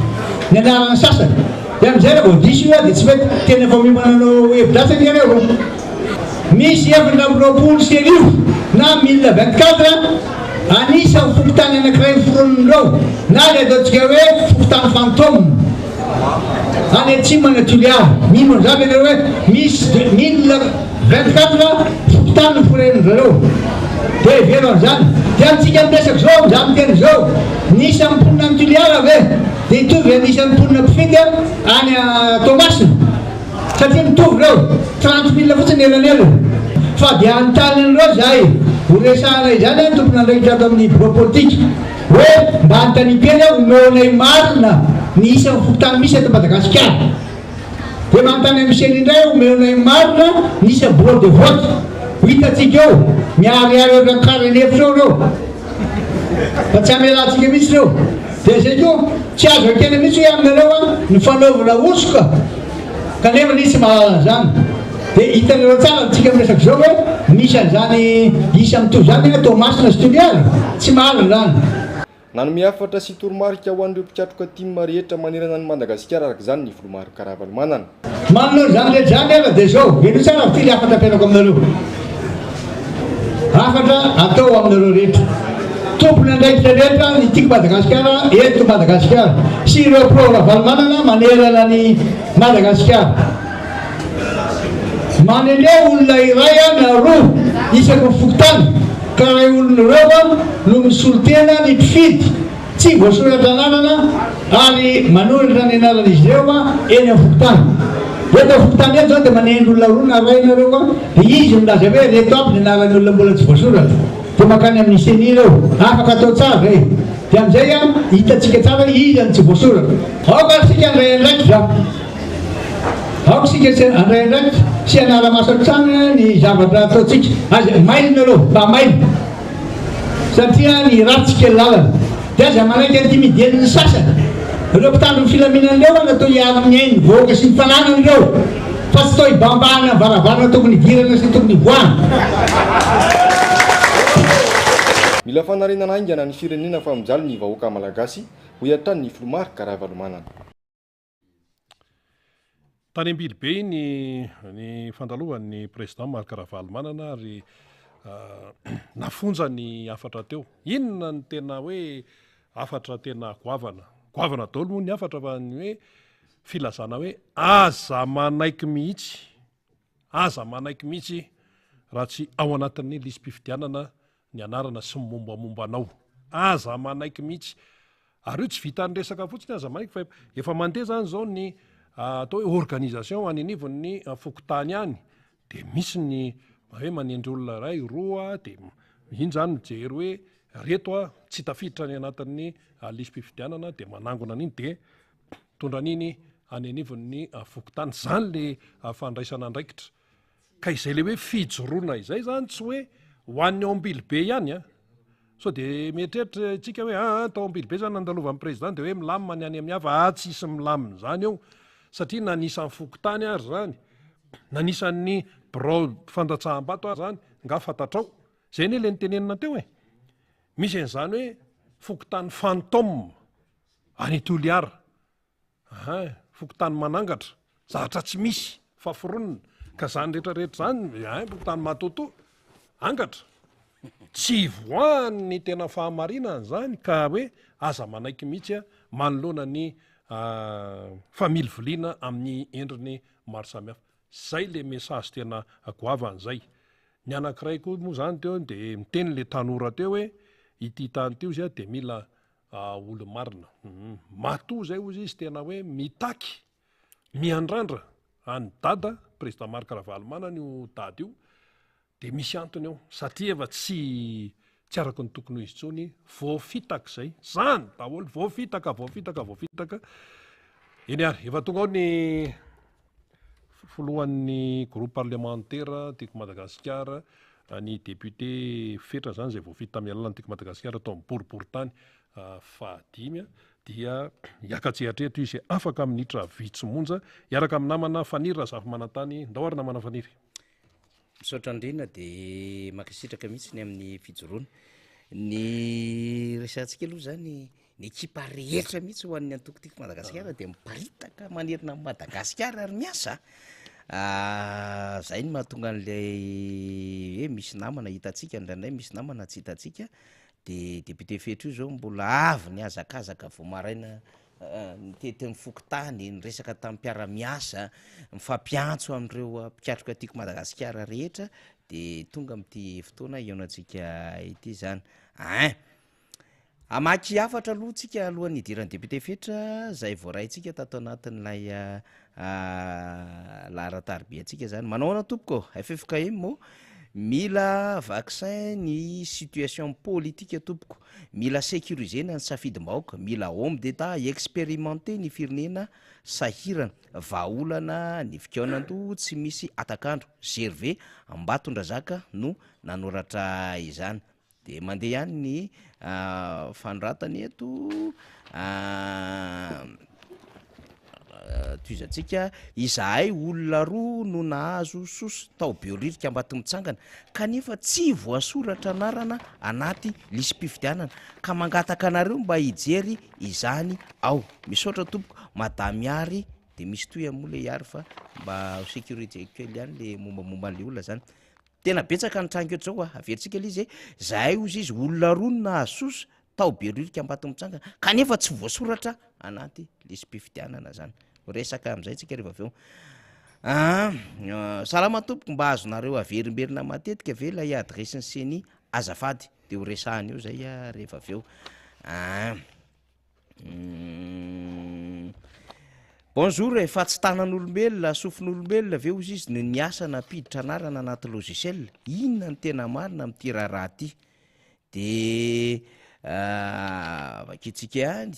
ny anaran'ny sasany. Dia amin'izay raha vao diso io aho dia tsy mety. Tena efa miomana hanao hevi-dratsy ange nareo. Misy 1024 na 1024 anisan'ny fokontany anankiray noforonin'ireo na ilay ataontsika hoe fokontany fantôme any atsimon'i Toliara. Mino an'izany ve nareo hoe misy 1024 fokontany noforonin-dry Dia hevero an'izany. Dia amintsika miresaka izao, amin'izaho miteny izao, ny isan'ny mponina any Toliara ve dia hitovy amin'ny isan'ny mponina mpifidy any Toamasina? Satria mitovy ireo, 30 mille fotsiny ny elanelany. Fa dia hanontany an'ireo izahay, ho resahana izany an tompon'andraikitra ato amin'ny birao politika, hoe mba anontaniako kely aho, omeo anay marina ny isan'ny fokontany misy eto Madagasikara. Dia manontany amin'ny ceni indray aho, omeo anay marina ny isan'ny birao de vote. Ho hitantsika eo, miharihary ohatran'ny kary an'efitra eo ireo. Fa tsy hamelantsika mihitsy ireo. Dia izay koa, tsy azo ekena mihitsy hoe aminareo an, ny fanaovana hosoka, kanefa nisy tsy mahalala an'izany. Dia hitanareo tsara amintsika miresaka izao hoe misy an'izany isa mitovy izany an, Toamasina sy Toliara, tsy marina izany. Nanome hafatra sy toromarika ho an'ireo mpikatroka tim rehetra manerana an'i Madagasikara araka izany ny filoha Marc Ravalomanana. Manoloana izany rehetra izany anefa dia izao, henoy tsara ity ilay hafatra ampianako aminareo. Hafatra atao aminareo rehetra, tompon'andraikitra rehetra ny Tiako Madagasikara eto Madagasikara sy ireo pro Ravalomanana manerana an'i Madagasikara. Manendreo olona iray na roa isaky ny fokontany ka iray olona ireo no misolo tena ny mpifidy Tsy voasoratra anarana ary manoratra ny anaran'izy ireo eny amin'ny fokontany. Eto amin'ny fokontany eto izao dia manendry olona roa na iray nareo dia izy milaza hoe ireto aby ny anaran'ny olona mbola tsy voasoratra. Dia mankany amin'ny ceni ireo. Afaka atao tsara izay. Dia amin'izay hitantsika tsara hoe iza no tsy voasoratra. Aoka ary isika handray andraikitra. Aoka isika tsy handray andraikitra sy hanara-maso hatrany ny zavatra ataontsika. Aza mailo nareo, mba mailo. Satria ny ratsy kely lalana. Dia aza manaiky an'ity midian'ny sasany. Ireo mpitandro ny filaminana ireo natao hiaro ny ain'ny vahoaka sy ny fananany ireo. Fa tsy tao hibambahana ny varavarana tokony hidirana sy tokony hivoahana. Mila fanarenana haingana ny firenena fa mijaly ny vahoaka Malagasy, hoy hatrany ny filoha Marc Ravalomanana. Tany Ambilobe iny ny fandalovan'ny président Marc Ravalomanana ary nafonja ny hafatra teo. Inona ny tena hoe hafatra tena goavana? Goavana daholo moa ny hafatra fa ny hoe filazana hoe aza manaiky mihitsy, aza manaiky mihitsy raha tsy ao anatin'ny lisi-pifidianana ny anarana sy ny mombamomba anao. Aza manaiky mihitsy. Ary io tsy vitan'ny resaka fotsiny aza manaiky fa efa mandeha zany zao ny atao hoe organisation any anivon'ny fokontany any. De misy ny hoe manendry olona iray, roa, de iny zany mijery hoe reto a tsy tafiditra any anatin'ny lisi-pifidianana de manangona an'iny de mitondra an'iny any anivon'ny fokontany. Zany le fandraisana andraikitra. Ka izay le hoe fijoroana izay zany tsy hoe ho an'ny ao Ambilobe ihany an! Sao de mieritreritra isika hoe aa tao Ambilobe zany nandalovan'ny président de hoe milamina ny any amin'ny hafa, aa tsisy milamina zany eo satria na ny isan'ny fokontany ary zany, na ny isan'ny birao fandatsaham-bato ary zany nga fantatrao? Zay anie le nitenenina teo e! Misy an'izany hoe fokontany fantôme any Toliara. Ahay, fokontany Manangatra, zavatra tsy misy fa foronina, ka zany rehetra rehetra zany, ahay, fokontany Matotoa, angatra, tsy ivoahany ny tena fahamarinana zany ka hoe aza manaiky mihitsy a, manoloana ny familiviliana amin'ny endriny maro samihafa. Zay le message tena goavana zay. Ny anankiray koa moa zany teo de miteny le tanora teo hoe ity tany ity ozy a de mila olo-marina. Matoa izay hozy izy tena hoe mitaky, miandrandra an'i Dada, Président Marc Ravalomanana io Dada io, dia misy antony ao, satria efa tsy. Tsy araka ny tokony ho izy intsony, voafitaka izay. Zany daholo, voafitaka, voafitaka, voafitaka. Eny ary, efa tonga ao ny filohan'ny groupe parlementaire Tiako Madagasikara, ny député Fetra zany izay voafidy tamin'ny alalan'ny Tiako Madagasikara tao amin'ny boriborintany fahadimy dia hiaka-tsehatra eto izy afaka minitra vitsy monja hiaraka amin'ny namana Faniry Razafimanantany. Ndao ary namana Faniry. Misaotra andrina de mankasitraka mihitsy ny amin'ny fijoroana. Ny resahantsika aloha zany ny ekipa rehetra mihitsy ho an'ny antoko Tiako Madagasikara dia miparitaka manerana an'i Madagasikara ary miasa. Zay no mahatonga an'ilay hoe misy namana hitantsika indraindray, misy namana tsy hitantsika. De député Fetra io zao mbola avy nihazakazaka vao maraina nitety ny fokontany, niresaka tamin'ny mpiara-miasa, mifampiantso amin'ireo mpikatroka Tiako Madagasikara rehetra de tonga amin'ity fotoana hihaonantsika ity zany. Ein! Hamaky hafatra aloha tsika alohan'ny hidiran'ny député Fetra zay voaraintsika tato anatin'ilay laharan-tariby antsika zany. Manao ahoana tompoko ô? Ffkm ô? Mila vaccin ny situation politique tompoko. Mila sécuriser-na ny safidim-bahoaka. Mila homme d'Etat expérimenté ny firenena sahirana. Vahaolana ny fikaonandoha tsy misy hatak'andro. Gervais Ambatondrazaka no nanoratra izany. De mandeha ihany ny fanoratana eto, tohizantsika, izahay olona roa no nahazo sosy tao Behoririka Ambatomitsangana kanefa tsy voasoratra anarana anaty lisi-pifidianana ka mangataka anareo mba hijery izany ao. Misaotra tompoko, Madame Ihary, de misy tohiny moa le Ihary fa mba ho sécuriser kely ihany le mombamomba an'le olona zany. Tena betsaka ny tranga eto zao a, averintsika le izy e, zahay ozy izy olona roa no nahazo sosa tao Behoririka Ambatomitsangana kanefa tsy voasoratra anaty lisi-pifidianana zany. Ho resaka am'zay tsika rehefa avy eo. Aa salama tompoko, mba azonareo averimberina matetika ve ilay adiresin'ny ceni azafady? De ho resahana eo zay rehefa avy eo. Aa. Bonjour e, fa tsy tanan'olombelona, sofin'olombelona ve ozy izy no niasa nampiditra anarana anaty logiciel? Inona no tena marina amin'ity raharaha ity? De vakintsika ihany,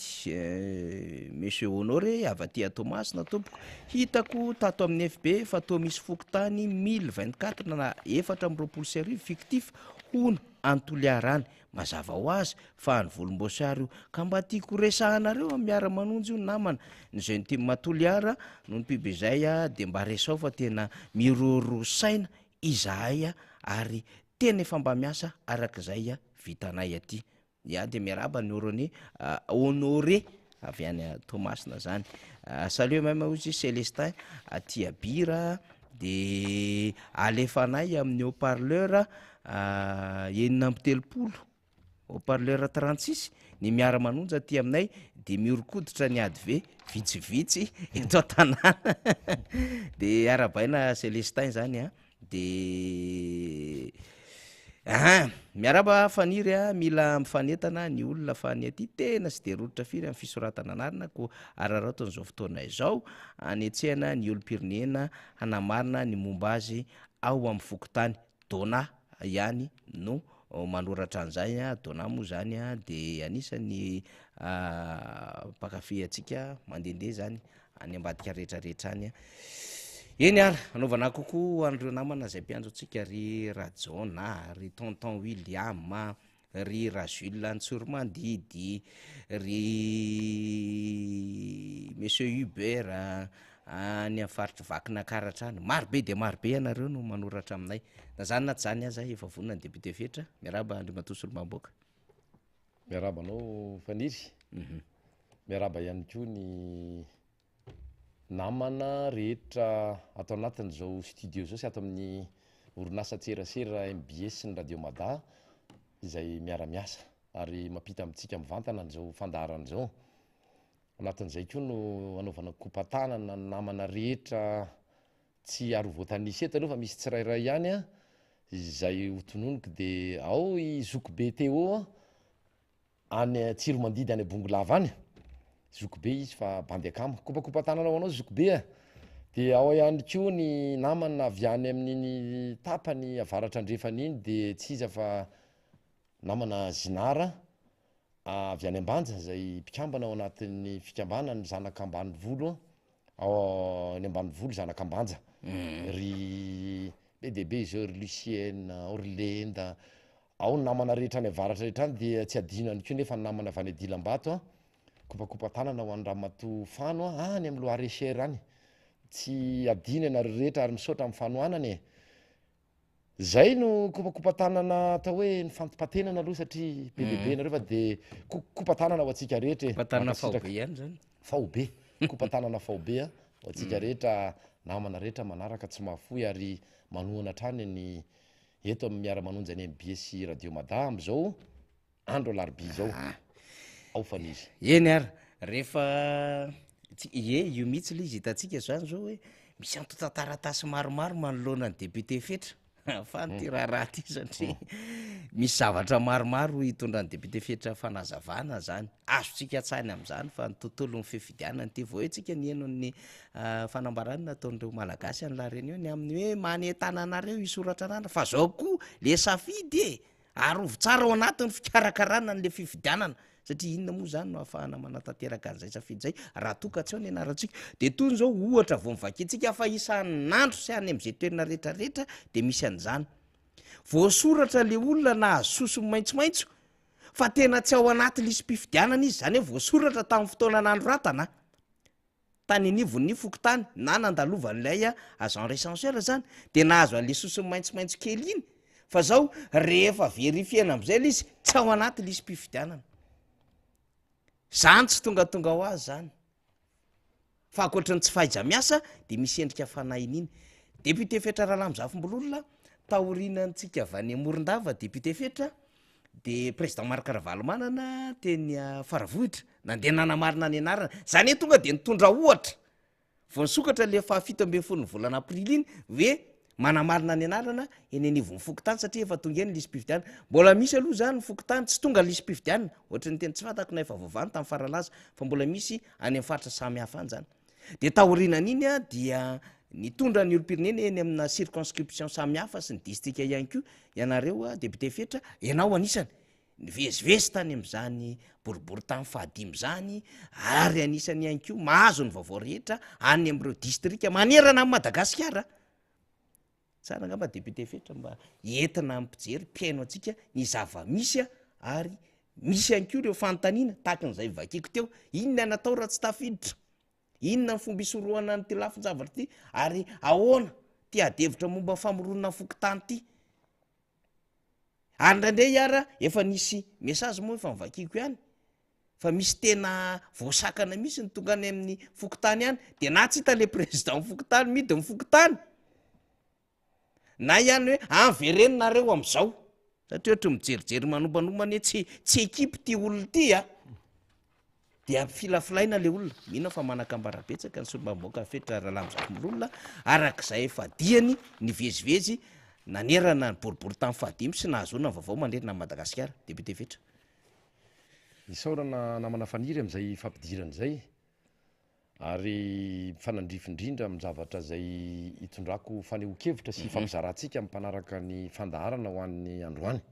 Monsieur Honoré avy aty Toamasina tompoko, hitako tato amin'ny FB fa toa misy fokontany 1024 na 1024 fictif hono any Toliara any, Mazava ho azy fa any volomboasary io. Ka mba tiako ho resahanareo amin'ny miara-manonja io namana. Ny jeune team Toliara no ny pub izay dia mba resao fa tena miroroa saina izahay ary tena efa mba miasa araka izay vitanay aty. Ya dia miarahaba an'i Honoré, Honoré avy any Toamasina zany. Salut même hozy Celestin aty Abira de alefanay amin'ny haut parleur 36 haut parleur 36 ny miara manonja aty aminay de mihoronkoditra ny adv vitsivitsy eto an-tanàna de arahabaina Celestin zany a. De ahan! Miarahaba Faniry a, mila mifanentana ny olona fa ny aty tena tsy de rototra firy amin'ny fisoratana anarana koa araraotin'izao fotoana izao hanetsehana ny olom-pirenena hanamarina ny momba azy ao amin'ny fokontany. Dona ihany no manoratra an'izay a, Dona moa zany a de anisan'ny mpankafy antsika mandehandeha zany any ambadika rehetra rehetra any. Eny ary, anaovana coucou ho an'ireo namana izay mpiantso antsika, ry Rajaona, ry Tonton William, ry Rajules Antsoromandidy, ry Monsieur Hubert any amin'ny faritry Vakinakaratra any. Maro be dia maro be ianareo no manoratra aminay. Na izany na tsy izany aza, efa vonona ny député Fetra. Miarahaba Andriamatoa Solombavambahoaka. Miarahaba anao Faniry, miarahaba ihany koa ny namana rehetra ato anatin'izao studio izao sy ato amin'ny orinasan-tserasera mbs sy ny Radio Mada izay miara-miasa ary mampita amintsika mivantana an'izao fandaharana izao. Anatin'izay koa no anaovana kopa-tanana ny namana rehetra Tsy ary ho voatanisa eto aloha fa misy tsirairay ihany an, izay ho tononiko dia ao i zokibe Théo any Tsiromandidy any Bongolava any, zokibe izy fa bandy akama, kopakopa-tanana ho anao zokibe a! Dia ao ihany koa ny namana avy any amin'iny tapany avaratra andrefana iny dia tsy iza fa. Namana Zinara avy any Ambanja izay mpikambana ao anatin'ny fikambanan'ny zanak'ambanivolo ao any ambanivolo zanak'Ambanja. Ry be dia be izao ry Lucienne, ao ry Lenda, ao ny namana rehetra any avaratra rehetra any dia tsy adino ihany koa nefa ny namana avy any Dilambato an. Kopakopa-tanana ho an'i Ramatoa Fano an, any amin'ny Loir et Cher any. Tsy adino ianareo rehetra ary misaotra amin'ny fanohanana e. Zay no kopakopa-tanana atao hoe nifantopatenana aloha satria be dia be nareo fa de kopa-tanana ho antsika rehetra e. Kopa-tanana faobe ihany zany. Faobe, kopa-tanana faobe a, ho antsika rehetra namana rehetra manaraka tsy mahafoy ary manohana hatrany ny eto amin'ny miara-manonja ny mbs sy Radio Mada amin'izao Andro alarobia izao ao Faniry. Eny ary, rehefa tsy, ie io mihitsy ilay izy hitantsika izany izao hoe misy antontan-taratasy maromaro manoloana ny député Fetra fa ny ity raharaha ity satria misy zavatra maromaro hitondran'ny député Fetra fanazavana izany, azontsika an-tsaina amin'izany fa ny tontolon'ny fifidianana ity, vao hoe tsika niheno ny fanambarana nataon'ireo Malagasy any La Réunion ny amin'ny hoe manentana anareo hisoratra anarana fa zao koa le safidy e! Arovy tsara ao anatin'ny fikarakarana an'ilay fifidianana satria inona moa izany no ahafahana manatanteraka an'izay safidy izay raha toa ka tsy ao ny anarantsika. Dia toy izao ohatra vao novakintsika fa isan'andro sy any amin'izay toerana rehetra rehetra dia misy an'izany. Voasoratra ilay olona nahazo sosony maitsomaitso fa tena tsy ao anaty lisi-pifidianana izy, izany hoe voasoratra tamin'ny fotoana nanoratana. tany anivon'ny fokontany na nandalovan'ilay agent recenseur zany de nahazo an'le sosony maitsomaitso kely iny fa zao rehefa verifiena am'izay le izy tsy ao anaty lisi-pifidianana zany tsy tongatonga ho azy zany fa ankoatry ny tsy fahaiza-miasa de misy endrika fanahin'iny député Fetra Ralamizafimbolola taorianantsika avy any Morondava député Fetra de président Marc Ravalomanana teny Faravohitra nandeha nanamarina ny anarana, zany hoe tonga de nitondra ohatra vao nisokatra le faha 17 ny volana aprily iny hoe manamarina ny anarana eny anivon'ny fokontany satria efa tonga eny lisi-pifidianana, mbola misy aloha zany ny fokontany tsy tonga lisi-pifidianana ohatry ny teny tsy fantako na efa voavahany tamin'ny faralaza fa mbola misy any amin'ny faritra samy hafa any zany. Dia taorianan'iny dia nitondra ny olom-pirenena eny amina circonscription samihafa sy ny distrika ihany koa ianareo député Fetra, ianao anisany nivezivezy tany amin'izany boriborintany fahadimy izany ary anisany ihany koa mahazo ny vaovao rehetra any amin'ireo distrika manerana an'i Madagasikara. Tsara angamba député Fetra mba entina amin'ny mpijery, mpihaino antsika ny zava-misy ary misy ihany koa ireo fanontaniana tahaka an'izay vakiko teo, inona natao raha tsy tafiditra? Inona ny fomba isorohana an'ity lafin-javatra ity? Ary ahoana ity adihevitra momba ny famoronana fokontany ity? Ary indraindray ara efa nisy message moa efa novakiko ihany fa misy tena voasakana mihitsy ny tonga any amin'ny fokontany any de na tsy hita le président fokontany midy ny fokontany na ihany hoe avereno nareo am'izao satria ohatry mijerijery manombanombana hoe tsy tsy équipe ty olona ty a Dia ampifilafilaina ilay olona. Mino aho fa manan-kambara betsaka ny solombavambahoaka Fetra Ralamizafimbolola, araka izay efa diany nivezivezy nanerana ny boriborintany fahadimy sy nahazoana ny vaovao manerana an'i Madagasikara. Député Fetra. Isaorana namana Faniry amin'izay fampidirana izay ary mifanandrify indrindra amin'ny zavatra izay hitondrako fanehoan-kevitra sy hifampizarantsika amin'ny mpanaraka ny fandaharana ho an'ny androany.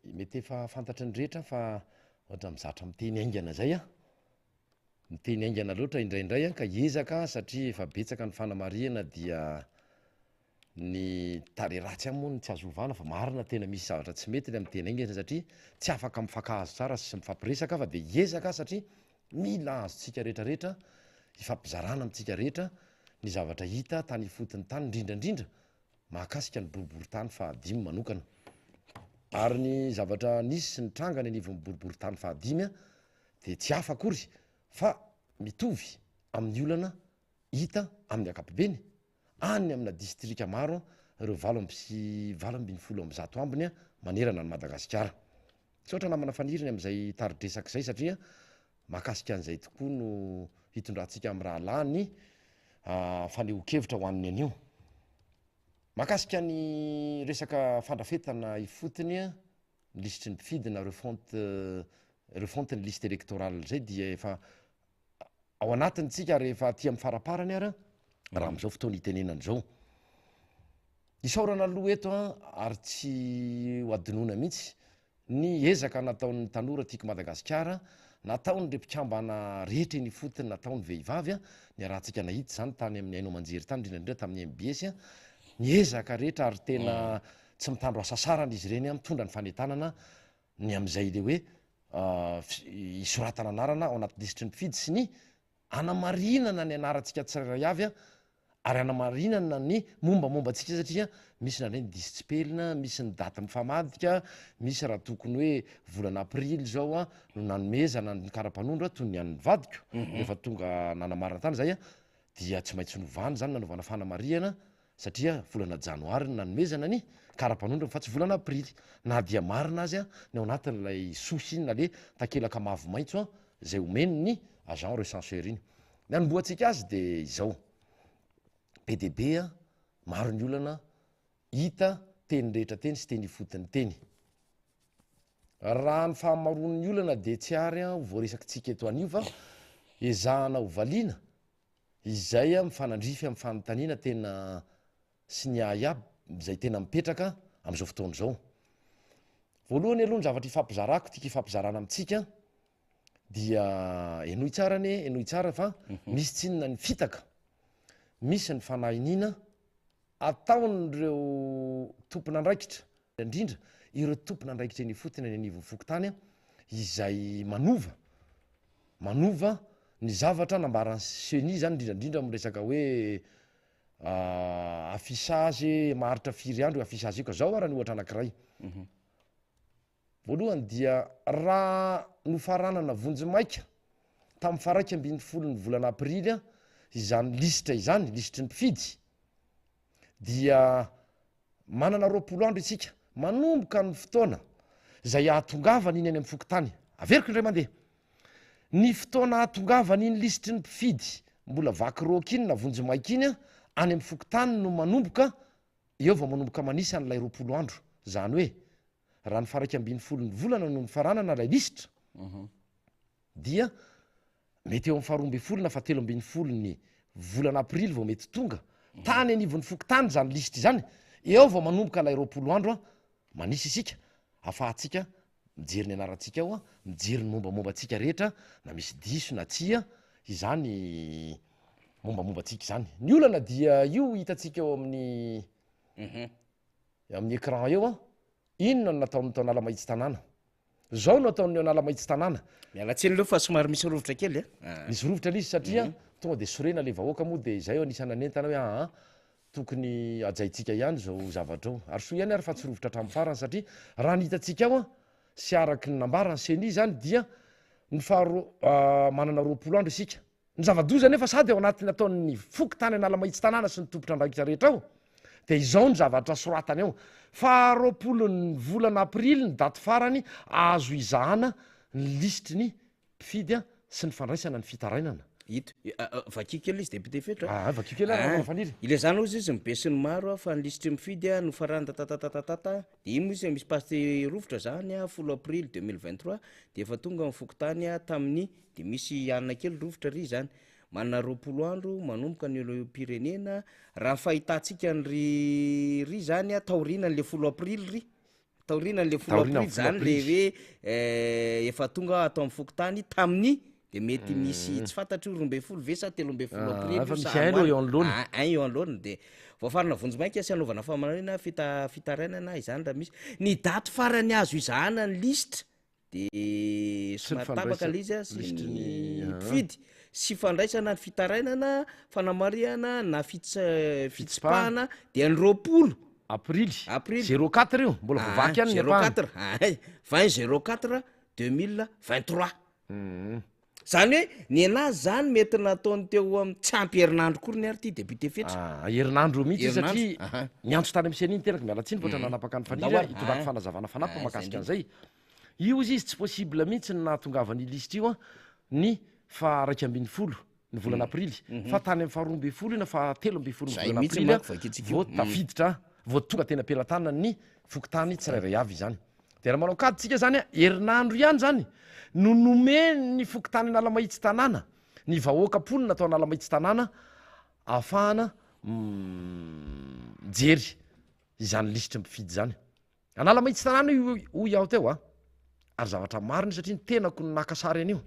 Mety efa fantatry ny rehetra fa ohatra mizatra miteny haingana zay aho, miteny haingana loatra indraindray aho ka hiezaka aho satria efa betsaka ny fanamarihana dia ny tarehy ratsy ihany moa no tsy azo ovana fa marina tena misy zavatra tsy mety ilay miteny haingana satria tsy afaka mifankahazo tsara sy mifampiresaka fa dia hiezaka aho satria mila azontsika rehetra rehetra hifampizarana amintsika rehetra ny zavatra hita tany ifotony tany indrindra indrindra mahakasika ny boriborintany fahadimy manokana. Ary ny zavatra nisy sy nitranga any anivon'ny boriborintany fahadimy dia tsy hafa akory fa mitovy amin'ny olana hita amin'ny ankapobeny any amina distrika maro ireo 118 ambiny manerana an'i Madagasikara. Misaotra namana Faniry ny amin'izay tari-dresaka izay satria mahakasika an'izay tokoa no hitondrantsika amin'ny rahalahy ny fanehoan-kevitra ho an'ny anio. Mahakasika ny resaka fandrafetana ifotony ny lisitry ny mpifidy na refonte refonte ny liste électorale izay dia efa ao anatiny tsika ary efa aty amin'ny faraparany ary raha amin'izao fotoana itenenana izao. Isaorana aloha eto ary tsy ho adinoina mihitsy. Ny ezaka nataon'ny tanora Tiako Madagasikara, nataon'ireo mpikambana rehetra eny ifotony, nataon'ny vehivavy, niarahantsika nahita izany tany amin'ny haino aman-jery tany, indrindra indrindra tamin'ny mbs, ny ezaka rehetra ary tena tsy mitandro hasasarana izy ireny mitondra ny fanentanana ny amin'izay ilay hoe hisoratana anarana ao anaty lisitry ny mpifidy sy ny Hanamarinana ny anarantsika tsirairay avy ary hanamarinana ny mombamomba antsika satria misy indraindray ny diso tsipelina, misy ny daty mifamadika, misy raha tokony hoe volana aprily izao no nanomezana ny kara-panondro toy ny an'ny vadiko, rehefa tonga nanamarina tany izahay dia tsy maintsy novana izany nanaovana fanamarihana satria volana janoary no nanomezana ny kara-panondrony fa tsy volana aprily, na dia marina aza ny ao anatin'ilay souche iny na le takelaka mavo maitso izay omeny ny agent recenseur iny. Ny hanombohantsika azy dia izao, be dia be maro ny olana hita teny rehetra teny sy teny ifotony teny. Raha ny fahamaroan'ny olana dia tsy ary ho voaresakitsika eto anio fa ezahana ho valiana Izay mifanandrify amin'ny fanontaniana tena sy ny ahiahy izay tena mipetraka amin'izao fotoana izao. Voalohany aloha ny zavatra ifampizarako, tiako ifampizarana amintsika dia henoy tsara anie, henoy tsara fa misy tsinona ny fitaka, misy ny fanahiniana, ataon'ireo tompon'andraikitra, indrindra ireo tompon'andraikitra eny ifotony any anivon'ny fokontany izay manova, manova ny zavatra nambaran'ny ceni izany indrindra indrindra amin'ny resaka hoe affichage maharitra firy andro io affichage io ka zao ara ny ohatra anankiray. Voalohany dia raha nofaranana vonjimaika tamin'ny faha 11 ny volana aprily izany lisitra izany, lisitry ny mpifidy, dia manana 20 andro isika manomboka ny fotoana izay ahatongavana iny any amin'ny fokontany. Averiko indray mandeha, ny fotoana ahatongavana iny lisitry ny mpifidy mbola vaky roaka iny na vonjimaika iny any amin'ny fokontany no manomboka, eo vao manomboka manisa an'ilay 20 andro, izany hoe Raha ny faha 11 ny volana no nifaranana ilay lisitra dia mety eo amin'ny faha 12 na faha 13 ny volana aprily vao mety tonga tany anivon'ny fokontany izany lisitra izany, eo vao manomboka ilay 20 andro manisa isika afahantsika mijery ny anarantsika ao, mijery ny mombamomba antsika rehetra na misy diso na tsia izany mombamomba antsika izany. Ny olana dia io hitantsika eo amin'ny Amin'ny écran eo an! Inona no nataon'ny tao Analamahitsy-tanàna? Zao no ataon'ny eo Analamahitsy-tanàna. Miala tsiny aloha fa somary misy rovitra kely a! Misy rovitra ilay izy satria tonga dia sorena ilay vahoaka moa dia izay anisan'ny nanentana hoe aa tokony hajaintsika ihany izao zavatra izao. Ary soa ihany ary fa tsy rovitra hatramin'ny farany satria raha ny hitantsika ao an, sy araky ny nambaran'ny ceni izany dia ny faharoa manana 20 andro isika. Ny zava-doza anefa sady ao anatin'ny ataon'ny fokontany Analamahitsy tanàna sy ny tompon'andraikitra rehetra ao dia izao ny zavatra soratany ao, faha 20 ny volana aprily ny daty farany azo izahana ny lisitry ny mpifidy sy ny fandraisana ny fitarainana. Ito, vakio kely izy député Fetra a. Ah, vakio kely ary Ramatoa Faniry. Ilazana ozy izy ny besinimaro fa ny lisitry ny mpifidy nofaranana tatatatata dia iny moa izy misy pasy rovitra zany folo aprily 2023 dia efa tonga ny fokontany tamin'ny Dia misy hanina kely rovitra ry izany. Manana 20 andro manomboka ny olom-pirenena. Raha ny fahitantsika ny ry ry izany a, taorianan'le folo aprily ry, taorianan'le folo Taorianan'ny aprily folo izany le aprily. hoe efa tonga ato amin'ny fokontany tamin'ny, dia mety misy tsy fantatro io 12 ve sa 13 Ah, aprily efa io sa misy un aloha eo anoloana. Ah, un eo anoloana dia voafarana vonjimaika sy anaovana famarinana fita- fitarainana izany raha misy. Ny daty farany azo izahana ny lisitra de Sy ny somary tapaka le izy a, sy lisitry ny ny mpifidy sy fandraisana ny fitarainana, fanamarihana na fits- fitsipahana dia ny 20 Aprily. Aprily. Zéro quatre io, mbola voavaky ihany ny Zéro ampahany. quatre, ay, vingt zéro quatre deux mille vingt trois. Zany hoe ny anazy zany mety nataony teo amin'ny tsy ampy herinandro kory ny ary ity député Fetra. Ah, herinandro mihitsy Herinandro, satria aha. niantso tany amin'ny CENI ny tenako, miala tsiny fa ohatran'ny nanapaka ny Faniry Andao aho, ary, hitondrako ah. fanazavana fanampiny Ah, mahakasika izay an'izay. Io izy izy tsy possible mihitsy ny nahatongavan'io lisitra io an, ny faha 11 ny volana aprily, fa tany amin'ny faha 12 io na faha 13 ny Zay volana mihitsy aprily manko vakintsika io. vao tafiditra, vao tonga teny am-pelatanan'ny fokontany tsirairay avy izany. Dia raha manao kajy tsika zany a, herinandro ihany zany no nomen'ny fokontany Analamahitsy tanàna, ny vahoaka mponina tao Analamahitsy tanàna ahafahana mijery izany lisitry ny mpifidy izany. Analamahitsy tanàna io hoy aho teo a. Ary zavatra marina io satria ny tenako no naka sary an'io.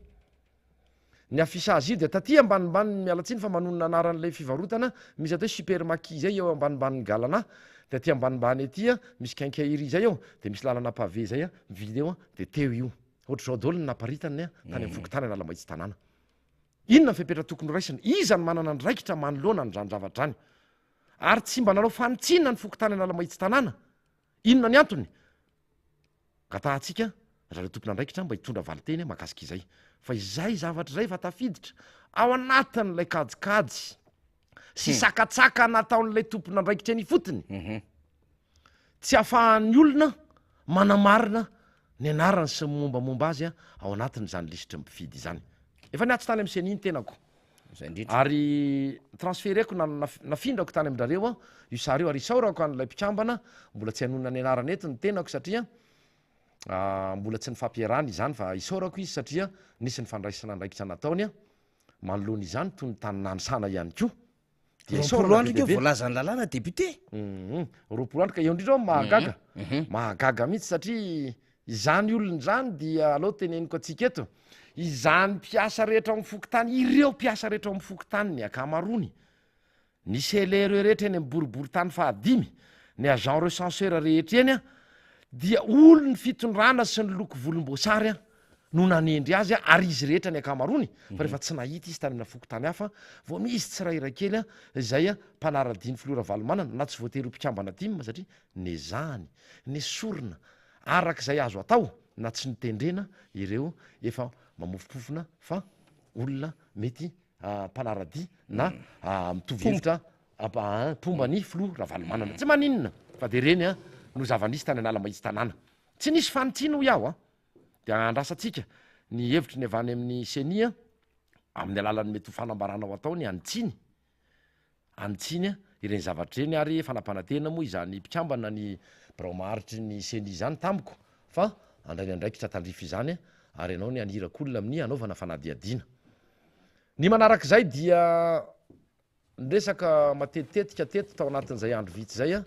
Ny affichage io dia taty ambanimbaniny, miala tsiny fa manonona anaran'ilay fivarotana, misy atao hoe super maki izay eo ambanimbanin'ny galana, dia aty ambanimbany aty misy quincaillerie izay eo, dia misy lalana pavé izay mivily eo, dia teo io. Ohatr'izao daholo ny naparitany tany amin'ny fokontany Analamahitsy tanàna. Inona ny fepetra tokony horaisina? Iza no manana andraikitra manoloana an'izany zavatra izany? Ary tsy mba nanao fanitsiana ny fokontany Analamahitsy tanàna. Inona ny antony? Angatahantsika zareo tompon'andraikitra mba hitondra valinteny mahakasika izay. Fa izay zavatra izay efa tafiditra ao anatin'ilay kajikajy sy sakatsaka nataon'ilay tompon'andraikitra eny ifotony. Tsy ahafahan'ny olona manamarina ny anarany sy ny mombamomba azy ao anatin'izany lisitry ny mpifidy izany. Efa niantso tany amin'ny Ceni ny tenako. Ary transfereko na nafindrako tany amin-drareo io sary io ary isaorako an'ilay mpikambana, mbola tsy hanonona ny anarany eto ny tenako satria mbola tsy nifampiarahana izany fa isaorako izy satria nisy ny fandraisana andraikitra nataony manoloana izany toy ny tany Nanisana ihany koa. Dia 20 andro keo voalazan'ny lalàna député. 20 andro ka eo indrindra aho mahagaga. Mahagaga mihitsy satria izany olona izany dia aleo teneniko antsika eto, izany mpiasa rehetra ao amin'ny fokontany, ireo mpiasa rehetra ao amin'ny fokontany ny ankamaroany, ny CLRE rehetra eny amin'ny boriborintany fahadimy, ny agent recenseur rehetra eny dia olon'ny fitondrana sy ny loko volomboasary no nanendry azy ary izy rehetra ny ankamaroany fa rehefa tsy nahita izy tany amina fokontany hafa vao misy tsirairay kely izay mpanara-dia ny filoha Ravalomanana na tsy voatery ho mpikambana tim satria nezahany nesorina araka izay azo atao na tsy notendrena ireo efa mamofompofona fa olona mety mpanara-dia na mitovy hevitra mpomba ny filoha Ravalomanana. Tsy maninona fa dia ireny no zava-nisy tany Analamahitsy tanàna. Tsy nisy fanitsiana hoy aho an! Dia andrasantsika ny hevitry ny avy any amin'ny Ceni amin'ny alalan'ny mety ho fanambarana ho ataony hanitsiany hanitsiany ireny zavatra ireny ary efa nampanantena moa izany mpikambana ny birao maharitry ny Ceni izany tamiko fa handray ny andraikitra tandrify izany ary hanao ny haniraka olona amin'ny hanaovana fanadihadiana. Ny manarak'izay dia Niresaka matetitetika teto tao anatin'izay andro vitsy izay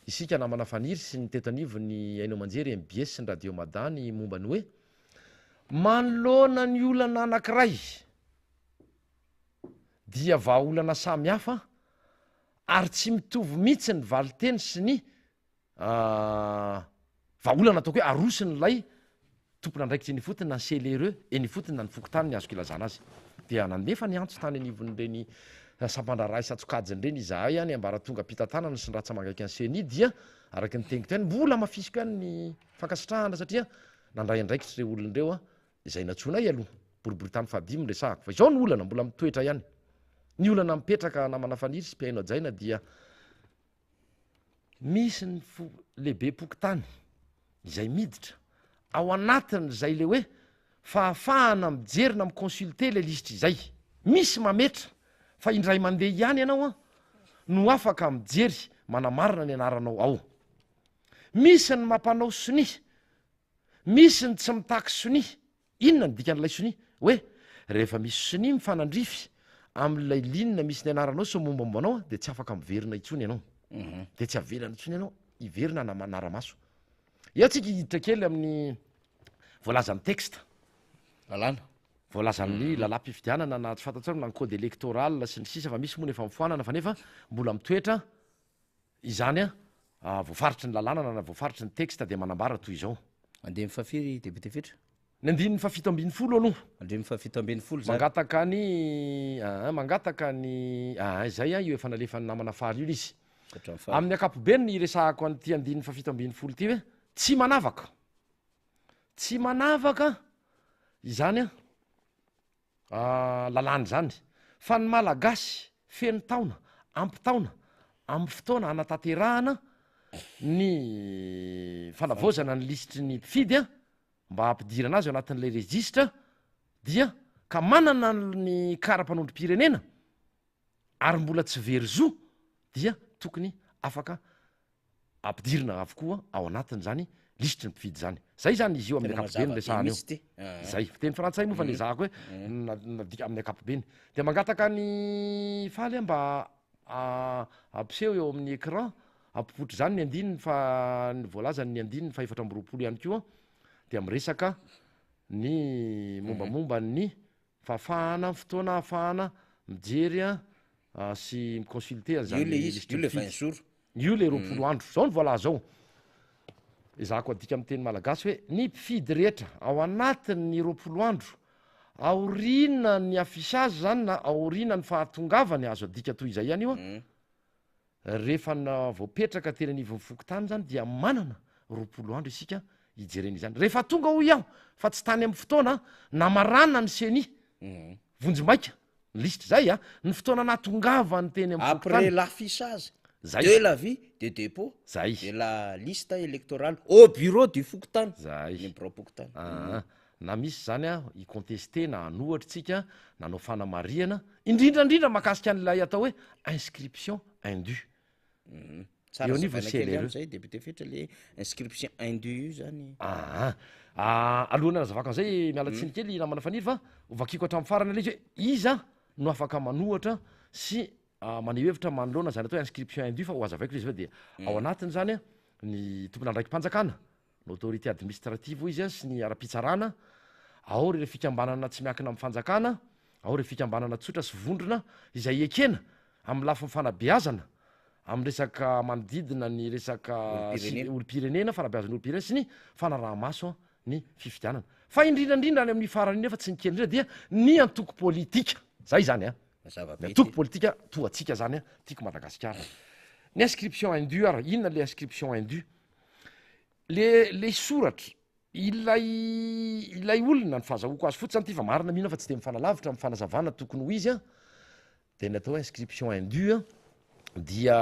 isika namana Faniry sy ny teto anivon'ny haino aman-jery mbs sy ny Radio Mada ny momba ny hoe manoloana ny olana anankiray dia vahaolana samy hafa ary tsy mitovy mihitsy ny valinteny sy ny Vahaolana ataoko hoe aroson'ilay tompon'andraikitra eny ifotony na ny CLRE eny ifotony na ny fokontany ny azoko ilazana azy. Dia nandefa ny antso tany anivon'ireny sampandraharaha isan-tsokajiny ireny izahay any ambaratongam-pitantanana sy ny ratsa-mangaikan'ny Ceni dia araka ny teniko ihany mbola hamafisiko ihany ny fankasitrahana satria nandray andraikitra ireo olona ireo izay nantsoinay aloha boriboritany fahadimy no resahako fa izao ny olana mbola mitoetra ihany. Ny olana mipetraka namana Faniry sy mpihaino hajaina dia Misy ny fo lehibem-pokontany izay miditra ao anatin'izay le hoe fahafahana mijery na mi-consulter le lisitra izay. Misy mametra fa indray mandeha ihany ianao an no afaka mijery manamarina ny anaranao ao. Misy ny mampanao sonia, misy ny tsy mitaky sonia. Inona ny dikan'ilay sonia? Hoe rehefa misy sonia mifanandrify amin'ilay ligne misy ny anaranao sy ny mombamomba anao dia tsy afaka miverina intsony ianao. Dia tsy avelany intsony ianao hiverina hanara-maso. Eo tsika hiditra kely amin'ny voalazan'ny texte. Lalàna. Voalazan'ny lalàm-pifidianana na tsy fantatrao na ny code électoral sy ny sisa fa misy moa ny efa mifoanana fa nefa mbola mitoetra Izany voafaritry ny lalàna na voafaritry ny texte dia manambara toy izao. Andininy fahafiry Député Fetra? Ny andininy fahafito ambinifolo aloha. Andininy fahafito ambinifolo izany. Mangataka ny aa mangataka ny aa izay io efa nalefan'ny namana Fary io izy. Amin'ny ankapobeny ny iresahako an'ity andininy fahafito ambinifolo ity hoe tsy manavaka, tsy manavaka izany an. Lalàna izany fa ny Malagasy feno taona, ampy taona amin'ny fotoana hanatanterahana ny fanavaozana ny lisitry ny mpifidy mba hampidirana azy ao anatin'ilay rejisitra dia ka manana ny kara-panondrom-pirenena ary mbola tsy very zo dia tokony afaka ampidirina avokoa ao anatin'izany lisitry ny mpifidy izany. Zay izany izy io amin'ny Tena ankapobeny mazava be resahana eo. mihitsy ity. Ah. Zay, fiteny frantsay moa fa nezahako hoe na- nadika amin'ny ankapobeny. Dia mangataka an'i Faly aho mba hampiseho eo amin'ny écran, hampipoitra izany ny andininy fa ny voalazan'ny andininy fahefatra amby roapolo ihany koa. dia miresaka ny mombamomba ny fahafahana, fotoana ahafahana mijery sy mi-consulter Io an'izany le izy, lisitry io ny le mpifidy. 20 jours. Io le 20 andro. Zao no voalaza ao. Ezahako adika amin'ny teny malagasy hoe ny mpifidy rehetra ao anatin'ny 20 andro aoriana ny affichage zany na aoriana ny fahatongavany, azo adika toy izay ihany io an, rehefa voapetraka teny anivon'ny fokontany zany dia manana 20 andro isika hijerena izany. Rehefa tonga hoy aho fa tsy tany amin'ny fotoana namarana ny ceni vonjimaika ny lisitra zay a, ny fotoana nahatongavany teny amin'ny Après fokontany. l'affichage Zay. de l'avis de dépôt Zay. de la liste électorale au bureau du fokontany. Zay. Ny birao-pokontany. Aa, na misy zany a, hi-contester na hanohatra tsika, nanao fanamarihana, indrindra indrindra mahakasika an'ilay atao hoe inscription indue. Tsara Eo anivon'ny hazavaina kely CLRE. ihany zay député Fetra le inscription indue io zany. Aa, alohan'ny hanazavako an'izay, miala tsiny kely namana Faniry fa hovakiko hatramin'ny farany ilay izy hoe iza no afaka manohatra sy maneho hevitra manoloana izany atao hoe inscription indue fa ho hazavaiko ilay izy fa dia ao anatiny izany ny tompon'andraiki-panjakana, ny autorité administrative hoy izy sy ny ara-pitsarana, ao ireo fikambanana tsy miankina amin'ny fanjakana, ao ireo fikambanana tsotra sy vondrona izay ekena amin'ny lafiny fanabeazana, amin'ny resaka manodidina ny resaka Olom-pirenena. olom-pirenena, fanabeazana olom-pirenena sy ny fanaraha-maso ny fifidianana. Fa indrindra indrindra any amin'ny farany nefa tsy ny kely indrindra dia ny antoko politika. Zay izany an. Mazava Ny be antoko ity. politika toa antsika zany an, tiako Madagasikara. Ny inscription indue ary, inona le inscription indue? Le le soratra, ilay ilay olona, ny fahazahoako azy fotsiny zany ity fa marina mino aho fa tsy de mifanalavitra amin'ny fanazavana tokony ho izy an, de ny atao hoe inscription indue an dia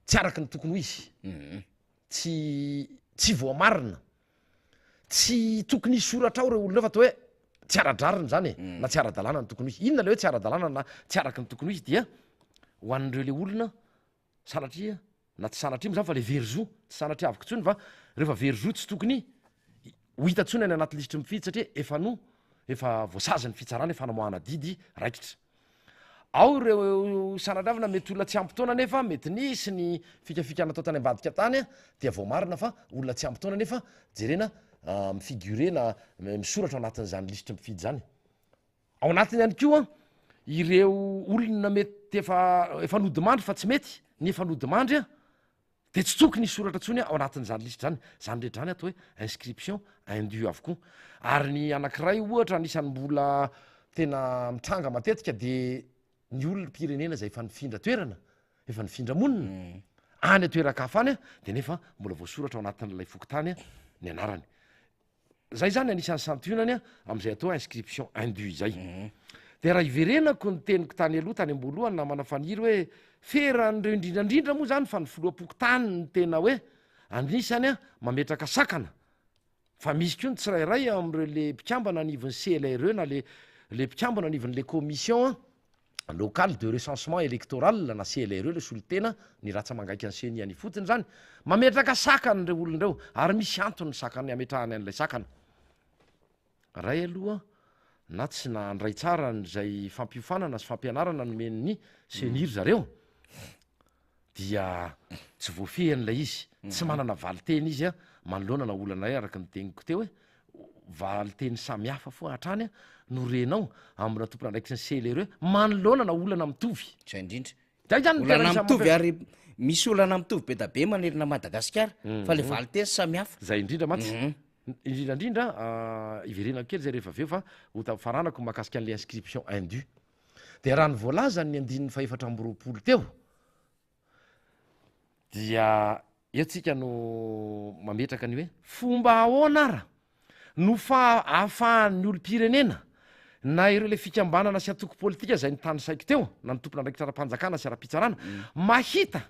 tsy araky ny tokony ho izy, tsy tsy voamarina, tsy tokony hisoratra ao ireo olona ireo fa atao hoe tsy ara-drariny zany e, na tsy ara-dalàna ny tokony ho izy. Inona le hoe tsy ara-dalàna na tsy araky ny tokony ho izy dia ho an'ireo le olona Sanatria, na tsy sanatria moa zany fa le very zo, tsy sanatriaviko intsony fa rehefa very zo tsy tokony ho hita intsony any anaty lisitry ny mpifidy satria efa no efa voasazin'ny fitsarana efa namoahana didy raikitra. Ao ireo sanatriavina mety olona tsy ampy taona nefa mety nisy ny fikafika natao tany ambadika tany dia voamarina fa olona tsy ampy taona nefa jerena mi-figurer na misoratra ao anatin'izany lisitry ny mpifidy izany. Ao anatiny ihany koa ireo olona mety efa efa nodimandry fa tsy mety ny efa nodimandry a, de tsy tokony hisoratra intsony ao anatin'izany lisitra zany, zany rehetra zany atao hoe inscription indue avokoa. Ary ny anankiray ohatra anisan'ny mbola tena mitranga matetika de ny olom-pirenena izay efa nifindra toerana, efa nifindra monina any an-toeran-kafa any de nefa mbola voasoratra ao anatin'ilay fokontany ny anarany. Zay zany anisan'ny santionany amin'izay atao inscription indue izay. Dia raha hiverenako ny teniko tany aloha tany am-boalohany namana Faniry hoe feran'ireo indrindra indrindra moa zany fa ny filoham-pokontany no tena hoe anisany mametraka sakana fa misy koa ny tsirairay amin'ireo le mpikambana anivon'ny CLRE na le le mpikambana anivon'le commission locale de recensement électoral na CLRE le solontena ny ratsa-mangaikan'ny ceni any ifotony zany, mametraka sakana ireo olona ireo ary misy antony ny sakana ametrahany an'ilay sakana. Ray aloha na tsy nandray tsara an'izay fampiofanana sy fampianarana nomen'ny ceni ry zareo dia tsy voafehiny ilay izy, tsy manana valinteny izy a, manoloana na olana iray araka ny teniko teo hoe valinteny samihafa foa hatrany a no renao amina tompon'andraikitry ny CLRE manoloana na olana mitovy. Zay indrindra. Zay zany no tena Olana isan'ny mitovy mampiavaka. ary misy olana mitovy be da be manerana Madagasikara fa le valinteny samihafa. Zay indrindra mantsy. Indrindra indrindra hiverenako kely zay rehefa avy eo fa ho ta- faranako mahakasika an'le inscription indue. Dia raha ny voalazan'ny andininy fahefatra amby roapolo teo dia eo tsika no mametraka ny hoe fomba ahoana ara no fa ahafahan'ny olom-pirenena na ireo le fikambanana sy antoko politika izay nitanisaiko teo na ny tompon'andraikitra ara-panjakana sy ara-pitsarana mahita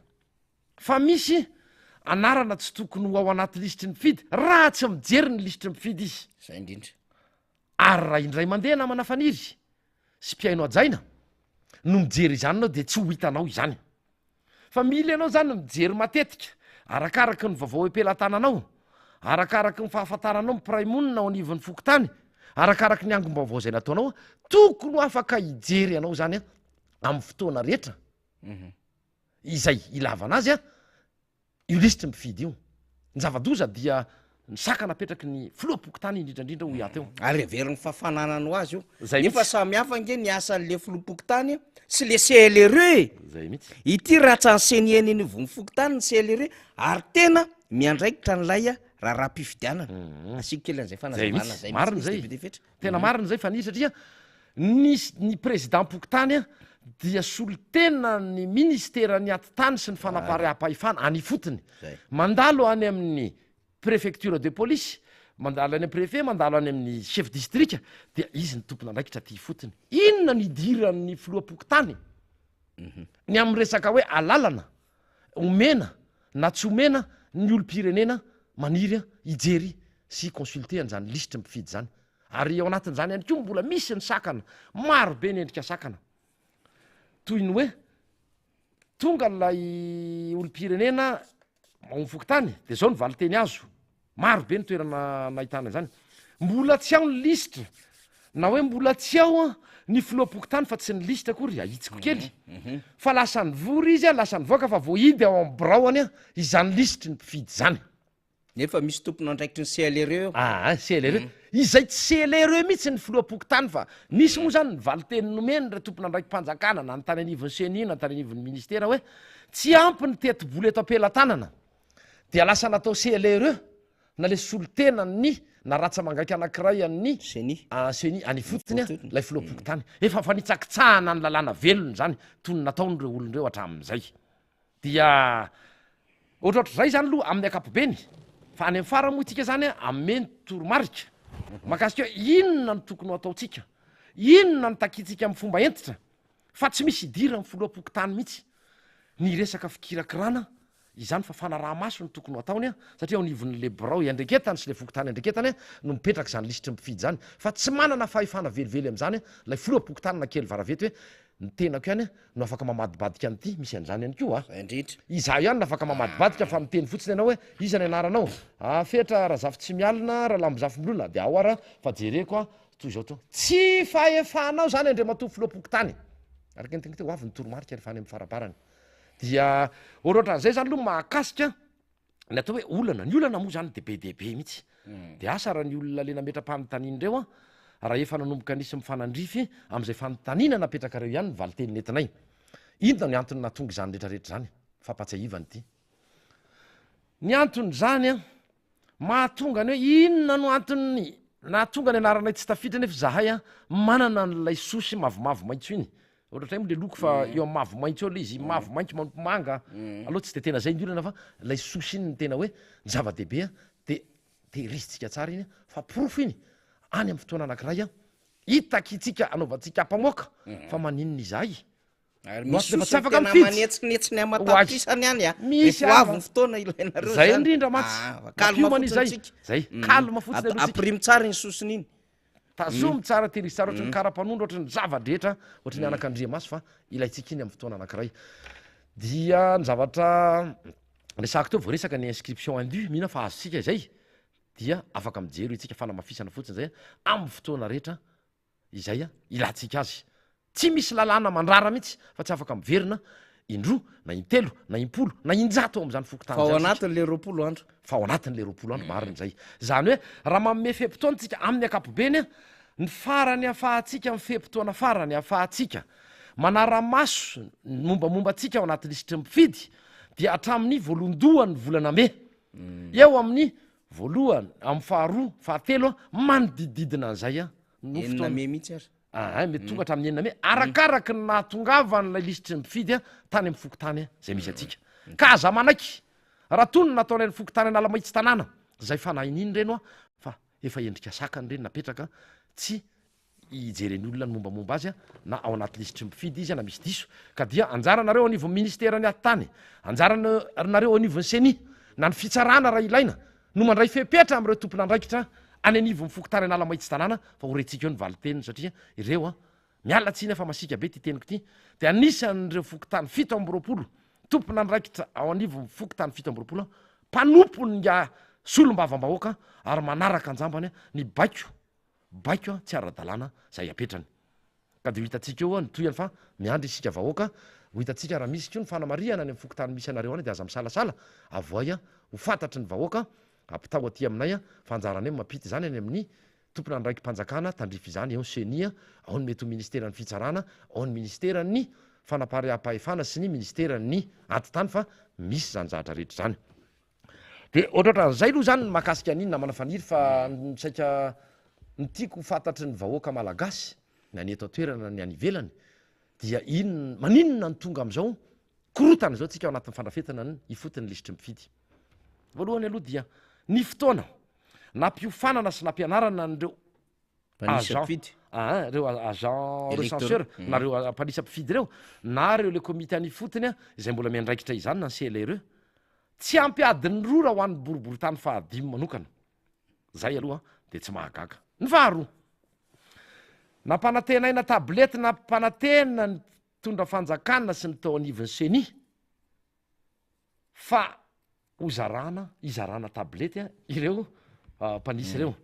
fa misy anarana tsy tokony ho ao anaty lisitry ny mpifidy raha tsy mijery ny lisitry ny mpifidy izy. Zay indrindra. Ary raha indray mandeha namana Faniry sy mpihaino hajaina no mijery izany ianao dia tsy ho hitanao izany. Fa mila ianao izany mijery matetika arakaraky ny vaovao eo am-pelatananao, arakaraky ny fahafantaranao ny mpiray monina ao anivon'ny fokontany, arakaraky ny angom-baovao izay nataonao, tokony ho afaka hijery anao izany amin'ny fotoana rehetra izay ilavana azy io lisitry ny mpifidy io. Ny zava-doza dia Ny sakana apetraky ny filoham-pokontany indrindra indrindra hoy aho teo. Ary heveriny fa fananany ho azy io. Zay Nefa mihitsy. samy hafa ange ny asan'le filoham-pokontany sy le CLRE e! Zay mihitsy. Ity ratsan'ny ceni eny anivon'ny fokontany ny CLRE ary tena miandraikitra an'ilay raharaham-pifidianana. Asiako kely an'izay Zay fanazavana mihitsy. zay Marina mihitsy zay. Député Fetra. Tena marina zay Faniry satria ny ny président-pokontany dia solontenan'ny ministeran'ny atitany sy ny fanapariaham-pahefana any ifotony. Zay. Mandalo any amin'ny préfecture de police, mandalo any amin'ny préfet, mandalo any amin'ny chef district, dia izy no tompon'andraikitra aty ifotony. Inona no idiran'ny filoham-pokontany ny amin'ny resaka hoe alalana omena na tsy omena ny olom-pirenena maniry hijery sy hi-consulter an'izany lisitry ny mpifidy izany. Ary ao anatin'izany ihany koa mbola misy ny sakana, maro be ny endrika sakana. Toy ny hoe Tonga ilay olom-pirenena ao amin'ny fokontany dia izao ny valinteny azo, maro be ny toerana nahitana izany, mbola tsy ao ny lisitra na hoe mbola tsy ao ny filoham-pokontany fa tsy ny lisitra akory, ahitsiko kely, fa lasa nivory izy, lasa nivoaka fa voahidy ao amin'ny biraony izany lisitry ny mpifidy izany. Nefa misy tompon'andraikitry ny CLRE eo. Aa, CLRE. Izay tsy CLRE mihitsy ny filoham-pokontany fa nisy moa izany ny valinteny nomeny ireo tompon'andraiki-panjakana na ny tany anivon'ny ceni na ny tany anivon'ny ministera hoe tsy ampy ny tetibola eto am-pelatanana dia lasa natao CLRE na le solontenan'ny na ratsa-mangaika anankiray an'ny Ceni. Ceni any ifotony ilay filoham-pokontany. Efa fanitsakitsahana ny lalàna velona izany toy ny nataon'ireo olona ireo hatramin'izay. Dia ohatrohatr'izay izany aloha amin'ny ankapobeny, fa any amin'ny farany moa isika izany hanome ny toromarika mahakasika hoe inona no tokony ho ataontsika, inona no takintsika amin'ny fomba hentitra, fa tsy misy idiran'ny filoham-pokontany mihitsy ny resaka fikirakirana izany fa fanaraha-maso no tokony ho ataony satria ao anivon'ilay birao iandreketany sy ilay fokontany iandreketany no mipetraka izany lisitry ny mpifidy izany fa tsy manana fahefana velively amin'izany ilay filoham-pokontany na kely varavety hoe ny tenako ihany no afaka mamadibadika an'ity, misy an'izany ihany koa a! Zay indrindra. Izaho ihany no afaka mamadibadika fa miteny fotsiny ianao hoe iza ny anaranao? Ah Fetra Razafitsimialina Ralambozafimbolona dia ao ara fa jereko a, toy izao toa. Tsy fahefanao izany Andriamatoa Filoham-pokontany! Araka ny teniko teo, ho avy ny toromarika rehefa any amin'ny faraparany. Dia ohatrohatran'izay izany aloha mahakasika ny atao hoe olana, ny olana moa zany de be dia be mihitsy, de asa raha ny olona le nametra-panontaniana ireo an, raha efa nanomboka nisy mifanandrify amin'izay fanontaniana napetrakareo ihany ny valinteny nentinay. Inona ny antony nahatonga izany rehetrarehetra izany? Fampatsiahivana ity. Ny anton'izany an, mahatonga ny hoe inona no antony nahatonga ny anaranay tsy tafiditra nefa izahay an manana an'ilay sosy mavomavo maitso iny, Ohatrohatray moa le loko fa eo amin'ny mavo maitso eo le izy, mavo maitso manompo manga, aloha tsy de tena zay ny olana fa lay sosy iny no tena hoe ny zava-dehibe an, de tehirizintsika tsara iny fa porofo iny any amin'ny fotoana anakiray an, hitakintsika anaovantsika ampamoaka fa maninona izahay Ary no misy ato nefa tsy sosy afaka tena mifidy. manetsinetsiny Ho ahy. aman-tapitrisany any a. Misy Rehefa ho avy ary ny fotoana ilainareo Zay zany. indrindra mantsy. Ah, calme Mampiomana fotsiny izay. tsika. Zay, calme fotsiny aloha tsika. Ampirimo tsara iny sosony iny. Tazomy tsara tehirizo tsara ohatry ny kara-panondro ohatry ny zava-drehetra ohatry ny anakandriamaso fa ilaintsika iny amin'ny fotoana anankiray. Dia ny zavatra resahako teo voaresaka ny inscription indue, mino aho fa azontsika izay dia afaka mijery io tsika, fanamafisana fotsiny izay amin'ny fotoana rehetra izay ilantsika azy. Tsy misy lalàna mandrara mihitsy fa tsy afaka miverina indroa na intelo na impolo na injato ao amin'izany fokontany Fa ao izany isika. anatin'ilay 20 andro. Fa ao anatin'ilay 20 andro, marina izay. Izany hoe raha manome fe-potoana isika amin'ny ankapobeny, ny farany ahafahantsika amin'ny fe-potoana farany ahafahantsika manara-maso ny mombamomba antsika ao anaty lisitry ny mpifidy dia hatramin'ny voalohandohan'ny volana mey. Eo amin'ny voalohany, amin'ny faharoa, fahatelo, manodidididina an'izay no Enina fotoana. mey mihitsy ary. Aa, mety tonga hatramin'ny enina mey, arakaraky ny nahatongavan'ilay lisitry ny mpifidy tany amin'ny fokontany izay misy antsika. Ka aza manaiky raha toa ny nataonay ny fokontany Analamahitsy tanàna, izay fanahin'iny ireny hoa, fa efa endrika sakana ireny napetraka tsy hijeren'ny olona ny mombamomba azy na ao anaty lisitry ny mpifidy izy na misy diso, ka dia anjaranareo anivon'ny ministeran'ny atitany, anjaranareo anivon'ny ceni na ny fitsarana raha ilaina no mandray fepetra amin'ireo tompon'andraikitra any anivon'ny fokontany Analamahitsy tanàna fa ho rentsika eo ny valin-teniny satria ireo an, miala tsiny aho fa masiaka be ity teniko ity, dia anisan'ireo fokontany 27 tompon'andraikitra ao anivon'ny fokontany 27 mpanompon'ingahy solombavambahoaka ary manaraka an-jambany ny baiko baiko tsy ara-dalàna izay apetrany. Ka dia ho hitantsika eo ny tohiny fa miandry isika vahoaka, ho hitantsika raha misy koa ny fanamarihana any amin'ny fokontany misy anareo any dia aza misalasala, avohay ho fantatry ny vahoaka. Ampitao aty aminay fa anjaranay mampita izany any amin'ny tompon'andraiki-panjakana tandrify izany, eo ny ceni, ao ny mety ho ministeran'ny fitsarana, ao ny ministeran'ny fanapariaham-pahefana sy ny ministeran'ny atitany fa misy izany zavatra rehetra izany. Dia ohatrohatran'izay aloha izany ny mahakasika an'iny namana Faniry fa ny saika ny tiako ho fantatry ny vahoaka malagasy na ny eto an-toerana na ny any ivelany dia inona, maninona no tonga amin'izao korontana izao tsika ao anatin'ny fandrafetana ny ifotony lisitry ny mpifidy. Voalohany aloha dia ny fotoana nampiofanana sy nampianarana an'ireo agent aa ireo agent recenseur na ireo mpanisa mpifidy ireo na ireo le komity any ifotony a izay mbola miandraikitra izany na ny CLRE tsy ampy adiny roa raha ho an'ny boriborintany fahadimy manokana zay aloha de tsy mahagaga. Ny faharoa, nampanantenaina tablette nampanantena ny mpitondra fanjakana sy ny tao anivon'ny ceni fa hozarana, hizarana tablette ireo mpanisy ireo.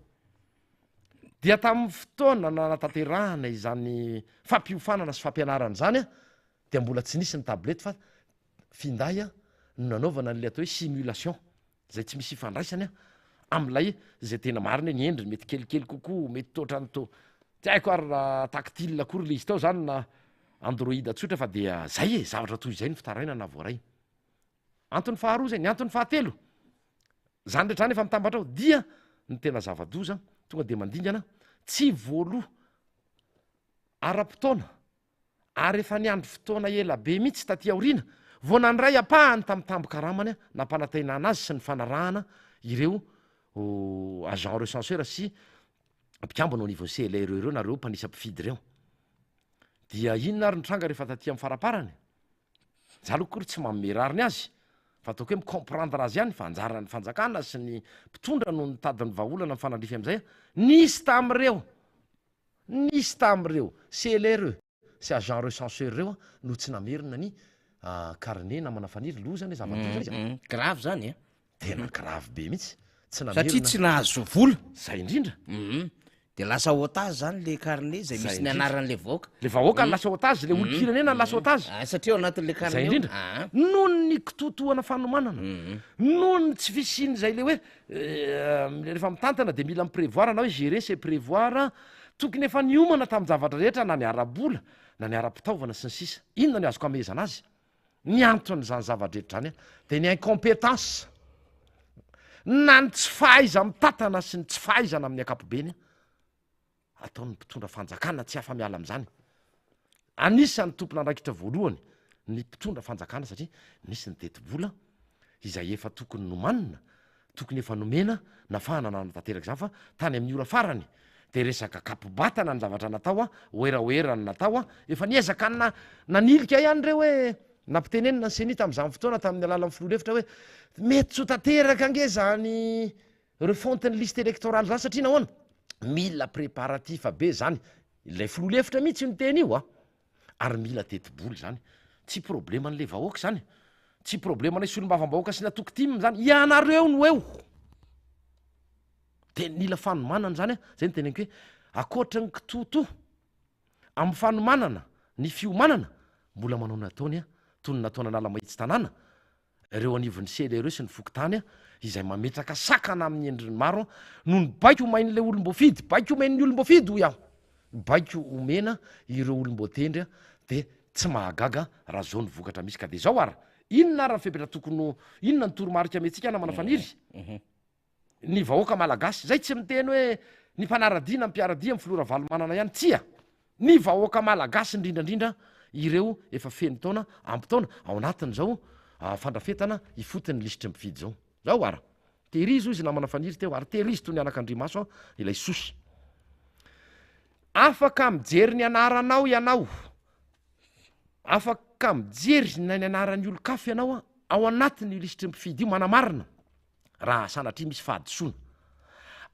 Dia tamin'ny fotoana nanatanterahana izany fampiofanana sy fampianarana izany dia mbola tsy nisy ny tablette fa finday no nanaovana an'ilay atao hoe simulation izay tsy misy ifandraisany amin'ilay izay tena marina hoe ny endriny mety kelikely kokoa, mety toa ohatran'ny toa tsy haiko ary raha tactile akory ilay izy tao izany na android tsotra fa dia zay e, zavatra toy izay ny fitarainana voaray. Antony faharoa izay, ny antony fahatelo, zany rehetra zany efa mitambatra ao dia ny tena zava-doza tonga dia mandingana tsy voaloa ara-potoana ary efa niandry fotoana ela be mihitsy taty aoriana vao nandray ampahany tamin'ny tambin-karamany nampanantenana azy sy ny fanarahana ireo agent recenseur sy mpikambana ao anivon'ny CLRE ireo na ireo mpanisa mpifidy ireo. Dia inona ary ny tranga rehefa taty amin'ny faraparany? Za aloha akory tsy manome rariny azy fa ataoko hoe mi-comprendre azy ihany fa anjaran'ny fanjakana sy ny mpitondra no nitady ny vahaolana mifanandrify amin'izay. Nisy tamin'ireo Nisy tamin'ireo CLRE sy agent recenseur ireo no tsy namerina ny carnet namana Faniry, loza anie zava-doza izy a! Grave zany a! Tena grave be mihitsy, tsy namerina. Satria tsy nahazo vola. Zay indrindra. De lasa otage zany le carnet zay misy ny anaran'le vahoaka. Le vahoaka no lasa otage, le olom-pirenena no lasa otage. Ah, satria ao anatin'le carnet Zay indrindra. ao. Noho ny kitoatohana fanomanana, noho ny tsy fisian'izay le hoe Rehefa mitantana dia mila mi-prévoir na hoe gérer c'est prévoir, tokony efa niomana tamin-javatra rehetra na ny ara-bola na ny ara-pitaovana sy ny sisa. Inona ny azoko amehezana azy? Ny anton'izany zava-drehetra izany dia ny incompétence na ny tsy fahaiza-mitantana sy ny tsy fahaizana amin'ny ankapobeny. ataon'ny mpitondra fanjakana tsy afa-miala amin'izany. Anisan'ny tompon'andraikitra voalohany ny mpitondra fanjakana satria nisy ny tetibola izay efa tokony nomanina, tokony efa nomena nafahana nanatanteraka izany fa tany amin'ny ora farany dia resaka kapo-batana ny zavatra natao, oeraoera ny natao, efa niezaka na nanilika ihany ireo hoe nampitenenina ny ceni tamin'izany fotoana tamin'ny alalan'ny filoha lefitra hoe mety tsy ho tanteraka ange izany Refonte ny liste électorale zany satria nahoana? Mila préparatif be zany, ilay filoha lefitra mihitsy io niteny io a! Ary mila tetibola zany, tsy probleman'le vahoaka zany, tsy problemanay solombavambahoaka sy ny antoko tim zany, ianareo no eo! De mila fanomanana zany a, zay no teneniko hoe akoatra ny kitoatoa amin'ny fanomanana ny fiomanana, mbola manao ny ataony a, toy ny nataon'Analamahitsy tanàna, ireo anivon'ny CLRE sy ny fokontany izay mametraka sakana amin'ny endriny maro noho ny baiko omain'ilay olom-boafidy, baiko omen'ny olom-boafidy hoy aho, baiko omena ireo olom-boatendry dia tsy mahagaga raha izao ny vokatra misy ka dia izao ary inona ary ny fepetra tokony ho, inona ny toromarika amentsika namana Faniry? Ny vahoaka malagasy, zay tsy miteny hoe ny mpanaradia na mpiaradia amin'ny filoha Ravalomanana ihany, tsia! Ny vahoaka malagasy indrindra indrindra ireo efa feno taona, ampy taona, ao anatin'izao fandrafetana ifotony ny lisitry ny mpifidy izao. Zao ara! Tehirizo hoy izy namana Faniry teo ary tehirizo toy ny anakandrimaso ilay sosy. Afaka mijery ny anaranao ianao, afaka mijery na ny anaran'ny olon-kafa ianao ao anatin'io lisitry ny mpifidy io, manamarina. raha sanatria misy fahadisoana.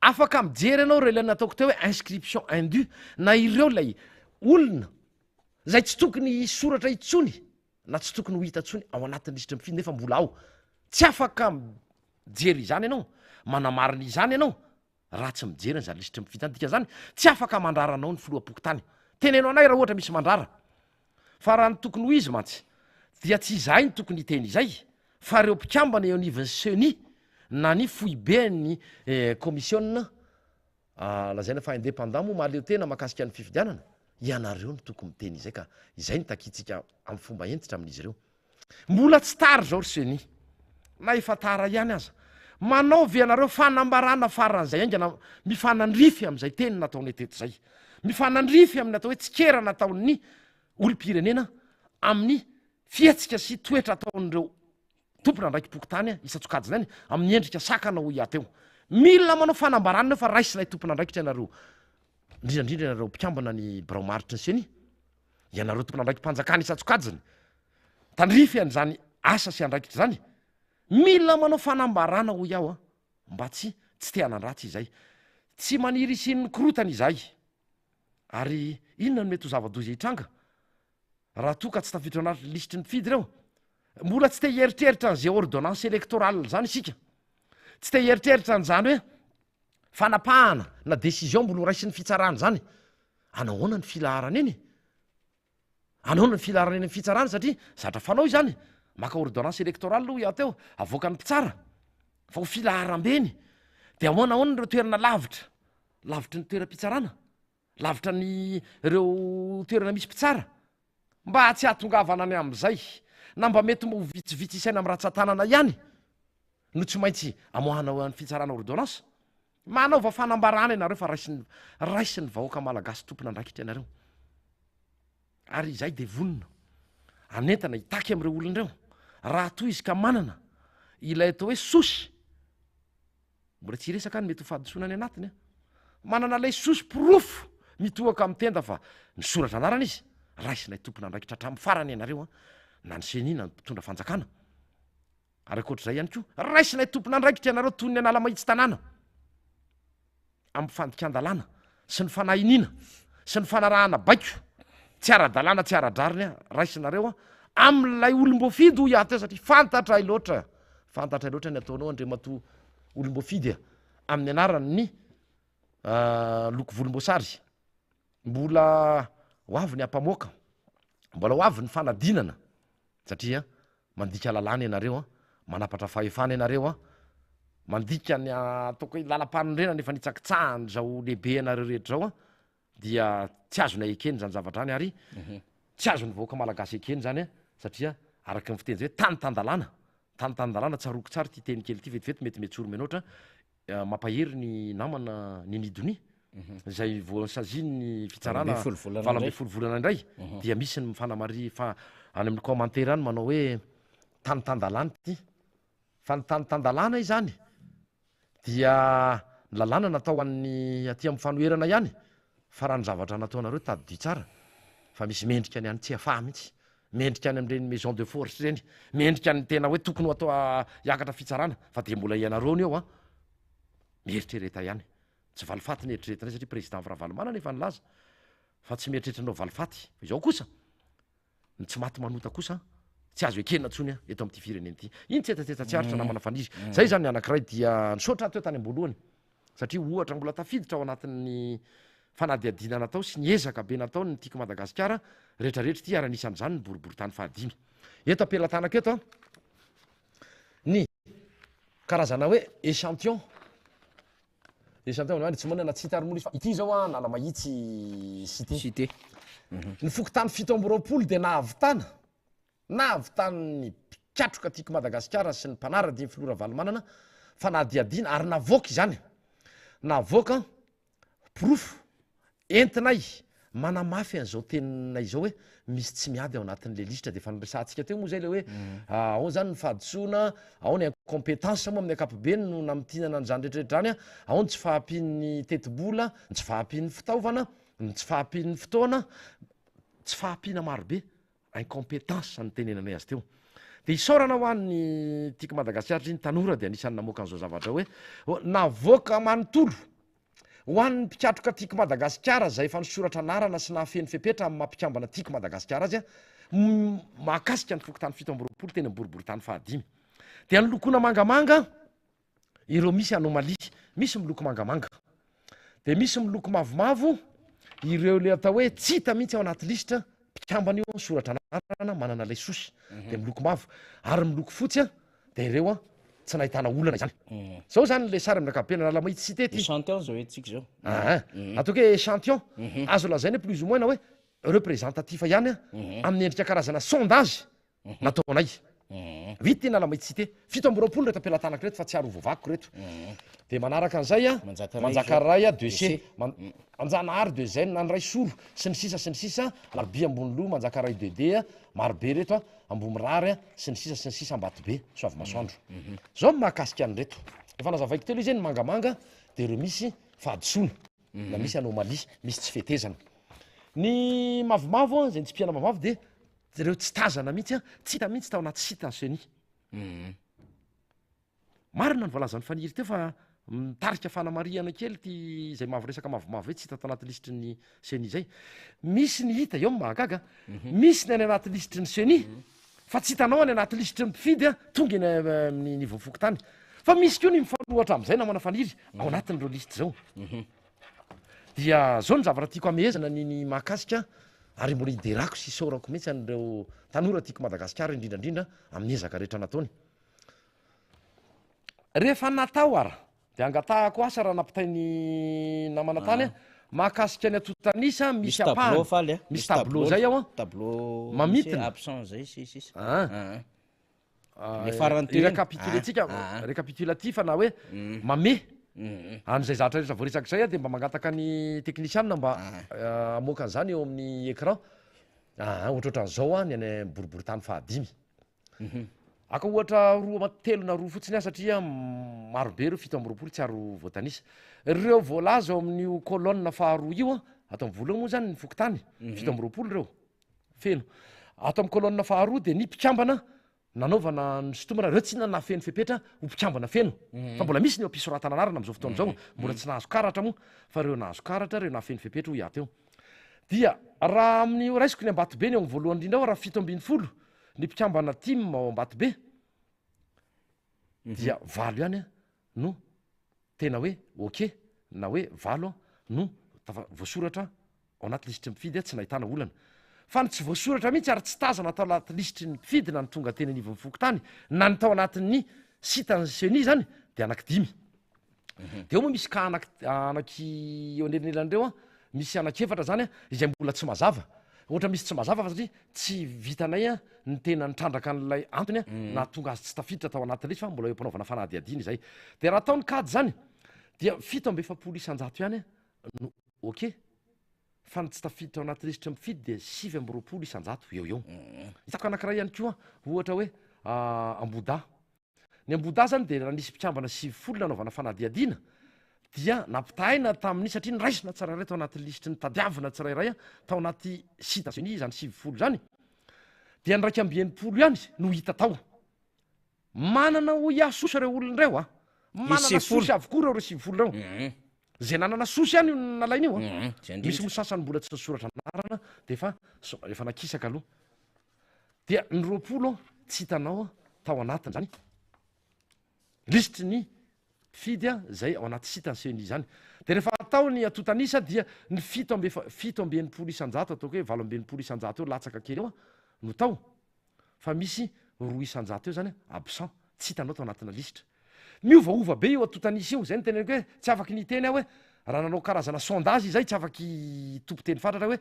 Afaka mijery ianao ireo ilay nataoko teo hoe inscription indue na ireo ilay olona izay tsy tokony hisoratra intsony na tsy tokony ho hita intsony ao anatin'ny lisitry ny mpifidy nefa mbola ao. Tsy afaka mijery izany ianao, manamarina izany ianao raha tsy mijery an'izany lisitry ny mpifidy izany. Dikan'izany, tsy afaka mandrara anao ny filoham-pokontany. Teneno anay raha ohatra misy mandrara. Fa raha ny tokony ho izy mantsy dia tsy izahay no tokony hiteny izay fa ireo mpikambana eo anivon'ny ceni. na ny foiben'ny kaomisiona lazaina fa indépendant moa mahaleo tena mahakasika ny fifidianana, ianareo no tokony miteny izay ka izay no takintsika amin'ny fomba hentitra amin'izy ireo. Mbola tsy tara izao ry ceni, na efa tara ihany aza. Manaova ianareo fanambarana faran'izay haingana mifanandrify amin'izay teny nataonay teto izay. Mifanandrify amin'ny atao hoe tsikera nataon'ny olom-pirenena amin'ny fihetsika sy toetra ataon'ireo tompon'andraiki-pokontany isan-tsokajiny any amin'ny endrika sakana hoy aho teo. Mila manao fanambarana eo fa raisinay tompon'andraikitra ianareo, indrindra indrindra ianareo mpikambana ny birao maritry ny ceni, ianareo tompon'andraiki-panjakana isan-tsokajiny, tandrify an'izany asa sy andraikitra izany. Mila manao fanambarana hoy aho mba tsy tsy te hanan-dratsy izay. Tsy maniry hisian'ny korotana izahay. Ary inona no mety ho zava-doza hitranga raha toa ka tsy tafiditra ao anatin'ny lisitry ny mpifidy ireo? Mbola tsy te hieritreritra an'izay ordonnance électorale izany isika. Tsy te hieritreritra an'izany hoe fanapahana na décision mbola horaisin'ny fitsarana izany. Anahoana ny filaharana eny? Anahoana ny filaharana eny amin'ny fitsarana satria zatra fanao izany. Maka ordonnance électorale hoy aho teo, avoakan'ny mpitsara fa ho filaharam-be eny. Dia ahoana ahoana ireo toerana lavitra, lavitry ny toeram-pitsarana? Lavitra ny ireo toerana misy mpitsara mba tsy hahatongavana any amin'izay na mba mety mba ho vitsivitsy isaina amin'ny ratsan-tanana ihany no tsy maintsy amoahana ho an'ny fitsarana ordonnance. Manaova fanambarana ianareo fa raisin'ny raisin'ny vahoaka malagasy tompon'andraikitra ianareo. Ary izahay dia vonona hanentana hitaky amin'ireo olona ireo raha toa izy ka manana ilay atao hoe sosy Mbola tsy hiresaka ny mety ho fahadisoana any anatiny an. Manana ilay sosy porofo mitohaka amin'ny tenda fa nisoratra anarana izy, raisinay tompon'andraikitra hatramin'ny farany ianareo an, na ny ceni na ny mpitondra fanjakana. Ary ankoatr'izay ihany koa, raisinay tompon'andraikitra ianareo toy ny Analamahitsy tanàna. Amin'ny fandikan-dalàna sy ny fanahiniana sy ny fanarahana baiko tsy ara-dalàna tsy ara-drariny raisinareo amin'ilay olom-boafidy hoy aho teo satria fantatray loatra fantatray loatra ny ataonao andriamatoa olom-boafidy amin'ny anaran'ny loko volomboasary mbola ho avy ny ampamoaka mbola ho avy ny fanadinana satria Mandika lalàna ianareo an, manapatra fahefana ianareo an, mandika ny ataoko hoe lalam-panorenana efa nitsakitsahan'izao lehibe anareo rehetra izao an, dia tsy azonay ekena izany zavatra izany ary tsy azon'ny vahoaka malagasy ekena izany an, satria araka ny fiteny izay hoe tany tan-dalàna, tany tan-dalàna, tsaroako tsara ity teny kely ity vetivety mety mihatsoro mianoatra, Mampahery ny namana Nini Donia izay voasazian'ny fitsarana 18 volana indray dia misy ny mifanamari fa any amin'ny commentaire any manao hoe tany tan-dalàna ity fa ny tany tan-dalàna izany dia ny lalàna natao an'ny aty amin'ny fanoherana ihany Fa raha ny zavatra nataonareo tadidio tsara fa misy mendrika ny any Tsiafahy mihitsy, mendrika any amin'ireny maison de force ireny, mendrika ny tena hoe tokony ho atao hiakatra fitsarana fa dia mbola ianareo no eo an! Mieritrereta ihany. Tsy valifaty ny eritreretinay satria président Ravalomanana efa nilaza fa tsy mieritreritra anao valifaty. Fa izao kosa, Ny tsy maty manota kosa tsy azo ekena intsony eto amin'ity firenena ity. Iny tsetsatsetsa tsy aritra namana Faniry. Zay izany ny anankiray dia nisaotra aho teo tany am-boalohany satria ohatra mbola tafiditra ao anatin'ny fanadihadiana natao sy ny ezaka be nataon'ny Tiako Madagasikara rehetrarehetra ity ary anisan'izany ny boriborintany fahadimy. Eto am-pelatanako eto ny karazana hoe échantillon. Échantillon tsy manana tsy hita ary mbola izy fa ity izao an Analamahitsy cité. Cité. Ny fokontany 27 dia nahavitana nahavitan'ny mpikatroka Tiako Madagasikara sy ny mpanara-dia ny filoha Ravalomanana fanadihadiana ary navoaka izany. Navoaka porofo Entinay manamafy an'izao teninay izao hoe misy tsy miady ao anatin'ilay lisitra dia efa noresahantsika teo moa izay ilay hoe ao izany ny fahadisoana, ao ny incompétence moa amin'ny ankapobeny no namintinana an'izany rehetra rehetra izany, ao ny tsy fahampian'ny tetibola, ny tsy fahampian'ny fitaovana, ny tsy fahampian'ny fotoana, tsy fahampiana marobe, incompétence no nitenenanay azy teo. Dia isaorana ho an'ny Tiako Madagasikara satria ny tanora dia anisan'ny namoaka an'izao zavatra hoe navoaka manontolo Ho an'ny mpikatroka Tiako Madagasikara izay efa nisoratra anarana sy nahafeno fepetra amin'ny maha mpikambana Tiako Madagasikara azy mahakasika ny fokontany 27 teny amin'ny boriborintany fahadimy dia nolokoana mangamanga ireo misy anomalie, misy miloko mangamanga dia misy miloko mavomavo ireo le atao hoe tsy hita mihitsy ao anaty lisitra mpikambana io misoratra anarana manana ilay sosy dia miloko mavo ary miloko fotsy dia ireo. Tsy nahitana olana izany. Zao zany le sary amin'ny ankapobeny Analamahitsy cité ty. Échantillon zao entintsika zao. Aa, ataoko hoe échantillon, azo lazaina hoe plus ou moins na hoe représentatif ihany amin'ny endrika karazana sondage nataonay. Vita ity Analamahitsy cité, 27 ireto am-pelatanako ireto fa tsy ary ho voavakiko ireto. Dia manaraka an'izay a, Manjakaray a, deux C, Anjanahary deux N, Andraisolo, sy ny sisa sy ny sisa, Alarobia Amboniloha, Manjakaray deux D, marobe ireto a. Ambohimirary sy ny sisa sy ny sisa Ambatobe, Soavimasoandro. Zao ny mahakasika an'ireto. Efa nazavaiko teo ilay izy hoe ny mangamanga dia ireo misy fahadisoana na misy anomalie, misy tsy fetezana. Ny mavomavo izay nitsipihana mavomavo dia ireo tsy tazana mihitsy, tsy hita mihitsy tao anaty site ny ceni. Marina ny voalazan'i Faniry teo fa mitarika fanamarihana kely ity izay mavo resaka mavomavo hoe tsy hita tao anaty lisitry ny ceni izay. Misy ny hita, eo ny mahagaga, misy ny any anaty lisitry ny ceni fa tsy hitanao any anaty lisitry ny mpifidy a, tonga eny amin'ny niveau fokontany. Fa misy koa ny mifanohatra amin'izay namana Faniry ao anatin'ireo lisitra izao. Dia zao ny zavatra tiako hamehezana ny ny mahakasika ary mbola hiderako sy isaorako mihitsy an'ireo tanora tiako Madagasikara indrindra indrindra amin'ny ezaka rehetra nataony. Rehefa natao ara dia angatahako asa raha nampitain'ny namana tany ah, mahakasika ny antontan'isa misy ampahany, misy tableau zay ao an, mamintina, absent zay sy sisa, ah, ah, le farany teo récapitule-tsika, récapitulatif na hoe mamehy an'izay zavatra rehetra voaresaka izay dia mba mangataka ny teknisianina mba hamoaka an'izany eo amin'ny écran, ah, ohatrohatran'izao an ny any boriborintany fahadimy. Haka ohatra roa ama telo na roa fotsiny aho satria maro be ireo 27 tsy ary ho voatanisa. Ireo voalaza ao amin'io colonne faharoa io an, ato amin'ny voalohany moa izany ny fokontany, 27 ireo, feno. Ato amin'ny colonne faharoa dia ny mpikambana nanaovana ny sintomana, ireo tsy nahafeno fepetra ho mpikambana feno. Fa mbola misy ny eo am-pisoratana anarana amin'izao fotoana izao, mbola tsy nahazo karatra moa, fa ireo nahazo karatra, ireo nahafeno fepetra hoy aho teo. Dia raha amin'ny, raisiko ny Ambatobe ny eo amin'ny voalohany indrindra ao, raha 17 Ny mpikambana tim ao Ambatobe dia valo ihany no tena hoe ok na hoe valo no tafa voasoratra ao anaty lisitry ny mpifidy tsy nahitana olana. Fa ny tsy voasoratra mihitsy ary tsy tazana tao anaty lisitry ny mpifidy na ny tonga teny anivon'ny fokontany na ny tao anatin'ny site an'ny ceni izany dia anaky dimy. De eo moa misy cas anaky anaky eo anelanelan'ireo an, misy anaky efatra zany an, izay mbola tsy mazava. Ohatra misy tsy mazava fa satria tsy vitanay an ny tena nitrandraka an'ilay antony an nahatonga azy tsy tafiditra tao anatin'ilay izy fa mbola eo am-panaovana fanadihadiana izay. De raha atao ny kajy zany dia 47% ihany an no ok fa ny tsy tafiditra ao anaty lisitry ny mpifidy dia 29% eo eo. Hitako anakiray ihany koa ohatra hoe Ambohidahy. Ny Ambohidahy zany dia raha nisy mpikambana 90 nanaovana fanadihadiana dia nampitahaina tamin'ny, satria noraisina tsirairay tao anaty lisitry ny tadiavina tsirairay tao anaty site ceni izany 90 izany, dia ny 61 ihany no hita tao. Manana hoy aho sosy ireo olona ireo a! Manana sosy avokoa ireo ireo 90 ireo. Izay nanana sosy ihany io nalaina io a! Misy moa sasany mbola tsy nisoratra anarana dia efa efa nakisaka aloha. Dia ny 20 tsy hitanao tao anatin'izany lisitry ny mpifidy izay ao anaty site ny ceni izany. Dia rehefa atao ny antontan'isa dia ny fito amby efa-, 67% ataoko hoe 68% eo latsaka kely eo no tao fa misy 2% eo izany absent, tsy hitanao tao anatina lisitra. Miovaova be io antontan'isa io, zay no teneniko hoe tsy afaky ny hiteny aho hoe raha nanao karazana sondage izay tsy afaky hitompo teny fatratra hoe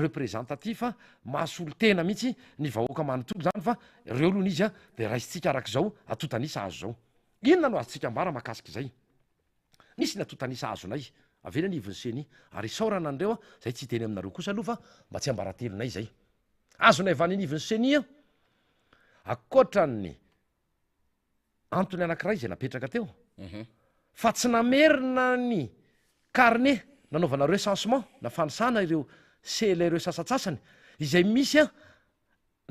representatif mahasolo tena mihitsy ny vahoaka manontolo zany fa reo aloha ny izy de raisintsika arak'izao antontan'isa azo zao. Inona no azontsika ambara mahakasika izay? Nisy ny antontan'isa azonay avy eny anivon'ny ceni ary isaorana an'ireo zay tsy hiteny aminareo kosa aloha fa mba tsiambaratelonay izay. Azonay avy any anivon'ny ceni ankoatran'ny antony anankiray izay napetraka teo fa tsy namerina ny carnet nanaovana recensement na fanisana ireo sela ireo sasantsasany izay misy an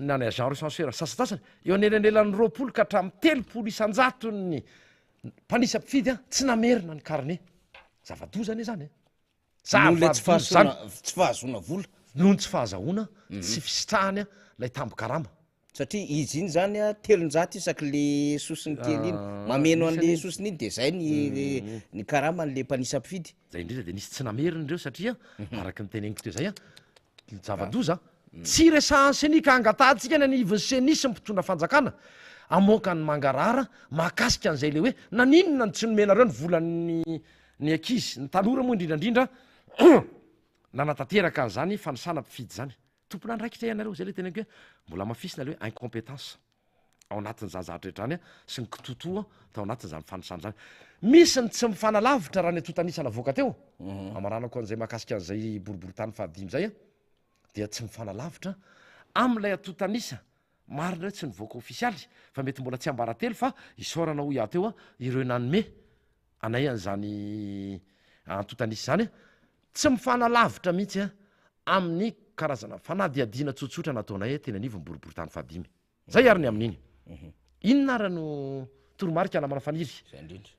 na ny agent recenseur sasantsasany eo anelanelan'ny 20 ka hatramin'ny 30 isan-jaton'ny mpanisa mpifidy an tsy namerina ny carnet. Zava-doza anie zany e. Noho ilay tsy fahazoana tsy fahazoana vola. Noho ny tsy fahazahoana sy fisitrahany ilay tambin-karama. Satria izy iny zany a 300 isaky le sosony kely iny, mameno an'le sosony iny de zay ny ny karaman'le mpanisa mpifidy. Zay indrindra de nisy tsy namerina ireo satria araka ny teneniko teo zay a, zava-doza, tsy resahan'ny ceni ka angatahantsika ny anivon'ny ceni sy ny mpitondra fanjakana. hamoaka ny mangarahara mahakasika an'izay le hoe naninona no tsy nomenareo ny volan'ny ny ankizy, ny tanora moa indrindra indrindra nanatanteraka an'izany fanisana mpifidy izany. Tompon'andraikitra ianareo, zay le teneniko hoe mbola hamafisina le hoe incompétence ao anatin'izany zavatra rehetra izany sy ny kitoatoa tao anatin'izany fanisana izany. Misy ny tsy mifanalavitra raha ny antontan'isa navoaka teo, hamaranako an'izay mahakasika an'izay boriborintany fahadimy izay dia tsy mifanalavitra amin'ilay antontan'isa marina hoe tsy nivoaka ofisialy fa mety mbola tsiambaratelo fa isaorana hoy aho teo ireo nanome anay an'izany antontan'isa izany tsy mifanalavitra mihitsy amin'ny karazana fanadihadiana tsotsotra nataonay teny anivon'ny boriborintany fahadimy. Zay ary ny amin'iny. Inona ary no toromarika namana Faniry? Zay indrindra.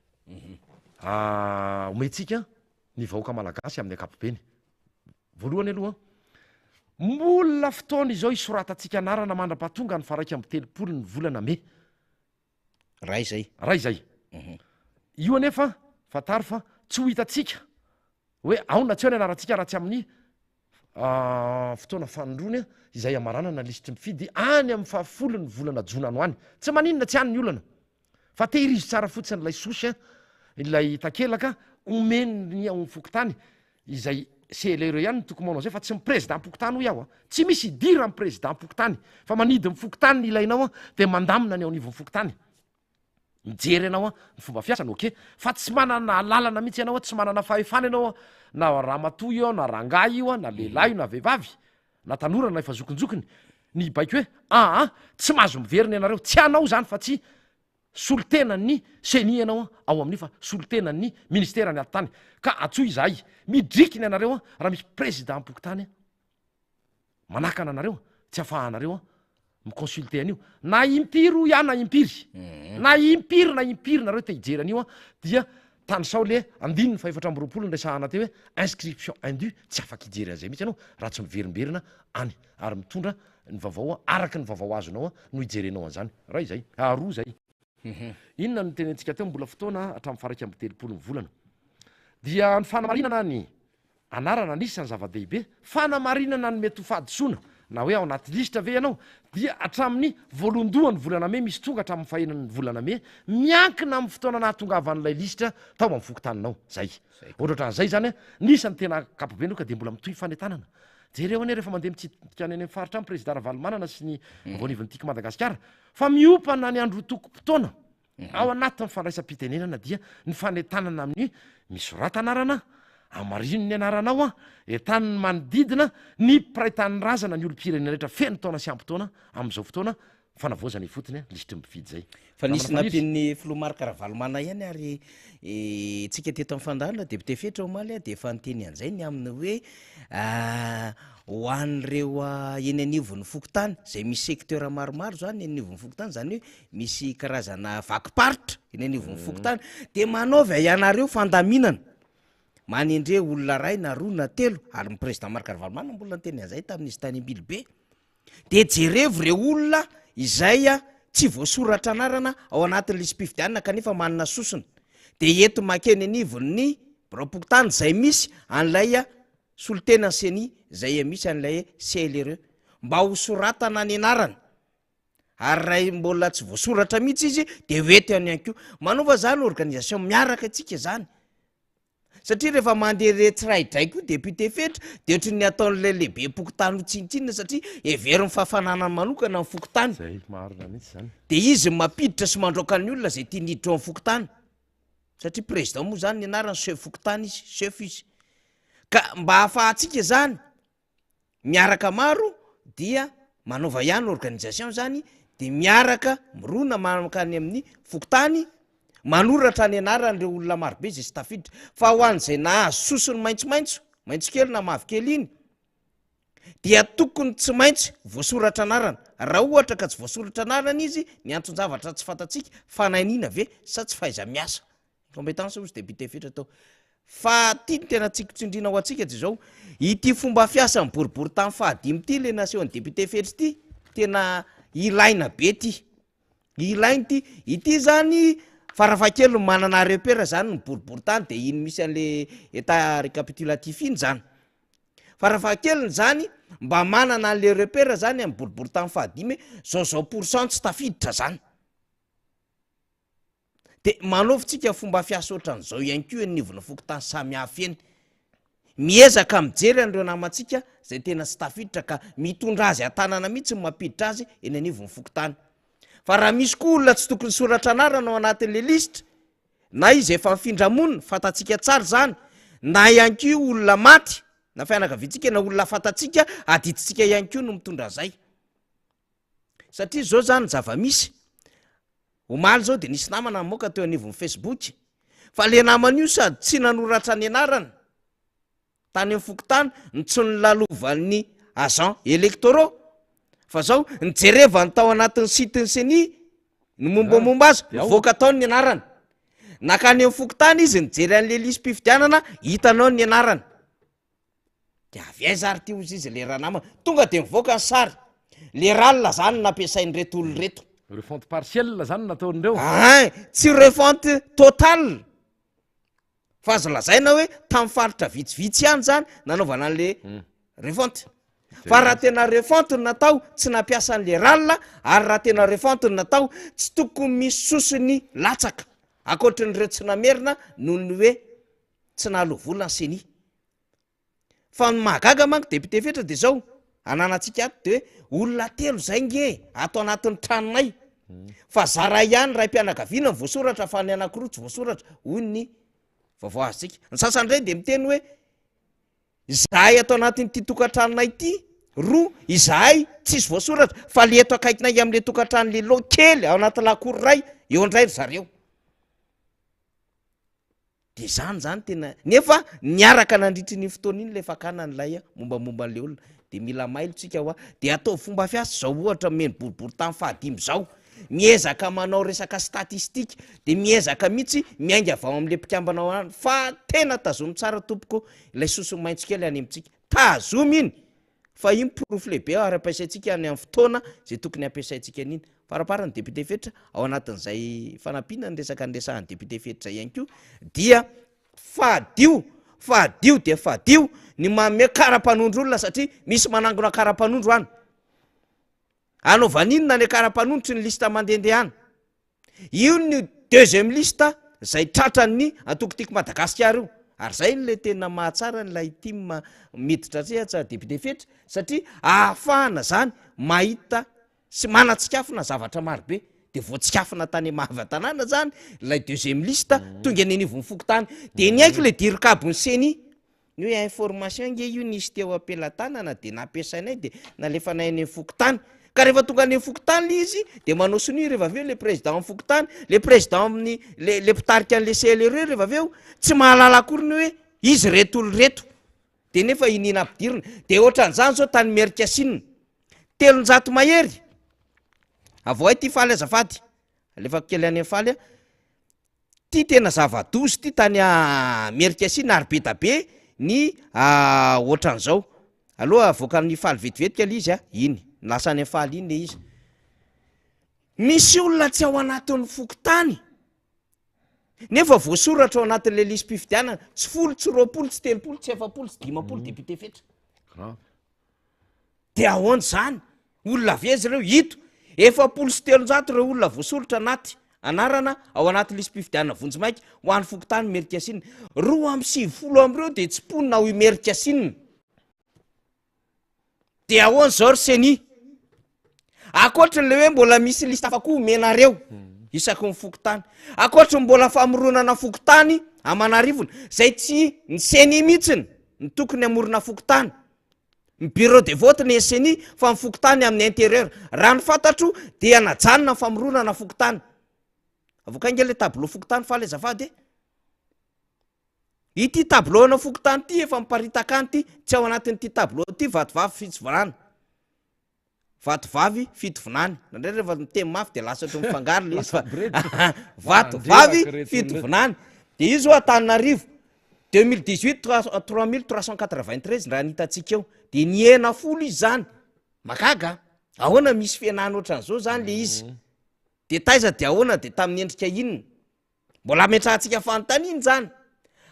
Omentsika ny vahoaka malagasy amin'ny ankapobeny. Voalohany aloha, mbola fotoana izao hisoratantsika anarana mandra-pahatonga ny faha-31 ny volana mey. Ray izay. Ray izay. Io anefa, fantaro fa tsy ho hitantsika hoe ao na tsy ao ny anarantsika raha tsy amin'ny fotoana fanindroany izay hamaranana ny lisitry ny mpifidy any amin'ny fahafolon'ny volana jona any ho any. Tsy maninona, tsy any ny olana. Fa tehirizo tsara fotsiny ilay souche, ilay takelaka omen'ny ao amin'ny fokontany izay CLRE ihany no tokony manao izay fa tsy ny président-pokontany hoy aho a. Tsy misy idiran'ny président-pokontany fa manidy ny fokontany ny ilainao dia mandamina ny ao anivon'ny fokontany. Mijery ianao ny fomba fiasany ok fa tsy manana alalana mihitsy ianao, tsy manana fahefana ianao na ramatoa io na rangahy io na lehilahy io na vehivavy na tanora na efa zokinjokiny ny hibaiko hoe aa tsy mahazo miverina ianareo, tsy anao izany fa tsy solontenan'ny ceni ianao ao amin'io fa solontenan'ny ministeran'ny atitany ka antsoy izahay, midrikina ianareo raha misy président-pokontany manakana anareo tsy afahanareo mi-consulter an'io na impiry hoy aho na impiry na impiry na impiry nareo te hijery an'io dia tanisao le andininy faha 24 niresahana teo hoe inscription indue tsy afaka hijery an'izay mihitsy ianao raha tsy miverimberina any ary mitondra ny vaovao araka ny vaovao azonao no hijerenao an'izany ray izay roa izay inona no tenentsika teo mbola fotoana hatramin'ny faha 31 ny volana dia ny fanamarinana ny Anarana anisan'ny zava-dehibe, fanamarinana ny mety ho fahadisoana, na hoe ao anaty lisitra ve ianao, dia hatramin'ny voalohandohan'ny volana mey misy tonga hatramin'ny fahenan'ny volana mey, miankina amin'ny fotoana nahatongavan'ilay lisitra tao amin'ny fokontaninao. Zay. Ohatrohatran'izay izany an, ny isan'ny tena ankapobeny aloha ka dia mbola mitohy fanentanana. Jereo anie rehefa mandeha mitsidika any amin'ny faritra any Prezida Ravalomanana sy ny avy anivon'ny Tiako Madagasikara fa miompana ny androtokom-potoana. Ao anatin'ny fandraisam-pitenenana dia ny fanentanana amin'ny hoe misorata anarana, hamarino ny anaranao, entano ny manodidina, ny mpiray tanindrazana, ny olom-pirenena rehetra feno taona sy ampy taona amin'izao fotoana fanavaozana ifotony lisitry ny mpifidy izay. Fa nisy nampian'ny filoha Marc Ravalomanana ihany ary tsika teto amin'ny fandaharana député Fetra omaly dia efa niteny an'izay ny amin'ny hoe ho an'ireo eny anivon'ny fokontany izay misy secteur maromaro izany eny anivon'ny fokontany izany hoe misy karazana vakim-paritra eny anivon'ny fokontany dia manaova ianareo fandaminana, manendre olona iray na roa na telo, ary ny président Marc Ravalomanana mbola niteny an'izay tamin'izy tany Ambilobe, dia jerevo ireo olona izay tsy voasoratra anarana ao anatin'ny lisi-pifidianana kanefa manana sosona, dia ento mankeny anivon'ny biraom-pokontany izay misy an'ilay solontenan'ny ceni izay misy an'ilay CLRE mba hosoratana ny anarany. Ary raha mbola tsy voasoratra mihitsy izy de ho eto ihany ihany koa. Manova zany organisation miaraka antsika zany. Satria rehefa mandeha re tsiraidray koa député Fetra de ohatry ny ataon'ilay lehibem-pokontany ho tsinontsinona satria heveriny fa fananany manokana ny fokontany. Zay, marina mihitsy zany. De izy no mampiditra sy mandroaka ny olona zay tiany hiditra ao amin'ny fokontany. Satria président moa zany ny anarany chef fokontany izy, chef izy. Ka mba ahafahantsika zany miaraka maro dia manaova ihany organisation zany de miaraka mirona mankany amin'ny fokontany manoratra ny anaran'ireo olona marobe zay tsy tafiditra fa ho an'izay nahazo sosony maitsomaitso, maitso kely na mavokely iny dia tokony tsy maintsy voasoratra anarana, raha ohatra ka tsy voasoratra anarana izy ny anton-javatra tsy fantatsika, fanainiana ve sa tsy fahaiza-miasa? Incompetence hozy député Fetra tao. Fa ty no tena tsiko tsindriana ho antsika de zao, ity fomba fiasan'ny boriborintany fahadimy ity le nasehon'ny député Fetra ity, tena ilaina be ty, ilaina ity, ity zany farafahakeliny manana repère zany ny boriborintany de iny misy an'le état récapitulatif iny zany, farafahakeliny zany mba manana an'le repère zany amin'ny boriborintany fahadimy hoe zao zao pourcent tsy tafiditra zany. De manaovy tsika fomba fiasa ohatran'izao ihany koa eny anivon'ny fokontany samihafa eny. Miezaka mijery an'ireo namantsika izay tena tsy tafiditra ka mitondra azy an-tanana mihitsy ny mampiditra azy eny anivon'ny fokontany. Fa raha misy koa olona tsy tokony soratra anarana ao anatin'ilay lisitra, na izy efa nifindra monina, fantatsika tsara izany, na ihany koa olona maty, na fianakaviantsika na olona fantatsika, adidintsika ihany koa no mitondra an'izay. Satria izao izany ny zava-misy, omaly izao dia nisy namana namoaka teo anivon'ny Facebook, fa le namana io sady tsy nanoratra ny anarany tany amin'ny fokontany no tsy nolalovan'ny agents électoraux, fa zao nijerevany tao anatin'ny site-n'ny ceni ny mombamomba azy, nivoaka tao ny anarany, nankany amin'ny fokontany izy nijery an'le lisi-pifidianana, hitany ao ny anarany. De avy aiza ary ty ozy izy le ranamana? Tonga de mivoaka ny sary. Le ralina zany no nampiasain'ireto olona ireto. Refonte partielle zany no nataon'ireo? Ein, tsy refonte totale fa azo lazaina hoe tamin'ny faritra vitsivitsy ihany zany nanaovana an'le refonte. Fa raha tena refonte no natao, tsy nampiasa an'le ralina, ary raha tena refonte no natao, tsy tokony misy sosony latsaka ankoatrin'ireo tsy namerina noho ny hoe tsy nahaloa vola ny ceni. Fa ny mahagaga manko député Fetra de zao, ananantsika ato de hoe olona telo zay nge ato anatin'ny tranonay fa zara ihany raim-pianakaviana ny voasoratra fa ny anankiroa tsy voasoratra hoy ny vaovao azontsika. Ny sasany indray de miteny hoe izahay ato anatin'ity tokantranonay ity roa izahay tsisy voasoratra fa le eto akaikinay am'le tokantrano le lot kely ao anaty lakoro iray eo indray ry zareo. De zany zany tena nefa niaraka nandritry ny fotoana iny le fakana an'ilay mombamomba an'le olona de mila mailo tsika hoa de ataovy fomba fiasa zao ohatra omeny boriborintany fahadimy zao miezaka manao resaka statistique de miezaka mihitsy miainga avy ao am'le mpikambana ao any fa tena tazomy tsara tompoko ilay sosony maitso kely any amintsika tazomy iny fa iny porofo lehibe ary ampiasaintsika any amin'ny fotoana zay tokony ampiasaintsika an'iny Faraparany député Fetra, ao anatin'izay fanampiana ny resaka niresahan'ny député Fetra izay ihany koa dia fadio, fadio dia fadio ny manome kara-panondro olona satria misy manangona kara-panondro any. Anaovana inona ny kara-panondro tsy ny liste mandehandeha any. Io ny deuxième liste zay tratran'ny antoko Tiako Madagasikara io. Ary zay le tena mahatsara an'ilay tim miditra sehatra député Fetra satria ahafahana zany mahita sy manatsikafona zavatra maro be de voatsikafona tany Mahavantanàna zany ilay deuxième liste tonga eny anivon'ny fokontany de niaiky le dircab-n'ny ceni ny hoe information nge io nisy teo am-pelatanana de nampiasainay de nalefanay any amin'ny fokontany ka rehefa tonga any amin'ny fokontany le izy de manao sonia rehefa avy eo le président amin'ny fokontany le président amin'ny le le mpitarika an'le CLRE rehefa avy eo tsy mahalala akory ny hoe izy reto olo reto de nefa iniana ampidirina de ohatran'izany zao tany Merikasinina 300 mahery avoay ty faly azafady alefako kely any faly a ty tena zava-doza ty tany Amerika Sina ary be da be ny ohatran'izao aloha avoakan'ny faly vetivetika le izy a iny lasa any faly iny le izy misy olona tsy ao anatin'ny fokontany nefa voasoratra ao anatin'le lisi-pifidianana tsy 10 tsy 20 tsy 30 tsy 40 tsy 50 député Fetra. Grave. De ahoana izany? Olona avy aiza ireo? Ito, 340 ireo olona voasoritra anaty anarana ao anaty lisi-pifidianana vonjimaika ho an'ny fokontany Imerintsiasina. 92 amin'ireo dia tsy mponina ao Imerintsiasina. De ahoana izao ry Ceni? Ankoatry ny le hoe mbola misy liste hafa koa omenareo isaky ny fokontany. Ankoatry ny mbola famoronana fokontany aman'arivony, izay tsy ny Ceni mihitsiny no tokony hamorona fokontany. Ny bureau de vote ny ceni fa ny fokontany amin'ny intérieur. Raha ny fantatro dia najanona ny famoronana fokontany. Avoaka ange le tableau fokontany faly azafady e. Ity tableau ana fokontany ity efa miparitaka any ity, tsy ao anatin'ity tableau ity vatovavy fitsivana. Vatovavy fitovinany. Indraindray rehefa miteny mafy dia lasa ohatran'ny mifangaro le izy fa vatovavy fitovinany. Dia io zao Antananarivo, 2018 3393 raha ny hitantsika eo. Dia nihena folo izy zany. Mahagaga a! Ahoana misy fihenana ohatran'izao zany le izy? Dia taiza dia ahoana dia tamin'ny endrika inona? Mbola ametrahantsika fanontaniana izany.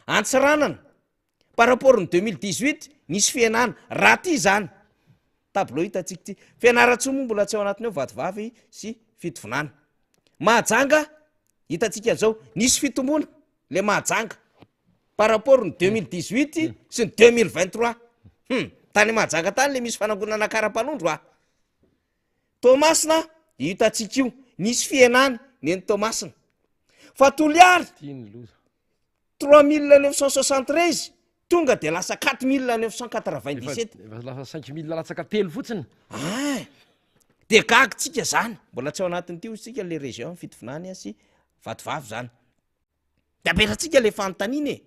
Antsiranana, par rapport ny 2018, nisy fihenana. Raha ty izany, tableau hitantsika ity. Fianarantsoa moa mbola tsy ao anatiny ao, Vatovavy sy Fitovinany. Mahajanga, Hitantsika an'izao, nisy fitomboana le Mahajanga par rapport ny 2018 sy ny 2023. Hum, tany Mahajanga tany le misy fanangonana kara-panondro a. Toamasina, hitantsika io, nisy fihenana ny eny Toamasina. Fa Toliary, 3973 tonga de lasa 4997. Efa lasa 5000 latsaka telo fotsiny. Ein! De gaga tsika zany, mbola tsy ao anatin'ity hozy tsika le région Fitovinany sy Vatovavy zany. De apetratsika le fanontaniana e!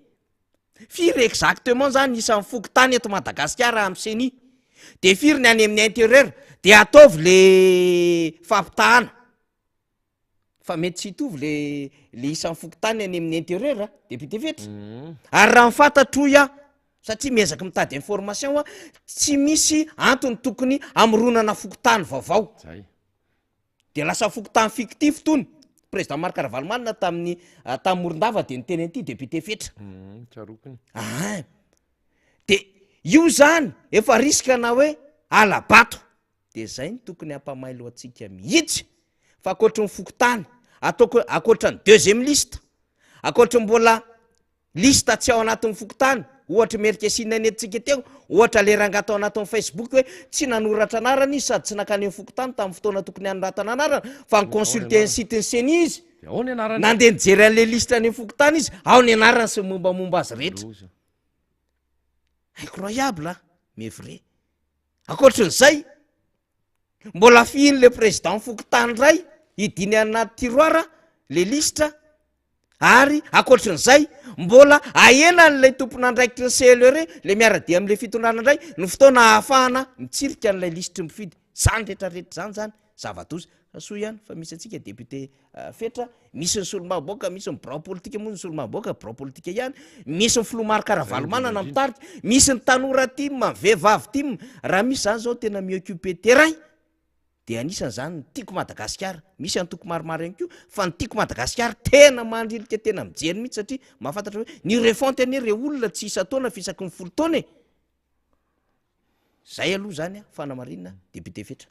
Firy exactement zany isan'ny fokontany eto Madagasikara amin'ny ceni? De firy ny any amin'ny intérieur? De ataovy le fampitahana. Fa mety tsy hitovy le le isan'ny fokontany any amin'ny intérieur a, député Fetra. Ary raha ny fantatro hoy aho, satria miezaka mitady information aho, tsy misy antony tokony hamoronana fokontany vaovao. Zay. De lasa fokontany fictif tony. Président Marc Ravalomanana tamin'ny tany Morondava de niteny an'ity député Fetra. Tsaroako iny. Ahin. De io zany efa risque na hoe hala-bato. De zay no tokony hampamailo antsika mihitsy fa ankoatry ny fokontany, ataoko ankoatra ny deuxième liste, ankoatry ny mbola liste tsy ao anatin'ny fokontany, ohatra Merikesina nentintsika teo, ohatra le rangahy tao anatin'ny Facebook hoe tsy nanoratra anarana izy sady tsy nankany amin'ny fokontany tamin'ny fotoana tokony hanoratana anarana fa ni-consulter ny site ny ceni izy, De ao ny anarany. nandeha nijery an'le liste any amin'ny fokontany izy, ao ny anarany sy ny mombamomba azy rehetra. Loza. Incroyable a, mais vrai. Ankoatrin'izay, mbola fihin'le président fokontany indray hidiny anaty tiroir le lisitra ary ankoatrin'izay mbola ahenan'ilay tompon'andraikitry ny CLRE le miara-dia amin'le fitondrana indray ny fotoana ahafahana mitsirika an'ilay lisitry ny mpifidy. Zany retraretra zany zany zava-doza. Fa soa ihany fa misy antsika député Fetra, misy ny solombavambahoaka, misy ny birao politika moa ny solombavambahoaka birao politika ihany, misy ny filoha Marc Ravalomanana mitarika, misy ny tanora tim, ny vehivavy tim, raha misy zany zao tena mi-occuper terrain de anisan'izany ny Tiako Madagasikara, misy antoko maromaro ihany koa fa ny Tiako Madagasikara tena mandrilika tena mijery mihitsy satria mahafantatra hoe ny refonte anie re olona tsy isan-taona fa isaky ny folo taona e! Zay aloha zany a, fanamarinana député Fetra.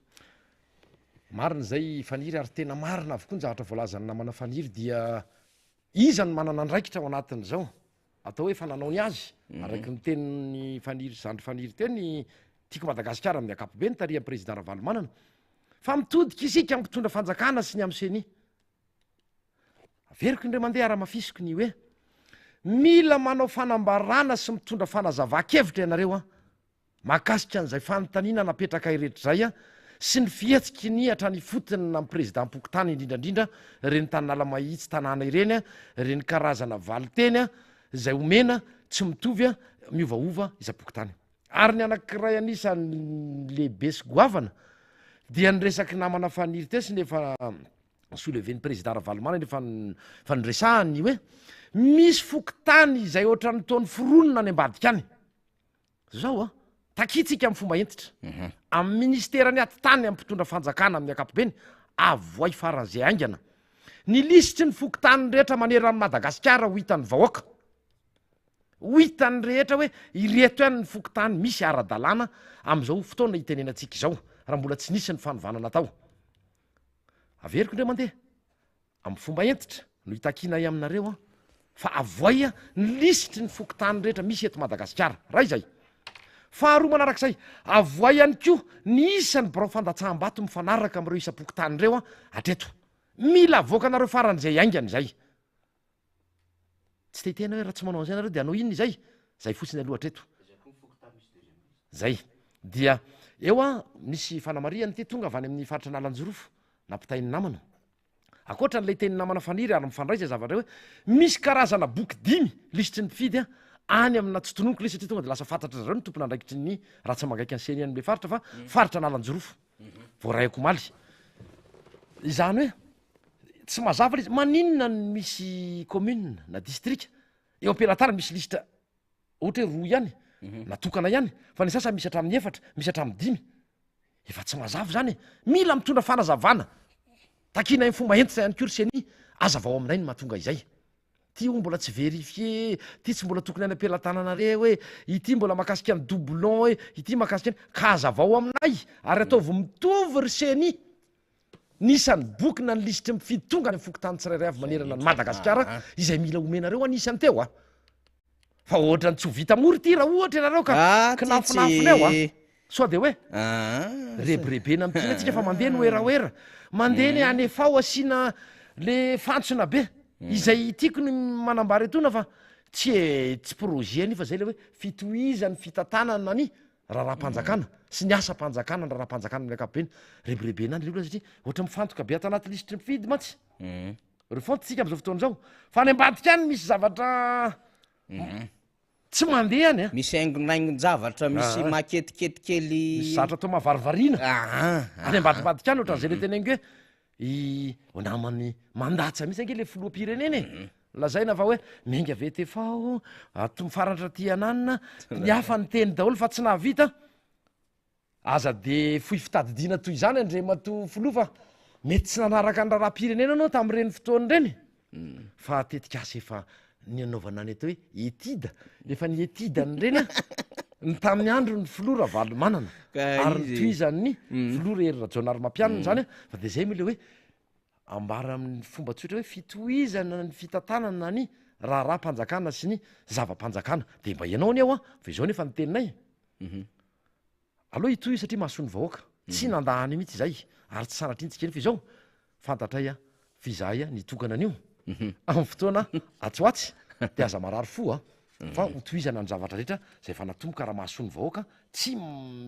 Marina izay Faniry ary tena marina avokoa ny zavatra voalazan'ny namana Faniry dia iza no manana andraikitra ao anatin'izao? Atao hoe efa nanao ny azy araky ny tenin'i Faniry zandry Faniry teo ny Tiako Madagasikara amin'ny ankapobeny tarihan'ny Président Ravalomanana fa mitodika isika amin'ny mpitondra fanjakana sy ny amin'ny ceni. Averiko indray mandeha ary hamafisiko ny hoe mila manao fanambarana sy mitondra fanazavan-kevitra ianareo an, mahakasika an'izay fanontaniana napetraka ireto izay an, sy ny fihetsiky ny hatrany ifotony na ny prezidam-pokontany indrindra indrindra ireny tanin'Alamahitsy tanàna ireny an, ireny karazana valinteny an, izay omena tsy mitovy an, miovaova isam-pokontany. Ary ny anankiray anisan'ny lehibe sy goavana dia ny resaky namana Faniry teo sy ny efa soulever-n'ny président Ravalomanana efa efa niresahany ny hoe misy fokontany izay ohatran'ny toa noforonina any ambadika any. Zao an, takintsika amin'ny fomba hentitra mhm. amin'ny ministeran'ny atitany amin'ny mpitondra fanjakana amin'ny ankapobeny avoay faran'izay haingana ny lisitry ny fokontany rehetra manerana an'i Madagasikara ho hitan'ny vahoaka. Ho hitan'ny rehetra hoe ireto ihany ny fokontany misy ara-dalàna amin'izao fotoana itenenantsika izao raha mbola tsy nisy ny fanovana natao. Averiko indray mandeha, amin'ny fomba hentitra no itakianay aminareo an, fa avoay ny lisitry ny fokontany rehetra misy eto Madagasikara. Ray izay. Faharoa manarak'izay, avoay ihany koa ny isan'ny birao fandatsaham-bato mifanaraka amin'ireo isam-pokontany ireo an, hatreto. Mila avoakanareo faran'izay haingana izay. Tsy te hiteny hoe raha tsy manao an'izay nareo dia hanao inona izay? Zay fotsiny aloha hatreto. Zay. Dia eo an, misy fanamarihana ity tonga avy any amin'ny faritra Analanjirofo, nampitain'ny namana. Ankoatra an'ilay tenin'ny namana Faniry ary mifandray izay zavatra hoe misy karazana boky dimy lisitry ny mpifidy an, any amina tsy tononiko ilay satria tonga dia lasa fantatry zareo ny tompon'andraikitry ny ratsamangaikan'ny ceni any amin'ilay faritra fa faritra Analanjirofo. Voarayako omaly. Izany hoe tsy mazava le izy, maninona no misy commune na district eo am-pelatanana misy lisitra ohatra hoe roa ihany mhm. na tokana ihany fa ny sasany misy hatramin'ny efatra, misy hatramin'ny dimy, efa tsy mazava izany e, mila mitondra fanazavana, takiana amin'ny fomba hentitra ihany koa ry ceni, azavao aminay ny mahatonga izay. Ty hono mbola tsy verifier, ty tsy mbola tokony any am-pelatananareo hoe, ity mbola mahakasika ny doublon hoe, ity mahakasika ny, ka azavao aminay ary ataovy mitovy ry ceni. Ny isan'ny boky na ny lisitry ny mpifidy tonga any amin'ny fokontany tsirairay avy manerana an'i Madagasikara izay mila omenareo anisany teo a. Fa ohatran'ny tsy ho vita mora ity raha ohatra ianareo ka Ah, ty kinafinafina eo a. tsy Sao dia hoe Ah, rebirebena amin'ity indray tsika fa mandeha ny werawera. Mandeha ny anefao asiana le fantsona be. Izay tiako ny manambara etoana fa tsy e, tsy projet anefa zay le hoe fitohizan'ny fitantanana ny raharaham-panjakana sy ny asam-panjakana, ny raharaham-panjakana amin'ny ankapobeny. Rebirebena any le olona satria ohatra mifantoka be ato anaty lisitry ny mpifidy mantsy. Refonte tsika amin'izao fotoana izao. Fa any ambadika any misy zavatra tsy mandeha any a. Misy haingonaingon-javatra, misy Ah. maketikety kely. Misy zavatra toa mahavarivarina. Ah, Any ambadimbadika any ohatran'izay le teneniko hoe i namany mandatsa mihitsy ange le filoham-pirenena e. Lazaina fa hoe miainga avy ety Efao, ato mifaratra aty ananona, ny hafa niteny daholo fa tsy nahavita. Aza dia fohy fitadidiana toy izany Andriamatoa Filoha fa mety tsy nanaraka ny raharaham-pirenena ianao tamin'ireny fotoana ireny fa tetikasa efa nanaovana ny atao hoe etida, efa ny etida an'ireny an, ny tamin'ny andron'ny Filoha Ravalomanana ary notohizan'ny Filoha Hery Rajaonarimampianina izany an, fa dia izay moa ilay hoe ambara amin'ny fomba tsotra hoe fitohizana ny fitantanana ny raharaham-panjakana sy ny zava-panjakana. Dia mba ianao anie ao an, fa izao anefa ny teninay. Aleo hitohy io satria mahasoa ny vahoaka. Tsy nandà an'io mihitsy izahay ary tsy sanatria nitsikera fa izao fantatray fa izahay nitokana an'io amin'ny fotoana atsy ho atsy dia aza marary fo a! fa ho tohizana ny zavatra rehetra izay efa natomboka raha mahasoa ny vahoaka tsy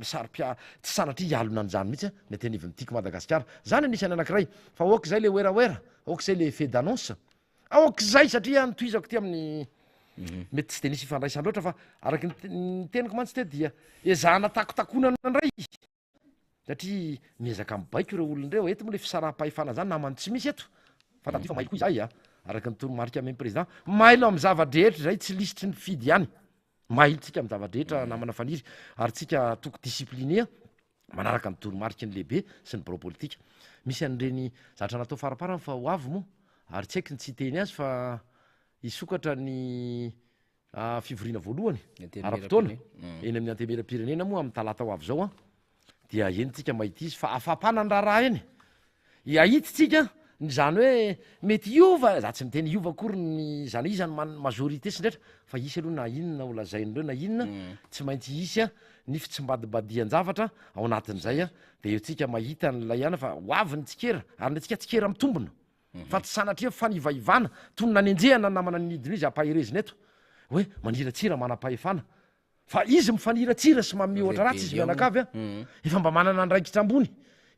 saro-pia tsy sanatria hialona an'izany mihitsy ny aty anivon'ny Tiako Madagasikara. Izany anisan'ny anankiray fa aok'izay le werawera, aok'izay le effet d'annonce. Aok'izay satria ny tohizako ity amin'ny mety tsy dia nisy ifandraisany loatra fa araky ny teniko mantsy teo dia ezahana takotakonana indray satria miezaka mibaiko ireo olona ireo. Eto moa le fisaraham-pahefana zany namany tsy misy eto fa tadidio fa mailo koa izahay a, araka ny toromarika amen'ny président, mailo amin'ny zava-drehetra izay tsy lisitry ny mpifidy ihany, mailo tsika amin'ny zava-drehetra namana Faniry ary tsika toko discipliné manaraka ny toromariky ny lehibe sy ny birao politika. Misy an'ireny zatra natao faraparany fa ho avy moa ary tsy haiko ny tsy hiteny azy fa hisokatra ny fivoriana voalohany ara-potoana eny amin'ny antenimieram-pirenena moa amin'ny talata ho avy izao an, dia eny tsika mahita izy fa afampana ny raharaha eny. Hahita tsika ny izany hoe mety hiova, za tsy miteny hiova akory ny izany hoe iza no man- majorité sy ny rehetra fa hisy aloha na inona ho lazain'ireo na inona tsy maintsy hisy ny fitsimbadimbadihan-javatra ao anatin'izay dia eo tsika mahita an'ilay ihany fa ho avy ny tsikera ary ny antsika tsikera mitombina fa tsy sanatria fanivaivana toy ny nanenjehana ny namana nidina izy ampaherezina eto hoe maniratsira manam-pahefana Fa izy mifaniratsira sy manome ohatra ratsy izy mianakavy a! Efa mba manana andraikitra ambony,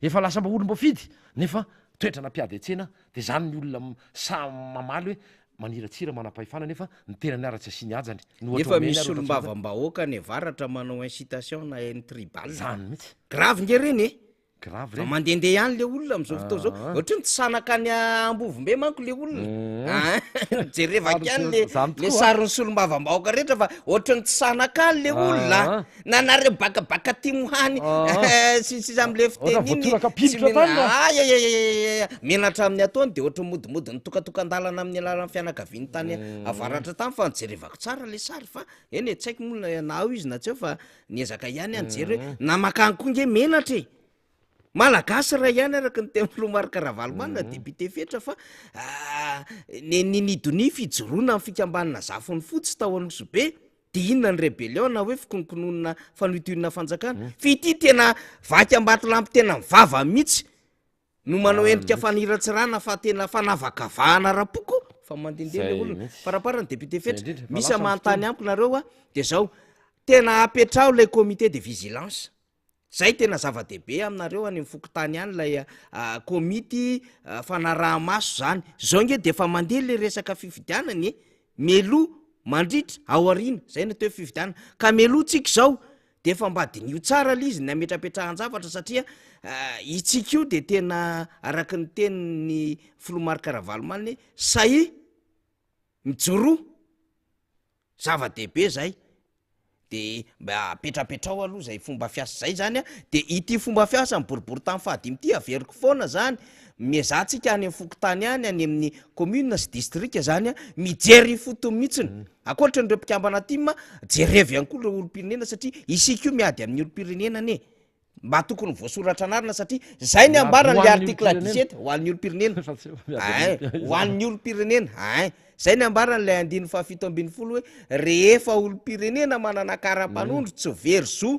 efa lasa mba olom-boafidy, nefa toetrana mpiady an-tsena, dia zany ny olona sahy mamaly hoe maniratsira manam-pahefana nefa ny tenany ara tsy asiany hajany. Ny ohatra Nefa omeny misy ary ohatra tsy fantatra. solombavambahoaka any avaratra manao incitation na haine tribale. Zany mihitsy. Grave nge reny e! Grave Fa reny. mandehandeha ihany le olona am'zao fotoana zao. Ah. Ohatry ny tsy sanaka any Ambovombe manko le olona. Ah, jereva Ary ihany le zany le tokoa. sarin'ny solombavambahoaka rehetra fa ohatry ny tsy sanaka any le olona. Ah. Na nareo bakabaka timo hany Ah. sy ny sisa am'le Ohatra fiteny iny. voatoraka Tsy pilotra mena- tany na. Ay, ay, ay, ay, ay, ay. Menatra amin'ny ataony de ohatry ny modimody nitokatokan-dalana amin'ny alalan'ny fianakaviany tany avaratra tany fa jerevako tsara le sary fa eny e, tsy haiko moa na na ao izy na tsy ao fa Niezaka ihany aho nijery hoe na makany koa nge menatra e! Malagasy iray ihany araka ny tenin'ny filoha Marc Ravalomanana député Fetra fa ny ny nidonia fijoroana amin'ny fikambanana Zafin'ny Fotsy tao Anosibe dia inona ny rébellion na hoe fikononkononana fanohintohinana fanjakana fa ity tena vaky ambatolampy tena mivava mihitsy no manao endrika faniratsirana fa tena fanavakavahana ara-poko fa mandehandeha le Zay olona mihitsy. faraparany député Zay Fetra indrindra, fa misy lasa ny manontany fotoana. amiko nareo a de zao tena apetraho lay comité de vigilance zay tena zava-dehibe aminareo any amin'ny fokontany any lay ah, komity ah, fanaraha-maso zany zao nge de efa mandeha le resaka fifidianana e mialoha mandritra ao aoriana zay no atao hoe fifidianana ka mialoha tsika izao De efa mba diniho tsara le izy ny hametrapetrahan-javatra satria itsika io de tena araka ny tenin'ny filoha Marc Ravalomanana hoe sahia mijoroa, zava-dehibe zay, de mba apetrapetraho aloha zay fomba fiasa zay zany an, de ity fomba fiasa ny boriborintany fahadimy ity averiko foana zany, miezaha tsika any amin'ny fokontany any, any amin'ny commune sy district zany an, mijery ifotony mihitsiny. Ankoatra an'ireo mpikambana tim, jerevo ihany koa ireo olom-pirenena satria isika io miady amin'ny olom-pirenena anie. Mba tokony voasoratra anarana satria zay ny ambarany le article 17 ho an'ny olom-pirenena. Ein, ho an'ny olom-pirenena. Ein, zay ny ambarany le andininy faha 17 hoe rehefa olom-pirenena manana kara-panondro tsy very zo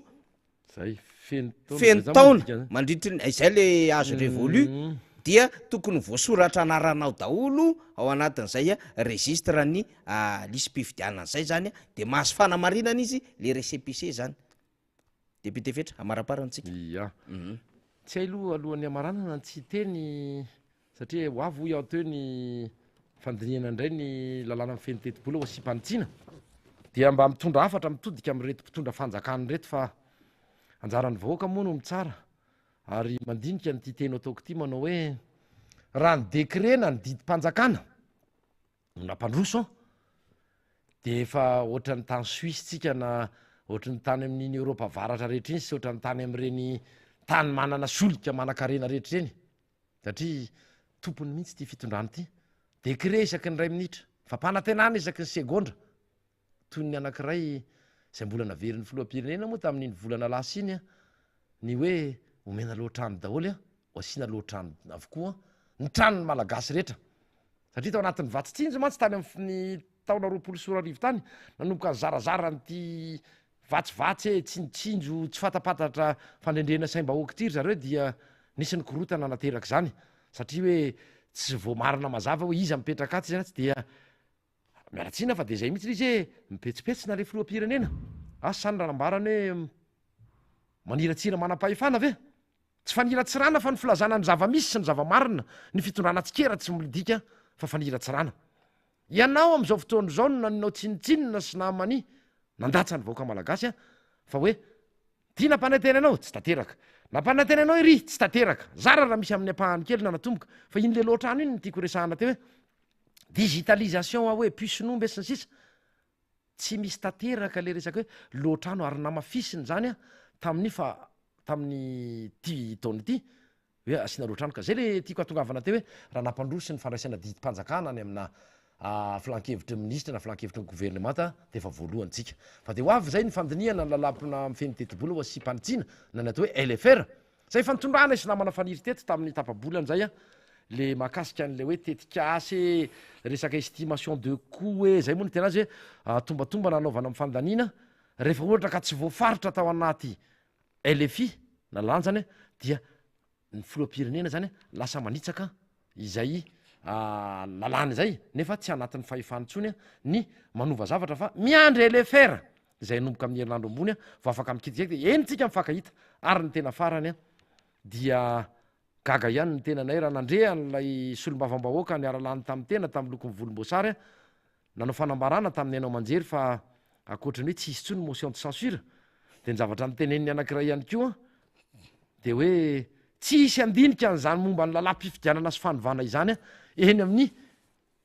Zay, feno taona. Feno taona mandritry ny, izay le âge révolu dia tokony voasoratra anaranao daholo ao anatin'izay registre ny lisi-pifidianana zay zany de mahazo fanamarinana izy le récépissé zany. Député Fetra, amaraparana tsika. Ia. Tsy hay aloha alohan'ny hamaranana ny tsy hiteny satria ho avy hoy aho teo ny fandinihana indray ny lalàna mifehy ny tetibola ho asiam-panitsiana dia mba mitondra hafatra mitodika amin'ireto mpitondra fanjakana ireto fa anjaran'ny vahoaka moa no mitsara ary mandinika an'ity teny ataoko ity manao hoe raha ny décret na ny didim-panjakana no nampandroso an! dia efa ohatran'ny tany Suisse tsika na ohatran'ny tany amin'iny Eoropa avaratra rehetra iny sy ohatran'ny tany amin'ireny tany manana solika manankarena rehetra ireny satria tompony mihitsy ity fitondrana ity, décret isaky ny iray minitra, fampanantenana isaky ny segondra. Toy ny anankiray izay mbola naverin'ny filoham-pirenena moa tamin'iny volana lasa iny ny hoe omena lohatrano daholo, ho asiana lohatrano avokoa ny tranon'ny Malagasy rehetra. Satria tao anatin'ny vatsy tsinjo mantsy tany amin'ny taona 2020 tany, nanomboka nizarazara an'ity vatsivatsy e, tsinjotsinjo tsy fatapantatra fandrendrehana saim-bahoaka ity ry zareo dia nisy ny korontana naterak'izany. Satria hoe tsy voamarina mazava hoe iza mipetraka atsy iza atsy dia Miala tsiny aho fa dia izay mihitsy ilay izy hoe mipetsipetsina ilay filoham-pirenena. Asa izany raha nambarany hoe maniratsira manam-pahefana ve? Tsy faniratsirana fa ny filazana ny zava-misy sy ny zava-marina, ny fitondrana tsikera tsy midika fa faniratsirana. Ianao amin'izao fotoana izao no naninao tsinontsinona sy nahamania nandatsa ny vahoaka malagasy fa hoe Ity nampanantena anao, tsy tanteraka. Nampanantena anao iry, tsy tanteraka. Zara raha misy amin'ny ampahany kely nanatomboka. Fa iny le lohatrano iny no tiako resahana teo hoe digitalisation aho hoe puce n'omby sy ny sisa. Tsy misy tanteraka le resaka hoe lohatrano ary namafisiny izany tamin'ny fa tamin'ny ity taona ity. Hoe asiana lohatrano ka. Zay le tiako hatongavana teo hoe raha nampandroso ny fandraisana didim-panjakana any amina filankevitry ny minisitra na filankevitry ny governemanta dia efa voalohany tsika. Fa dia ho avy izay ny fandinihana ny lalàmpina mifehy ny tetibola ho asiam-panitsiana na ny atao hoe LFR. Izay efa nitondrana sy namana Faniry teto tamin'ny tapa-bolana izay le mahakasika an'ilay hoe tetikasa e, resaka estimation de coût e, izay moa no tena azy hoe tombatombana hanaovana amin'ny fandaniana rehefa ohatra ka tsy voafaritra tao anaty LFI na lanjany dia ny filoham-pirenena zany lasa manitsaka izay lalàna izay nefa tsy anatin'ny fahefany intsony ny manova zavatra fa miandry LFR izay hanomboka amin'ny herinandro ambony vao afaka mikitika dia eny tsika mifankahita ary ny tena farany dia gaga ihany ny tenanay raha nandre an'ilay solombavambahoaka niara-lany tamin'ny tena tamin'ny lokon'ny volomboasary Nanao fanambarana tamin'ny haino aman-jery fa ankoatra ny hoe tsy hisy intsony motion de censure dia ny zavatra noteneniny anankiray ihany koa dia hoe tsy hisy handinika an'izany momba ny lalàm-pifidianana sy fanovana izany eny amin'ny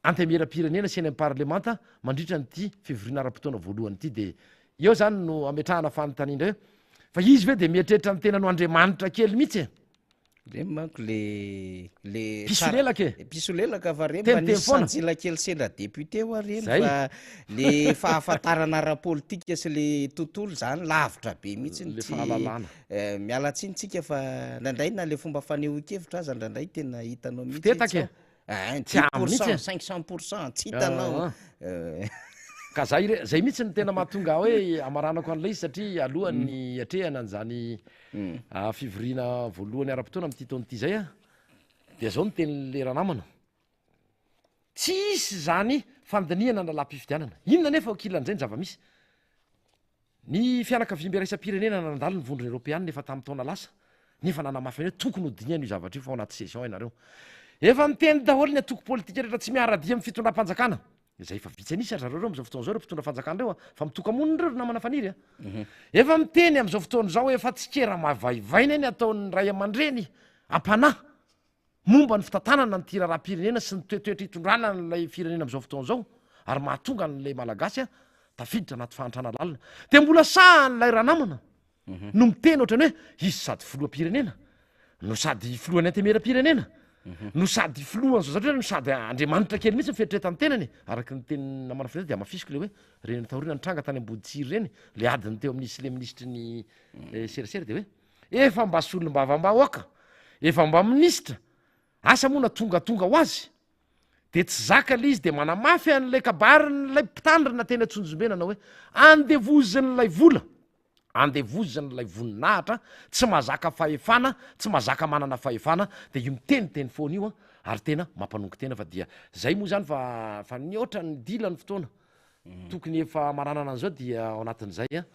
antenimieram-pirenena sy eny amin'ny parlemanta mandritra an'ity fivoriana ara-potoana voalohany ity dia eo izany no ametrahana fanontaniana indray fa izy ve dia mieritreritra ny tenany ho Andriamanitra kely mihitsy e? Reny manko le le Mpisolelaka e! Mpisolelaka fa reny mba Teniteny nisy foana. sanjila kely sendra député hoa reny Zay. fa le fahafantarana ara-politika sy le tontolo zany lavitra be mihitsy Le tsy fahalalana. eh, miala tsiny tsika fa ndraindray na le fomba fanehoan-kevitra aza ndraindray tena hitanao mihitsy hoe Fitetaka tsy e. ao. Un Tsy dix ampy pour mihitsy cent, e. 500 pour cent, tsy hitanao. Ah. Ka zay re, zay mihitsy no tena mahatonga ahy hoe amaranako an'ilay izy satria alohan'ny hiatrehana an'izany fivoriana voalohany ara-potoana amin'ity taona ity izay dia zao no tenin'ilay ranamana, tsy hisy izany fandinihana ny lalàm-pifidianana. Inona anefa ankilan'izay ny zava-misy? Ny fianakaviambe iraisam-pirenena nandalo ny Vondrona Eoropeanina efa tamin'ny taona lasa, nefa nanamafy ny hoe tokony hodinihana io zavatra io fa ao anaty session ianareo. Efa miteny daholo ny antoko politika rehetra tsy miara-dia amin'ny fitondram-panjakana, izay efa vitsy an'isa ry zareo ireo amin'izao fotoana izao, ireo mpitondra fanjakana ireo a, fa mitoka-monina ireo ry namana Faniry a. Efa miteny amin'izao fotoana izao efa tsikera mavaivaina ny ataon'ny ray aman-dreny am-panahy momba ny fitantanana an'ity raharaham-pirenena sy ny toetoetra itondrana an'ilay firenena amin'izao fotoana izao ary mahatonga an'ilay Malagasy tafiditra anaty fahantrana lalina. Dia mbola sahan'ilay ranamana no miteny ohatran'ny hoe izy sady filoham-pirenena no sady filohan'ny antemieram-pirenena no sady filohan'izao zavatra no sady Andriamanitra kely mihitsy ny fieritreretan'ny tenany e. Araka ny tenin'ny namana Fred dia hamafisiko ilay hoe ireny taoriana nitranga tany Amboditsiry ireny, ilay adiny teo amin'izy sy ilay minisitry ny serasera dia hoe. Efa mba solombavambahoaka, efa mba minisitra, asa moa na tongatonga ho azy, de tsy zaka le izy de manamafy an'ilay kabarin'ilay mpitandrina teny Antsonjombe nanao hoe andevozin'ilay vola, andevozin'ilay voninahitra, tsy mahazaka fahefana, tsy mahazaka manana fahefana, de io miteniteny foana io an, ary tena mampanongo tena fa dia zay moa zany fa fa nihoatra ny dila ny fotoana, tokony efa hamaranana an'izao dia ao anatin'izay an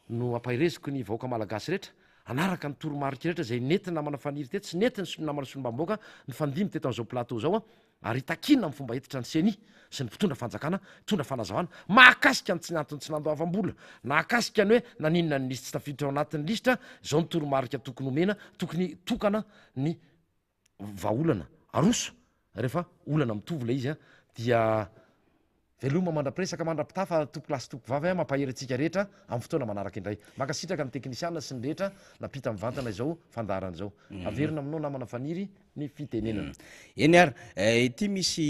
no ampahereziko ny vahoaka malagasy rehetra hanaraka ny toromarika rehetra izay nety namana Faniry teto sy nety ny namana solombavambahoaka nifandimby teto amin'izao plateau izao an, ary hitakiana amin'ny fomba hentitra ny ceni sy ny mpitondra fanjakana hitondra fanazavana mahakasika ny tsy antony tsy nandoavam-bola, nahakasika ny hoe naninona no nisy tsy tafiditra ao anatin'ny lisitra, izao ny toromarika tokony homena, tokony hitokana ny vahaolana aroso rehefa olana mitovy ilay izy an, dia veloma mandra-piresaka mandra-pitafa tompokolahy sy tompokovavy an, mampahery antsika rehetra amin'ny fotoana manaraka indray. Mankasitraka ny teknisiana sy ny rehetra nampita mivantana izao fandaharana izao. Averina aminao namana Faniry ny fitenenana. Eny ary, ity misy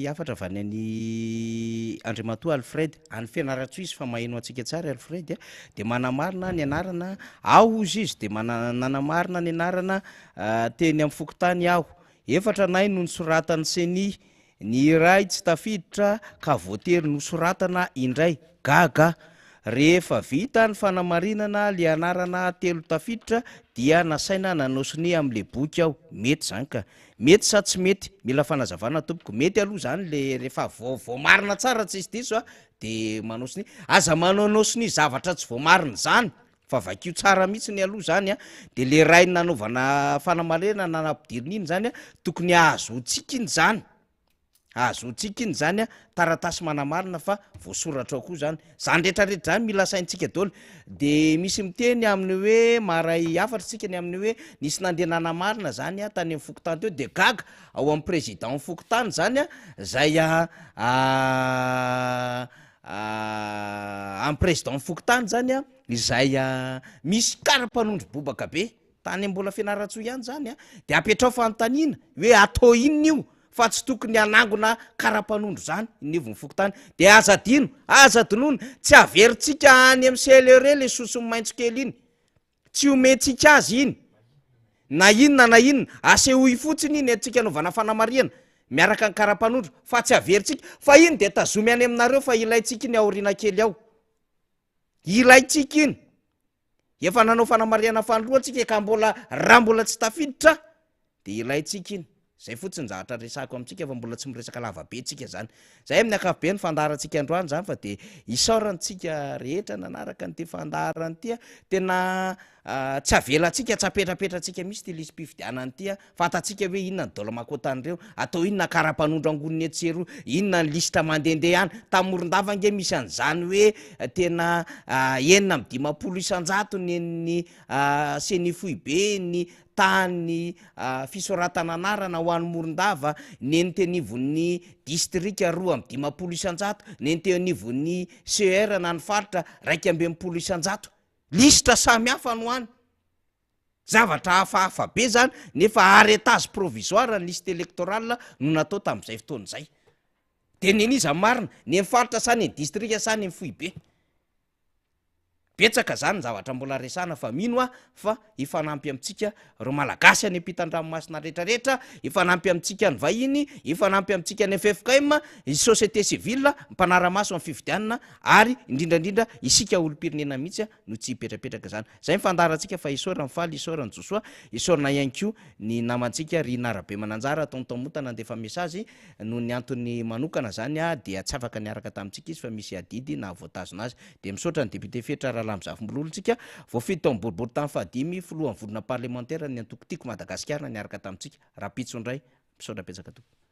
hafatra avy any an'i Andriamatoa Alfred, any Fianarantsoa izy fa maheno antsika tsara i Alfred a, dia manamarina ny anarana, aho hozy izy dia nanamarina ny anarana Teny amin'ny fokontany aho. Efatra nay no nosoratan'ny ceni, ny iray tsy tafiditra ka voatery nosoratana indray. Gaga aho. Rehefa vita ny fanamarinana le anarana telo tafiditra dia nasaina nanao sonia amin'le boky aho. Mety zany ka. Mety sa tsy mety? Mila fanazavana tompoko. Mety aloha zany le rehefa voamarina tsara tsisy diso de manao sonia. Aza manaonao sonia zavatra tsy voamarina zany. Fa vakio tsara mihitsy ny aloha zany a, de le ray nanaovana fanamarinana na nampidirina iny zany a, tokony ahazoantsika iny zany, ahazoantsika iny zany a, taratasy manamarina fa voasoratra ao koa zany, zany retraretra zany mila saintsika daholo, de misy miteny amin'ny hoe maharay hafatra tsika ny amin'ny hoe nisy nandeha nanamarina zany a tany amin'ny fokontany teo de gaga ao amin'ny président fokontany zany a, zay a Amin'ny président fokontany zany a, izay misy kara-panondro bobaka be, tany mbola Fianarantsoa ihany zany a, de apetraho fanontaniana hoe atao inona io fa tsy tokony hanangona kara-panondro zany ny anivon'ny fokontany, de aza adino, aza adinoina, tsy averintsika any amin'ny CLRE le sosony maitso kely iny, Tsy omentsika azy iny na inona na inona, asehoy fotsiny iny antsika anaovana fanamarihana miaraka ny karapanondro fa tsy averintsika fa iny dia tazomy any aminareo fa ilaintsika iny aoriana kely ao. Ilaintsika iny. Efa nanao fanamarihana fanoloana tsika ka mbola raha mbola tsy tafiditra Dia ilaintsika iny. Izay fotsiny ny zavatra resahiko amintsika fa mbola tsy miresaka lava be tsika izany. Izay amin'ny ankapobeny fandaharantsika androany izany fa dia isaorantsika rehetra nanaraka an'ity fandaharana ity. Tena tsy avelantsika, tsy apetrapetrantsika mihitsy ity lisi-pifidianana ity. Fantatsika hoe inona ny dôlamakotan'ireo, atao inona kara-panondro angonina etsy sy eroa, inona ny lisitra mandehandeha any. Tany Morondava ange misy an'izany hoe tena 56 ny an'ny ceni foibe, ny tahan'ny fisoratana anarana ho an'i Morondava, ny teo anivon'ny distrika 52%, ny teo anivon'ny CER na ny faritra 61%. Lisitra samy hafa no any. Zavatra hafahafa be zany nefa arrêtage provisoire ny liste électorale no natao tamin'izay fotoana izay. De ny an'iza marina? Ny an'ny faritra sa ny an'ny distrika sa ny an'ny foibe? Betsaka zany ny zavatra mbola resahana fa mino aho fa hifanampy amintsika ireo Malagasy any ampitan-dranomasina rehetra rehetra, hifanampy amintsika ny vahiny, hifanampy amintsika ny ffkm, ny société civile mpanara-maso ny fifidianana ary indrindra indrindra isika olom-pirenena mihitsy no tsy hipetrapetraka izany. Izay ny fandaharantsika fa isaorana Faly, isaorana Josoa, isaorana ihany koa ny namantsika Rina Rabemananjara Tonton Mota nandefa message Noho ny antony manokana izany dia tsy afaka niaraka tamintsika izy fa misy adidy nahavoatazona azy. Dia misaotra ny député Fetra Ralamizafimbolola tsika, voafidy tao amin'ny boriborintany fahadimy, filohan'ny vondrona parlemantera ny antoko Tiako Madagasikara niaraka tamintsika. Rahampitso indray. Misaotra betsaka tompoko.